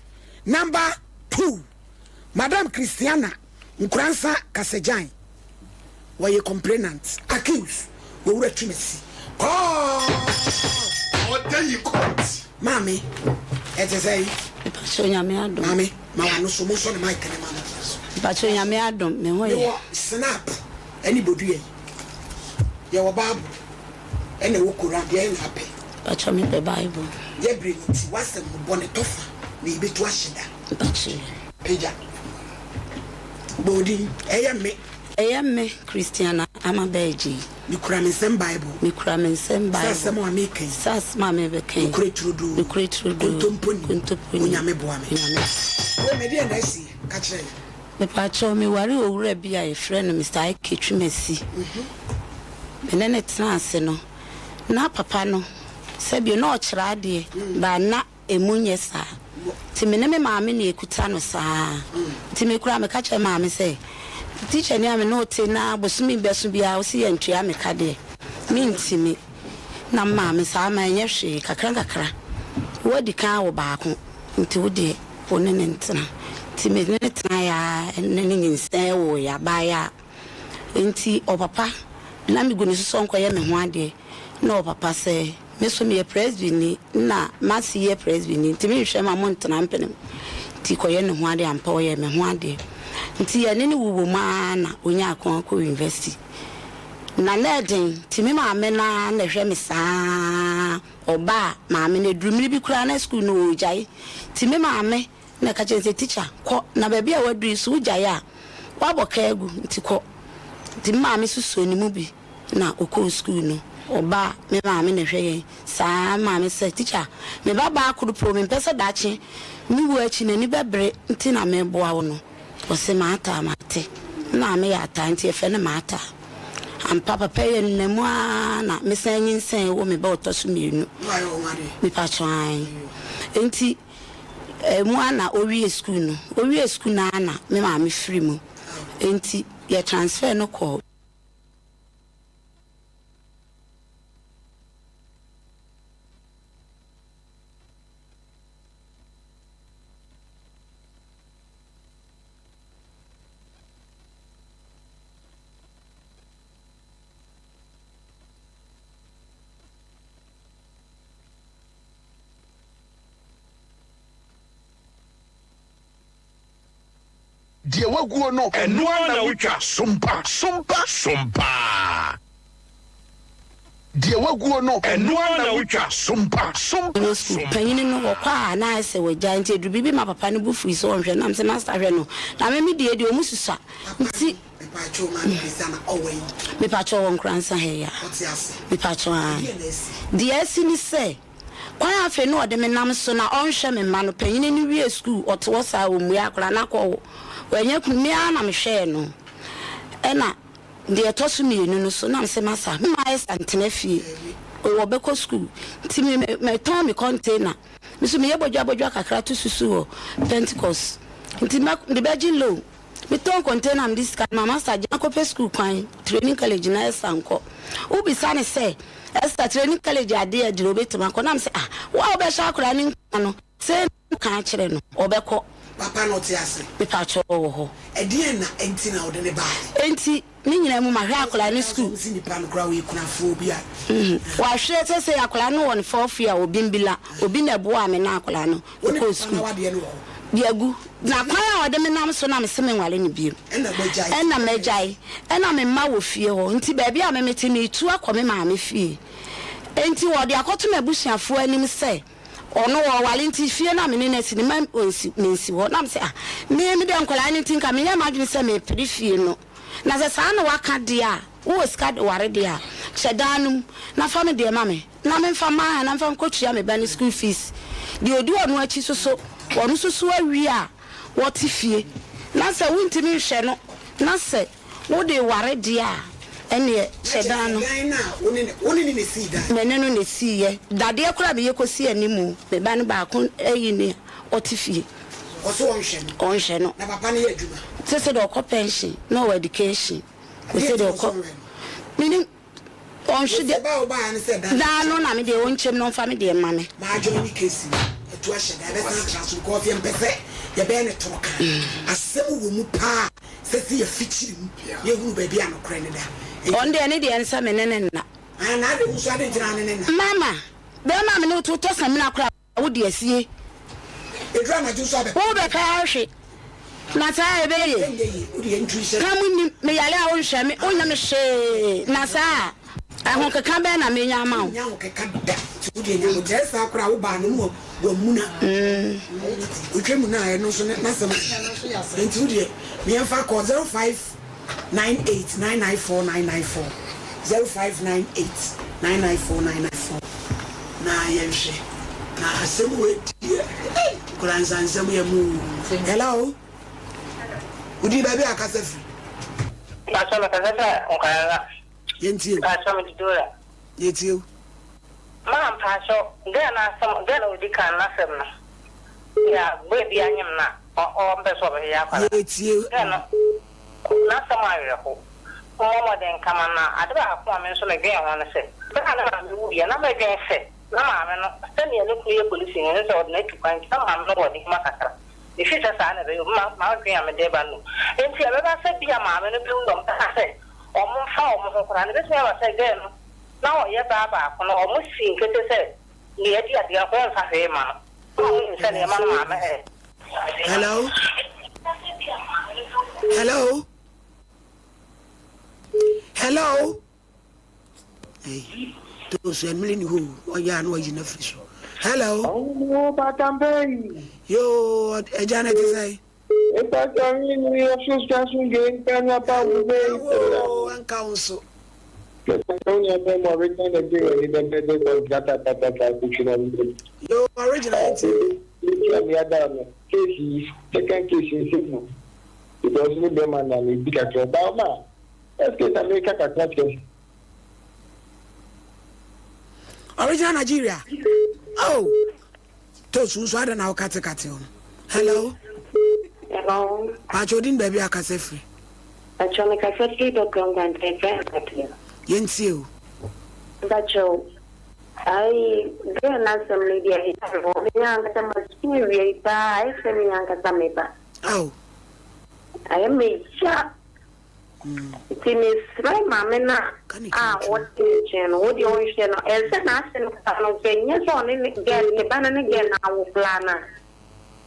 Number 2, Madam Christiana Nkoransa Kasagyan, wɔyɛ complainant, accused, Owura Twumasi, court. Ɔda yi court. Maame, ɛte sɛn? Mepakyɛw Nyame adom. Maame, ma w'ano so, monsɔ ne mic no ma no. Mepakyɛw Nyame adom, me ho yɛ. Mewɔ snap ɛne bodua yi. Yɛwɔ bible ɛna ɛwɔ koran, deɛn na apɛ? Mpakyɛw me pɛ bible. Yɛ brɛ no nti w'asɛm no bɔ ne tɔfa na yɛbɛtu ahyɛ da. Mpakyɛw. Pagya. Bɔ wo din. Ɛyɛ me. Ɛyɛ me Christiana Ama Bɛɛgye. Me kura me nsam bible. Me kura me nsam bible. Sɛ asɛm a meka yi. Sɛ asɛm a mebɛka yi. Nokorɛ turodoo. Nokorɛ turodoo. Kontompo nim. Kontompo nim. Onyame boa me. Onyame. Wei me deɛ na asi ka kyerɛ yɛn. Mepakyɛw, mewaree owura bi a yɛfrɛ no Mister Ike Twumasi. Me ne no tenaa ase no, na papa no, sɛbio na ɔkyerɛ adeɛ, but na ɛmu nyɛ saa. Nti me ne me maame na ɛkuta no saa. Nti me koraa meka kyerɛɛ maame sɛ, tikyani a me ne wo te na bosome bɛso biara wo se yɛntua me ka deɛ, mentumi. Na me maame saa ma ɛnyɛ hwee, kakra nkakra, woadi kan awo baako, nti wo deɛ wo ne no ntena. Nti me ne no tenaeɛ ara ne no nyinsɛn woeɛ abaayewa. Enti ɔpapa, na megu ne so sɛ ɔnkɔyɛ me ho adeɛ, na ɔpapa sɛ, me nso meyɛ Presbyni, na m'ase yɛ Presbyni, nti menhwɛ ma montena mpene me, nti kɔyɛ ne ho adeɛ. Ampa ɔyɛɛ me ho adeɛ. Nti yɛne no wowɔ mu ara na ɔnyaa kwan kɔɔ university. Na na ɛden, nti me maame no ara na ɛhwɛ me saa ara. Ɔba a, maame no, ɛduru mmerɛ bi koraa na sukuu no ɔregyae, nti me maame na ɛka kyerɛɛ no sɛ, Tikya, kɔ, na baabi a woaduru yi, sɛ wogyae a, woabɔ ka agu, nti kɔ. Nti me maame nso sɔɔ ne mu bi na ɔkɔɔ sukuu no. Ɔba a, me maame na ɛhwɛ yɛn saa ara. Me maame sɛ, Tikya, me ba baa koro po, mempɛ sɛ daakye me wuo akyi n'ani bɛbere nti na mereboa wo no. Ɔse, Maataa, mate. Me maame yɛ ataa nti yɛfrɛ no Maataa. Ampa, papa yi ɛnna mu ara na mesan nyinsɛn wɔ me ba a ɔtɔ so mmienu. Mepakyɛw, ae. Nti Emu ara na owiee sukuu no. Owiee sukuu no ara na me maame firi mu. Enti yɛ transfer no kɔɔ. Deɛ waguo no, ɛno ara na wotwa. Sompa, sompa, sompa. Deɛ waguo no, ɛno ara na wotwa. Sompa, sompa, No sukuu sompa. panyini no wɔkɔ a na ayɛ sɛ wagyae nti ɛduru biribi ma papa no bo fui sɛ ɔnhwɛ no na mesɛ master hwɛ no na me me deɛ deɛ ɔmu susua nti Mepakyɛw maame bisa na ɔwɔ yi. Mepakyɛw wɔ Nkoransa ha yi a. Ɔte ase. Mepakyɛw aane. Ɛdeɛn na asi? Deɛ asi ne sɛ Kwan a afei na ɔde me nam so na ɔnhwɛ me mma no, panyini no wiee sukuu, ɔte hɔ saa, ɔmmue akwadaa no akɔ, wanya kunu, me ara na mehwɛɛ no. Ɛna deɛ ɛtɔ so mmienu no so, na mese masa, me mma Esther ntena fie, wɔbɛkɔ sukuu, nti me metɔn me container, me nso meyɛ bodwa bodwa kakra to susu wɔ Pentecost, nti mede bɛgye loan. Metɔn container a mede sika no ma Master gye na kɔpɛ sukuu kwan, training college na Esther nkɔ. Wobisa no sɛ, Esther, training college adeɛ aduru obɛtumi akɔ? Na mese, ah, wo a wobɛhyɛ akwadaa no nkuran no, sei na woka akyerɛ no, ɔbɛkɔ. Papa no ɔte ase? Mepakyɛw, ɔwɔ hɔ. Ɛdeɛn na nti na wode no baeɛ? Enti, ne nyinaa mu mahwɛ akwadaa no sukuu. Wɔsi nipa no koraa ɔyɛ kunafoɔ bi a. Wahwɛ sɛsɛi akwadaa no wɔ ne fourth year wɔ Bimbilla, obi na ɛboaa me na akwadaa no Wo ne kɔɔ papa no sukuu. awadeɛ no wɔ hɔ? De agu. Na kwan a ɔde me nam so na mese menware no bio. Ɛna moagyae? Ɛna magyae. Ɛna me mma wɔ fie hɔ, nti baabi a me mete meretu akɔ me maame fie. Enti wɔde akɔto m'abusuafoɔ anim sɛ ɔno ɔreware nti fie no a me ne no asi no mma ɔnsi, mensi hɔ. Na mese ah, me mede nkwadaa no nti nka menyɛɛ m'adwene sɛ merepere fie no. Na sɛ saa na woaka deɛ a, wowɔ sika de ware deɛ a, kyɛ dan no mu na fa me deɛ ma me. Na memfa mma ha na memfa nkɔtua me ba no school fees. Deɛ ɔdi ɔno akyi nso so, ɔno nso so awie a wɔte fie. Na sɛ wontumi nhwɛ no na sɛ wode ware deɛ a, ɛnneɛ hyɛ dan no. Me ne no na ɛsiiɛ. Dadeɛ koraa a meyɛ kɔsi animu, me ba no baako ayi ne ɔte fie. Ɔnhwɛ no. Sese deɛ ɔkɔ pension na ɔwɔ education. Sese deɛ ɔkɔ. Menim. Ɔnhwe deɛ daa no na me deɛ ɔnkyɛm na ɔnfa me deɛ mma me. Maa join ne case no atu ahyɛ da yɛbɛsan atra so because yɛmpɛ sɛ yɛbɛyɛ no toro ka asɛm wɔ mu paa sɛ sɛ yɛfikyiri mu na yɛhunu baabi a nokorɛ no da. Ɔno deɛ ne deɛ ne sɛ me ne no nna. Ah na adɛn wo nso adɛn nti na wo ne no nna. Mama, bɛrima a me ne wo te wotɔ samina koraa. Wo de asie. Ɛduru anadwo nso abɛpɛ. Wo bɛpɛ ahwe. Na saa a ɛbɛyɛ ye. Ɛnyɛ ye, wo deɛ nturu hyɛ. Ka mo nim, me yare a wo nhwɛ me, wo nyɛ me hwee. Na saa a, ahokeka bɛn na menya ama wo? Wonnya ahokeka da, nti wo deɛ nya aboterɛ. Saa koraa wo baa no na wamuna. Wotwa mu no a, ɛno nso n'asɛm. Nti wo deɛ, meɛmfa kɔ 05. 98 994 994 0598 994 994 na yɛnhwɛ na asɛm wei deɛ ei nkwadaa nsa nsɛm yɛ mu oo hello wodin baabi a akasa firi. Mpatsɔ mekasa firi Nkoranza. Yɛntie o. Mpatsɔ mede Dora. Yɛtie o. Maa mpatsɔ girl n'asɛm girl a odi kan n'asɛm no yeah boy bi anyem no a ɔmpɛ sɛ ɔbɛhwehwɛ akwadaa Yɛtie girl no n'asɛm awerɛho mommɔ mmɔden nka ma na ade baako a me nso medwen ho ne sɛ bere a ne maame wuiɛ na mɛdwen sɛ na maame no sɛnea ne kunu yɛ polisini no sɛ ɔde no atu kwan nti na maame no wɔ nneɛma kakra mefiri sɛ saa na ɛbɛyɛ obi m'adwen a mede ba no nti ɛbɛba sɛ bi a maame no bɛwu ɔmbɛka sɛ wɔmfa wɔn ho koraa no ebetumi aba sɛ girl no na ɔyɛ baa baako no, wɔsii nkete sɛ nea adi adeɛ no koraa mfa hwee mma no. Na wɔnim sɛ nea ɛma no maame ɛ. Hello? Hello? Hello? Hey, to so emily ni ho ɔyɛ ano ayi na firi so. Hello? Oh, Batambe. Yo, ɛgya na ɛte sɛ. Nka wo nso. Yo, original nti. Second case nse mu because ne bɛrima na ne bi kakra ba ma first case na meka kakra kyerɛ. Original Nigeria. Oh. Toast nso adɛn na wokatekate ho? Hello. Hello. Pakyɛ odin baabi a kasa firi. Pakyɛ me kasa firi Dɔkɔ Nkwanta ɛfrɛ Akatea. Yɛntie o. Pakyɛ ayi girl n'asɛm no deɛ ɛyɛ awerɛhoɔ me ankasa masu awia yi paa ayɛ sɛ me ankasa me ba. Aw. Ayɛ me ya. Nti mesrɛ maame no a ɔte ne nkyɛn no, wo deɛ ɔnhwɛ no, ɛsɛ n'ase no koraa no, sɛ nyɛ sɛ ɔne ne girl, ne ba no ne girl no awo koraa no a,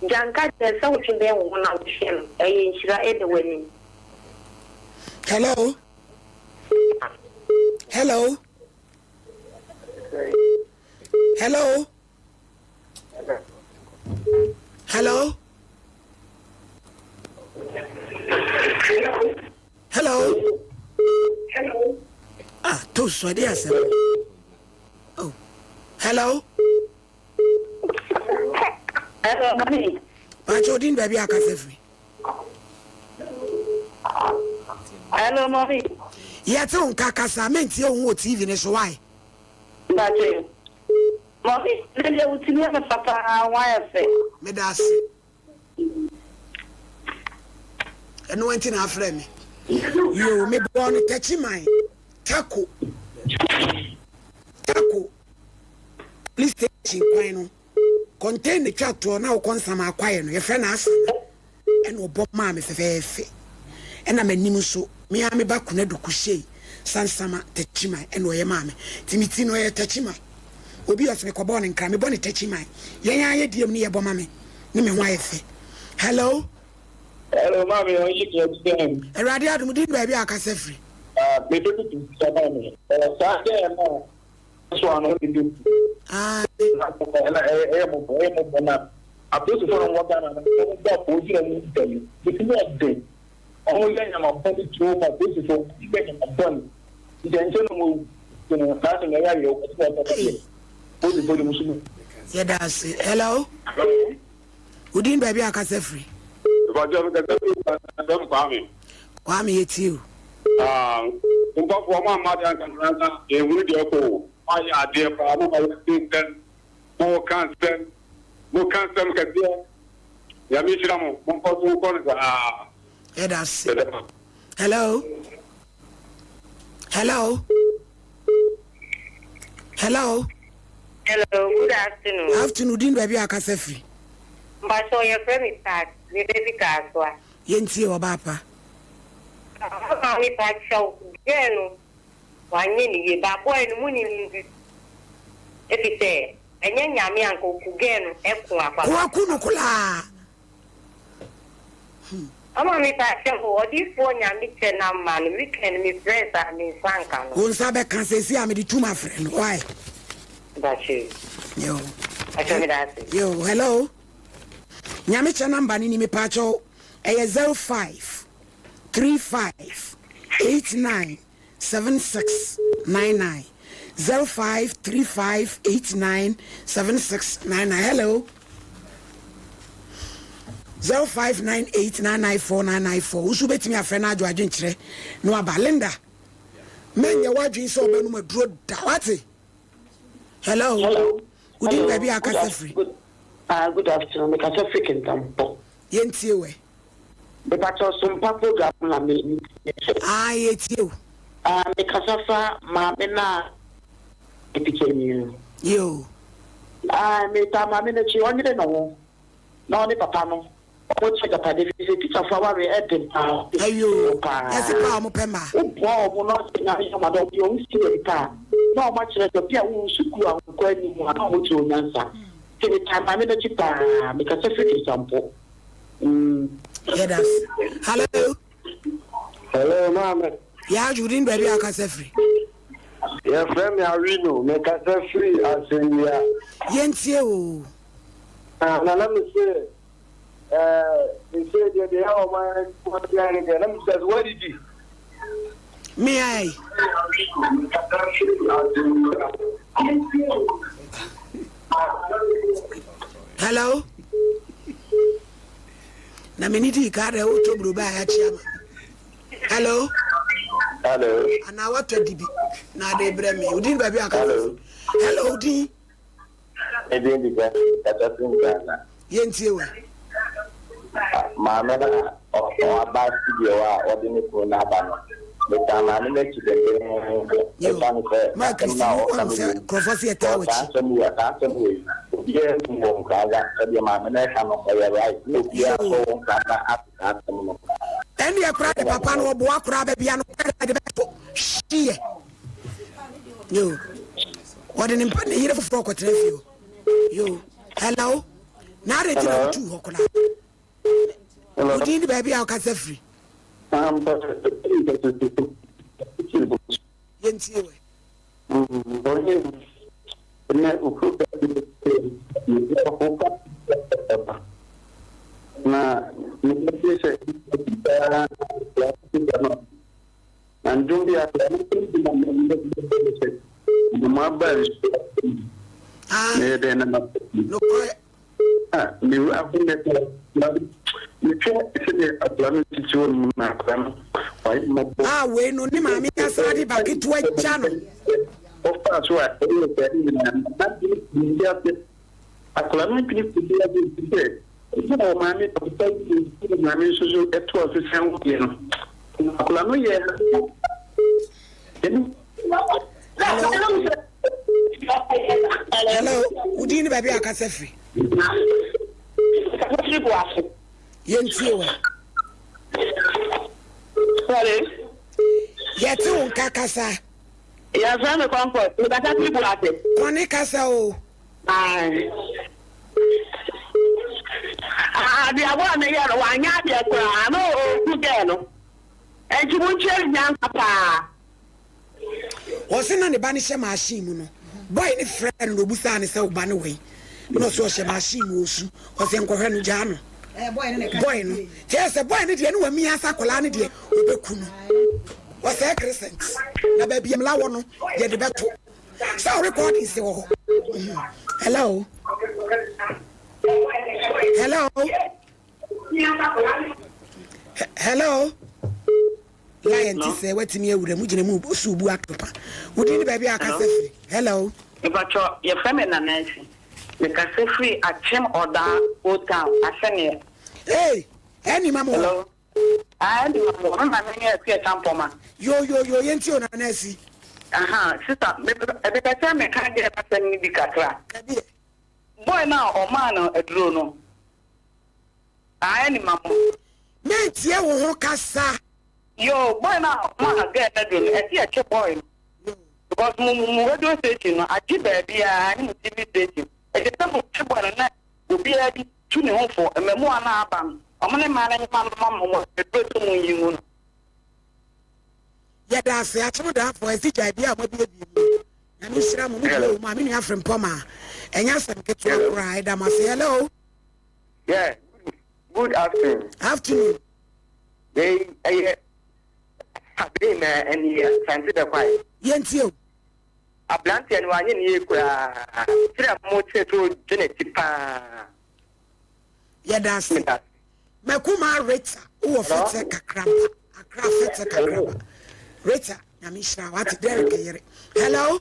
Gyanka deɛ sɛ wotwe bɛn wo ho na wohwɛ no, ɛyɛ nhyira ɛda w'anim. Hello. Hello. Hello. Hello. Hello. Hello. Ah, to so ɛde asɛm. Oh. Hello. Hello, mami. Baakyɛ odin baabi akasa firi. Hello, mami. Yɛte wo nka kasa mentie wo ho wɔ TV ne so why? Baakyɛ. Mami, ne deɛ wotumi yɛ me fa paa, ho ayɛ fɛ. Meda ase. Ɛno nti na afrɛ me. Yo, mebɔɔ no Takyiman, Tako, Tako police station kwan no, container twa toɔ na wokɔ Nsama akwaeɛ no, yɛfrɛ no Asana, ɛna ɔbɔ maa me fɛfɛɛfɛ. Ɛna m'anim nso, me ara me ba Konadu Kushei, Sansama Takyiman ɛna ɔyɛ maa me. Nti me ti no ɛyɛ Takyiman. Obi ɔse mekɔbɔɔ no nkra, mebɔ no Takyiman. Yɛn ara yɛ DM no yɛbɔ ma me, ne me ho ayɛ fɛ. Hello. Hello, maame, ɔyɛ deɛ ɛte sɛn? Awurade adom, din baabi a akasa firi. Ah, me bɛ bi bisa maame. Ɛɛ, saa dɛ na so ano ne bi. Ah. Ɛna ɛyɛ ɛyɛ mɔbɔ, ɛyɛ mɔbɔ na apolisifoɔ na wɔwɔ Ghana na wɔn bɔ apolisi na wɔn da mu. Bɛsi mu ɔden. Wɔn yɛ nyama bɔ ne tuo ma apolisifoɔ wɔn yɛ nyama bɔ ne. Nti ɛnkyɛn na wɔn awu. Nti saa asɛm ɛyɛ ayɛ wɔn ti wɔn sɛ apolisifoɔ de mo so. Yɛda ase. Hello. Wo din baabi a kasa firi? Ìbàjẹ́ mi kasa firi Kwame Kwame. Kwame yɛ tie o. Ah, mpɔfo ɔmo amma adeɛ ankankanka ehunu deɛ ɛkɔ o. Mo ayɛ adeɛ paa, mo ma yɛ te nsɛm, mo ka nsɛm, mo ka nsɛm kɛseɛ. Nyame nhyira mo, mo nkɔ so nkɔ no saa. Yɛda ase. Hello. Hello. Hello. Hello, good afternoon. Afternoon, din baabi a akasa firi. Mpatsɔ yɛfrɛ me Pat, me bɛ fi Kasoa. Yɛntie ɔbaa pa. Maame pakyɛw, girl no wanyɛ ne yie, but boy no mo ni no ndu efisɛ ɛnyɛ Nyame a nka oku girl no ɛko akwadaa. Koa ku no kolaa. Hmm. Mama me pakyɛ o ɔdifoɔ nyame kyɛ na ma no weekend me frɛ saa me nsa nka no. Wo nsa bɛka sɛsi a mede tum afrɛ no why. Mpakyɛ. Yo. Pakyɛ me da ase. Yo hello. Nyame kyɛ number no ni me pakyɛ ɛyɛ 05 35 89 7699 0535 89 7699 hello 0598 994 994 wo nso wobɛtumi afrɛ no adwo adwenkyerɛ na waba Linda mɛnyɛ w'adwene sɛ ɔbɛnom aduro da wate hello hello wodin baabi a akasa firi good, uh, good afternoon mekasa firi Kintampo yɛntie wɛ Mepakyɛw sompa program na me hwɛ. Aah yɛtie wo. Ah me kasa fa maame no a pikyɛni no. Yoo. Ah me taa maame no akyi ɔnyere ne ho na ɔne papa no ɔmo kyɛ agyapade efisɛ tikyafo awareɛ ɛden paa Ayoo paa yɛse paa ɔmo pɛ mmaa. Wo boa ɔmo na ɔsɛ nyame yɛ ɔmo adom deɛ ɔmo si wɔ nipa a na ɔmo akyerɛ sɛ bia wo sukuu a nkɔ anim a na ɔmo kyerɛ wo nyansa nti me taa maame no akyi paa me kasa firi Kintampo. Yɛda ase. Hello. Hello, maame. Yɛ adwo din baabi a akasa firi. Yɛfrɛ me Awino, mekasa firi Asɛnnua. Yɛntie o. Ah, na na me se, eh, me se deɛ deɛ yɛ ɔman kɔntia ne deɛ, na me sɛ wadidi. Me ai. Hello. Na me ni ka dɛ wotɔ buroba a yɛakye ama. Hello. Hello. Anaa watɔ dibi na ade brɛ me. Wodin baabi a ka. Hello. Hello, wodin. Edin di sɛ kasa fi Ghana. Yɛntie wɛ. Maame no a ɔaba studio hɔ a ɔde ne kunu no aba no, metaa maame no akyi dendenden ɛsiane sɛ n'asɛm no a ɔka no wom. Nkurɔfoɔ sɛ yɛtaa w'akyi. Saa asɛm wei, saa asɛm wei, obiara nnim wɔ Nkranga. Sɛdeɛ maame no ɛka no, ɔyɛ right. Na obiara nso wɔ Nkranga ate saa asɛm no. Ɛnneɛ koraa de papa no ɔboa koraa baabi a nokorɛ de bɛto hyeɛ. Yo. Ɔde ne mpa ne yere foforɔ kɔtena fie o. Yo. Hello. Na adɛn nti na wotuu hɔ koraa? Wo din ne baabi a wokasa firi. Yɛntie wɛ. Na na ndwom bi a mo aba nsu meyɛ dɛn na ma Ah, me wura ho ne sɛ mehwɛ sɛdeɛ akwadaa no tete hɔ nom na akwadaa no wayɛ mmɔbɔ. A wei no ne maame asan de ba ketewa gya no. Ɔfaa so a ɛyɛ sɛ ne nyinaa no na biribi ase. Akwadaa no adwene kɔ bi ase nti sɛ ɛsɛ wɔ maame papa yi ne maame nso so ɛtoa so sɛn wodeɛ no. Akwadaa no yɛ Hello, wo din ne baabi a akasa firi? Yɛntie wɛ. Sorry. Yɛte wo nka kasa. Yɛfrɛ me Comfort. Mekasa firi Boase. Kɔne kasa o. Adeabɔ a meyɛ no wanyɛ adeɛ koraa na ɔku gɛɛ no. Enti monkyerɛ no nyansa paa. Ɔse na ne ba no hyɛ machine mu no, boy no frɛɛ no na obusaa no sɛ wo ba no wɛn? Na ɔse ɔhyɛ machine mu osu, ɔse nkɔhwɛ no gyaa no. Boy no, kyerɛ sɛ boy no deɛ ne wamia sɛ akwadaa no deɛ ɔbɛku no. Ɔsɛe crescent na baabi a mmla wɔ no yɛde bɛto. Sɛ wo recordings wɔ hɔ. Hello? Hello? Hello? Lion ti sɛ watumi awura mu gyina mu osu bu atopa. Wodi ne baabi a akasa firi. Hello. Mpatsɔ yɛfrɛ me Nana Asi. Mekasa firi Akyem Ɔdaa Old Town Asɛneɛ. Hey, ɛni ma mo. Hello. Ah, ɛni ma mo. Me maame ne Akua Tampɔma. Yo yo yo, yɛntie o Nana Asi. Aha, sista, mepɛ sɛ meka deɛ asɛm no bi kakra. Dabi ɛ. Boy no a ɔmaa no aduro no, Ae ne ma mo. Mentie wo ho kasa. Yoo boy no a ɔmaa girl no aduro no ɛse yɛkye boy no because mo mo radio station no agye baabiaa ne mo TV station ɛsɛ sɛ mo kye boy no na obiaa bi tu ne ho fo mmamuwa no a aba no ɔmo ne mmaa no nyema no ma mo aduro sɛ mo nyi ngu no. Yɛda ase akyem daafoɔ ɛsi gyae bia a moabiebie mu Nyame nhyira mo mo bie wo mu a me nua Frimpong a ɛnyɛ asɛm ketewa koraa ɛda mo ase hello. Yeah, good afternoon. Afternoon. Wei ɛyɛ abere na ɛne Asante Bɛkwae. Yɛntie o. Aberanteɛ no wanyɛ ne yie koraa. Kyerɛ mo kyerɛ sɛ ɔgye n'akyi paa. Yɛda ase. Makuma Rita wowɔ fɛtɛ kakraba. Akra fɛtɛ kakraba. Rita nyame nhyira wate Derek yere. Hello.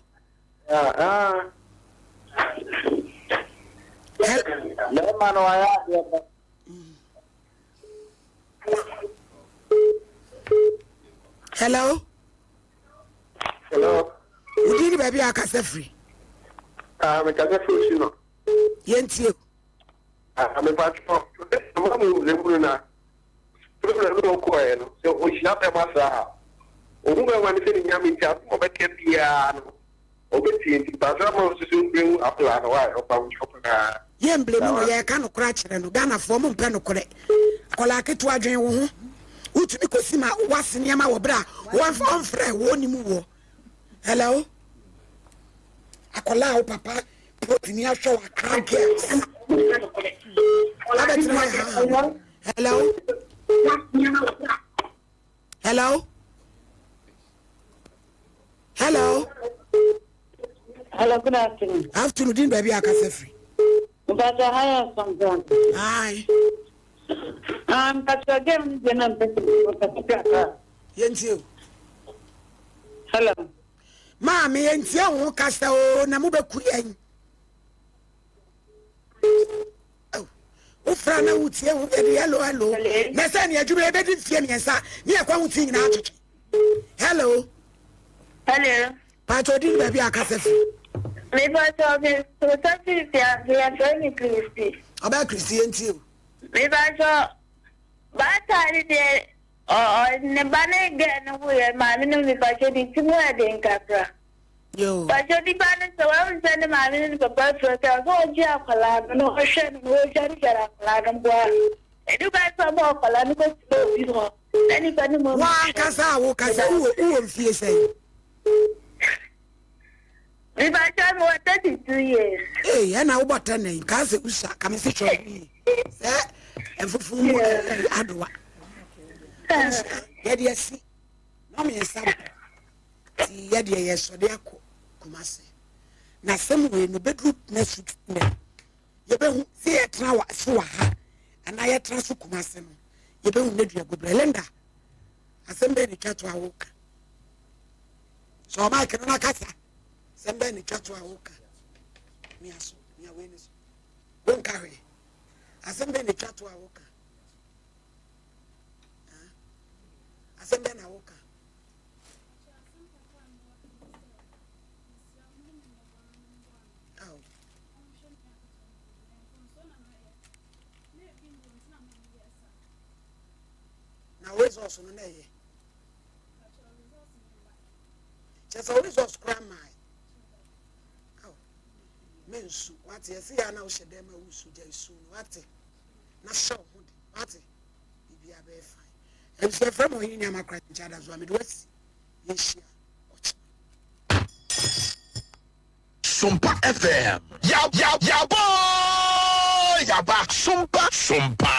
Bɛrima no wayɛ adeɛ pa. Hello. Hello. Wodi ni baabi a akasa firi. Ah, mekasa firi si no. Yɛntie. Ah, mepatwɔ, ɛma mu lemunu na problem no ɔkɔɛ no, sɛ ɔhyia bɛma saa a, ɔhu bɛma no sɛ ne nyame nti asɛm ɔbɛka biara no, Ɔbɛtie nti mpakyɛw ma ɔnsusu mbrɛ hu akwadaa no why ɔpa wo kyɛw paa. Yɛ mblemu no yɛka nokorɛ akyerɛ no Ghanafoɔ mo mpɛ nokorɛ akwadaa ketewa dwen wo ho wotumi kɔsi ma wase nneɛma wɔ berɛ a ɔmfrɛ wo ɔnim woɔ hello akwadaa wo papa protini ahwɛ wɔ Accra girls abɛtena yɛ ha hello hello Hello. Hello, good afternoon. Afternoon, din baabi a akasa firi. Mpatsɔ ha yɛ Sɔnfɔn. Hi. Ah, mpatsɔ game ni deɛ na mpɛ sɛ ɔkasa kakra. Yɛntie o. Hello. Maame yɛntie wo ho kasa o na mobɛku yɛn. Wofra na wotie ho yɛde hello hello na sɛ ne adwuma yɛbɛdi mfie mmiɛnsa ne yɛkɔ ho ti nyinaa twetwe hello hello paatɔ odi ne baabi a akasa fi mepatɔ me kasa fi fi ase yɛfrɛ me kristi ɔbɛyɛ kristi yɛntie o mepatɔ baata ne deɛ ne ba ne gɛ ne ho yɛ maame no mepatɔ ne ti mu ɛden kakra. Pakyɛ nipa no sɛ wahu sɛ ne maame ne ne papa afiri hɔ sɛ ɔsɛ ɔgye akwadaa no na ɔhwɛ no na ɔdwaredware akwadaa no mboa no. Ɛdu kwan sɛ ɔma akwadaa no kɔtena obi hɔ na nipa no mmom hwɛ no. W'ankasa a wokasa wowɔ wowɔ mfie sɛn? Mepakyɛ mewɔ 32 years. Ee ɛna wobɔ tɛ nɛn kaa sɛ usa ka me se twɛ wo yie sɛ mfufuo mu adowa. Yɛde asi na ɔmmiɛnsa bɔ. Nti yɛ deɛ yɛsɔde akɔ Kumasi. Na asɛm wei no bɛduru next week Sunday. Yɛbɛhu sɛ yɛtena wa so wɔ ha anaa yɛtena so Kumasi no. Yɛbɛhu ne dua gobrɛ. Linda, asɛm bɛn ne twa to a woka? Sɛ ɔmaike no na kasa. Asɛm bɛn ne twa to a woka? Mia so, mia wei ne so. Wonka hwee. Asɛm bɛn ne twa to a woka? Asɛm bɛn na woka? Na results no na ɛyɛ kyɛ sɛ results koraa mae mensu wate ɛsɛ yɛ na wohyɛ dɛm a wosu gya esu no wate na hyɛ wo ho de wate biribiara bɛyɛ fine Abusua frɛ me ɔhene nneɛma kora nkyɛ ada so a mede wasi yɛnhyia ɔkyena. Sompa FM ya ya yaboo yaba sompa sompa.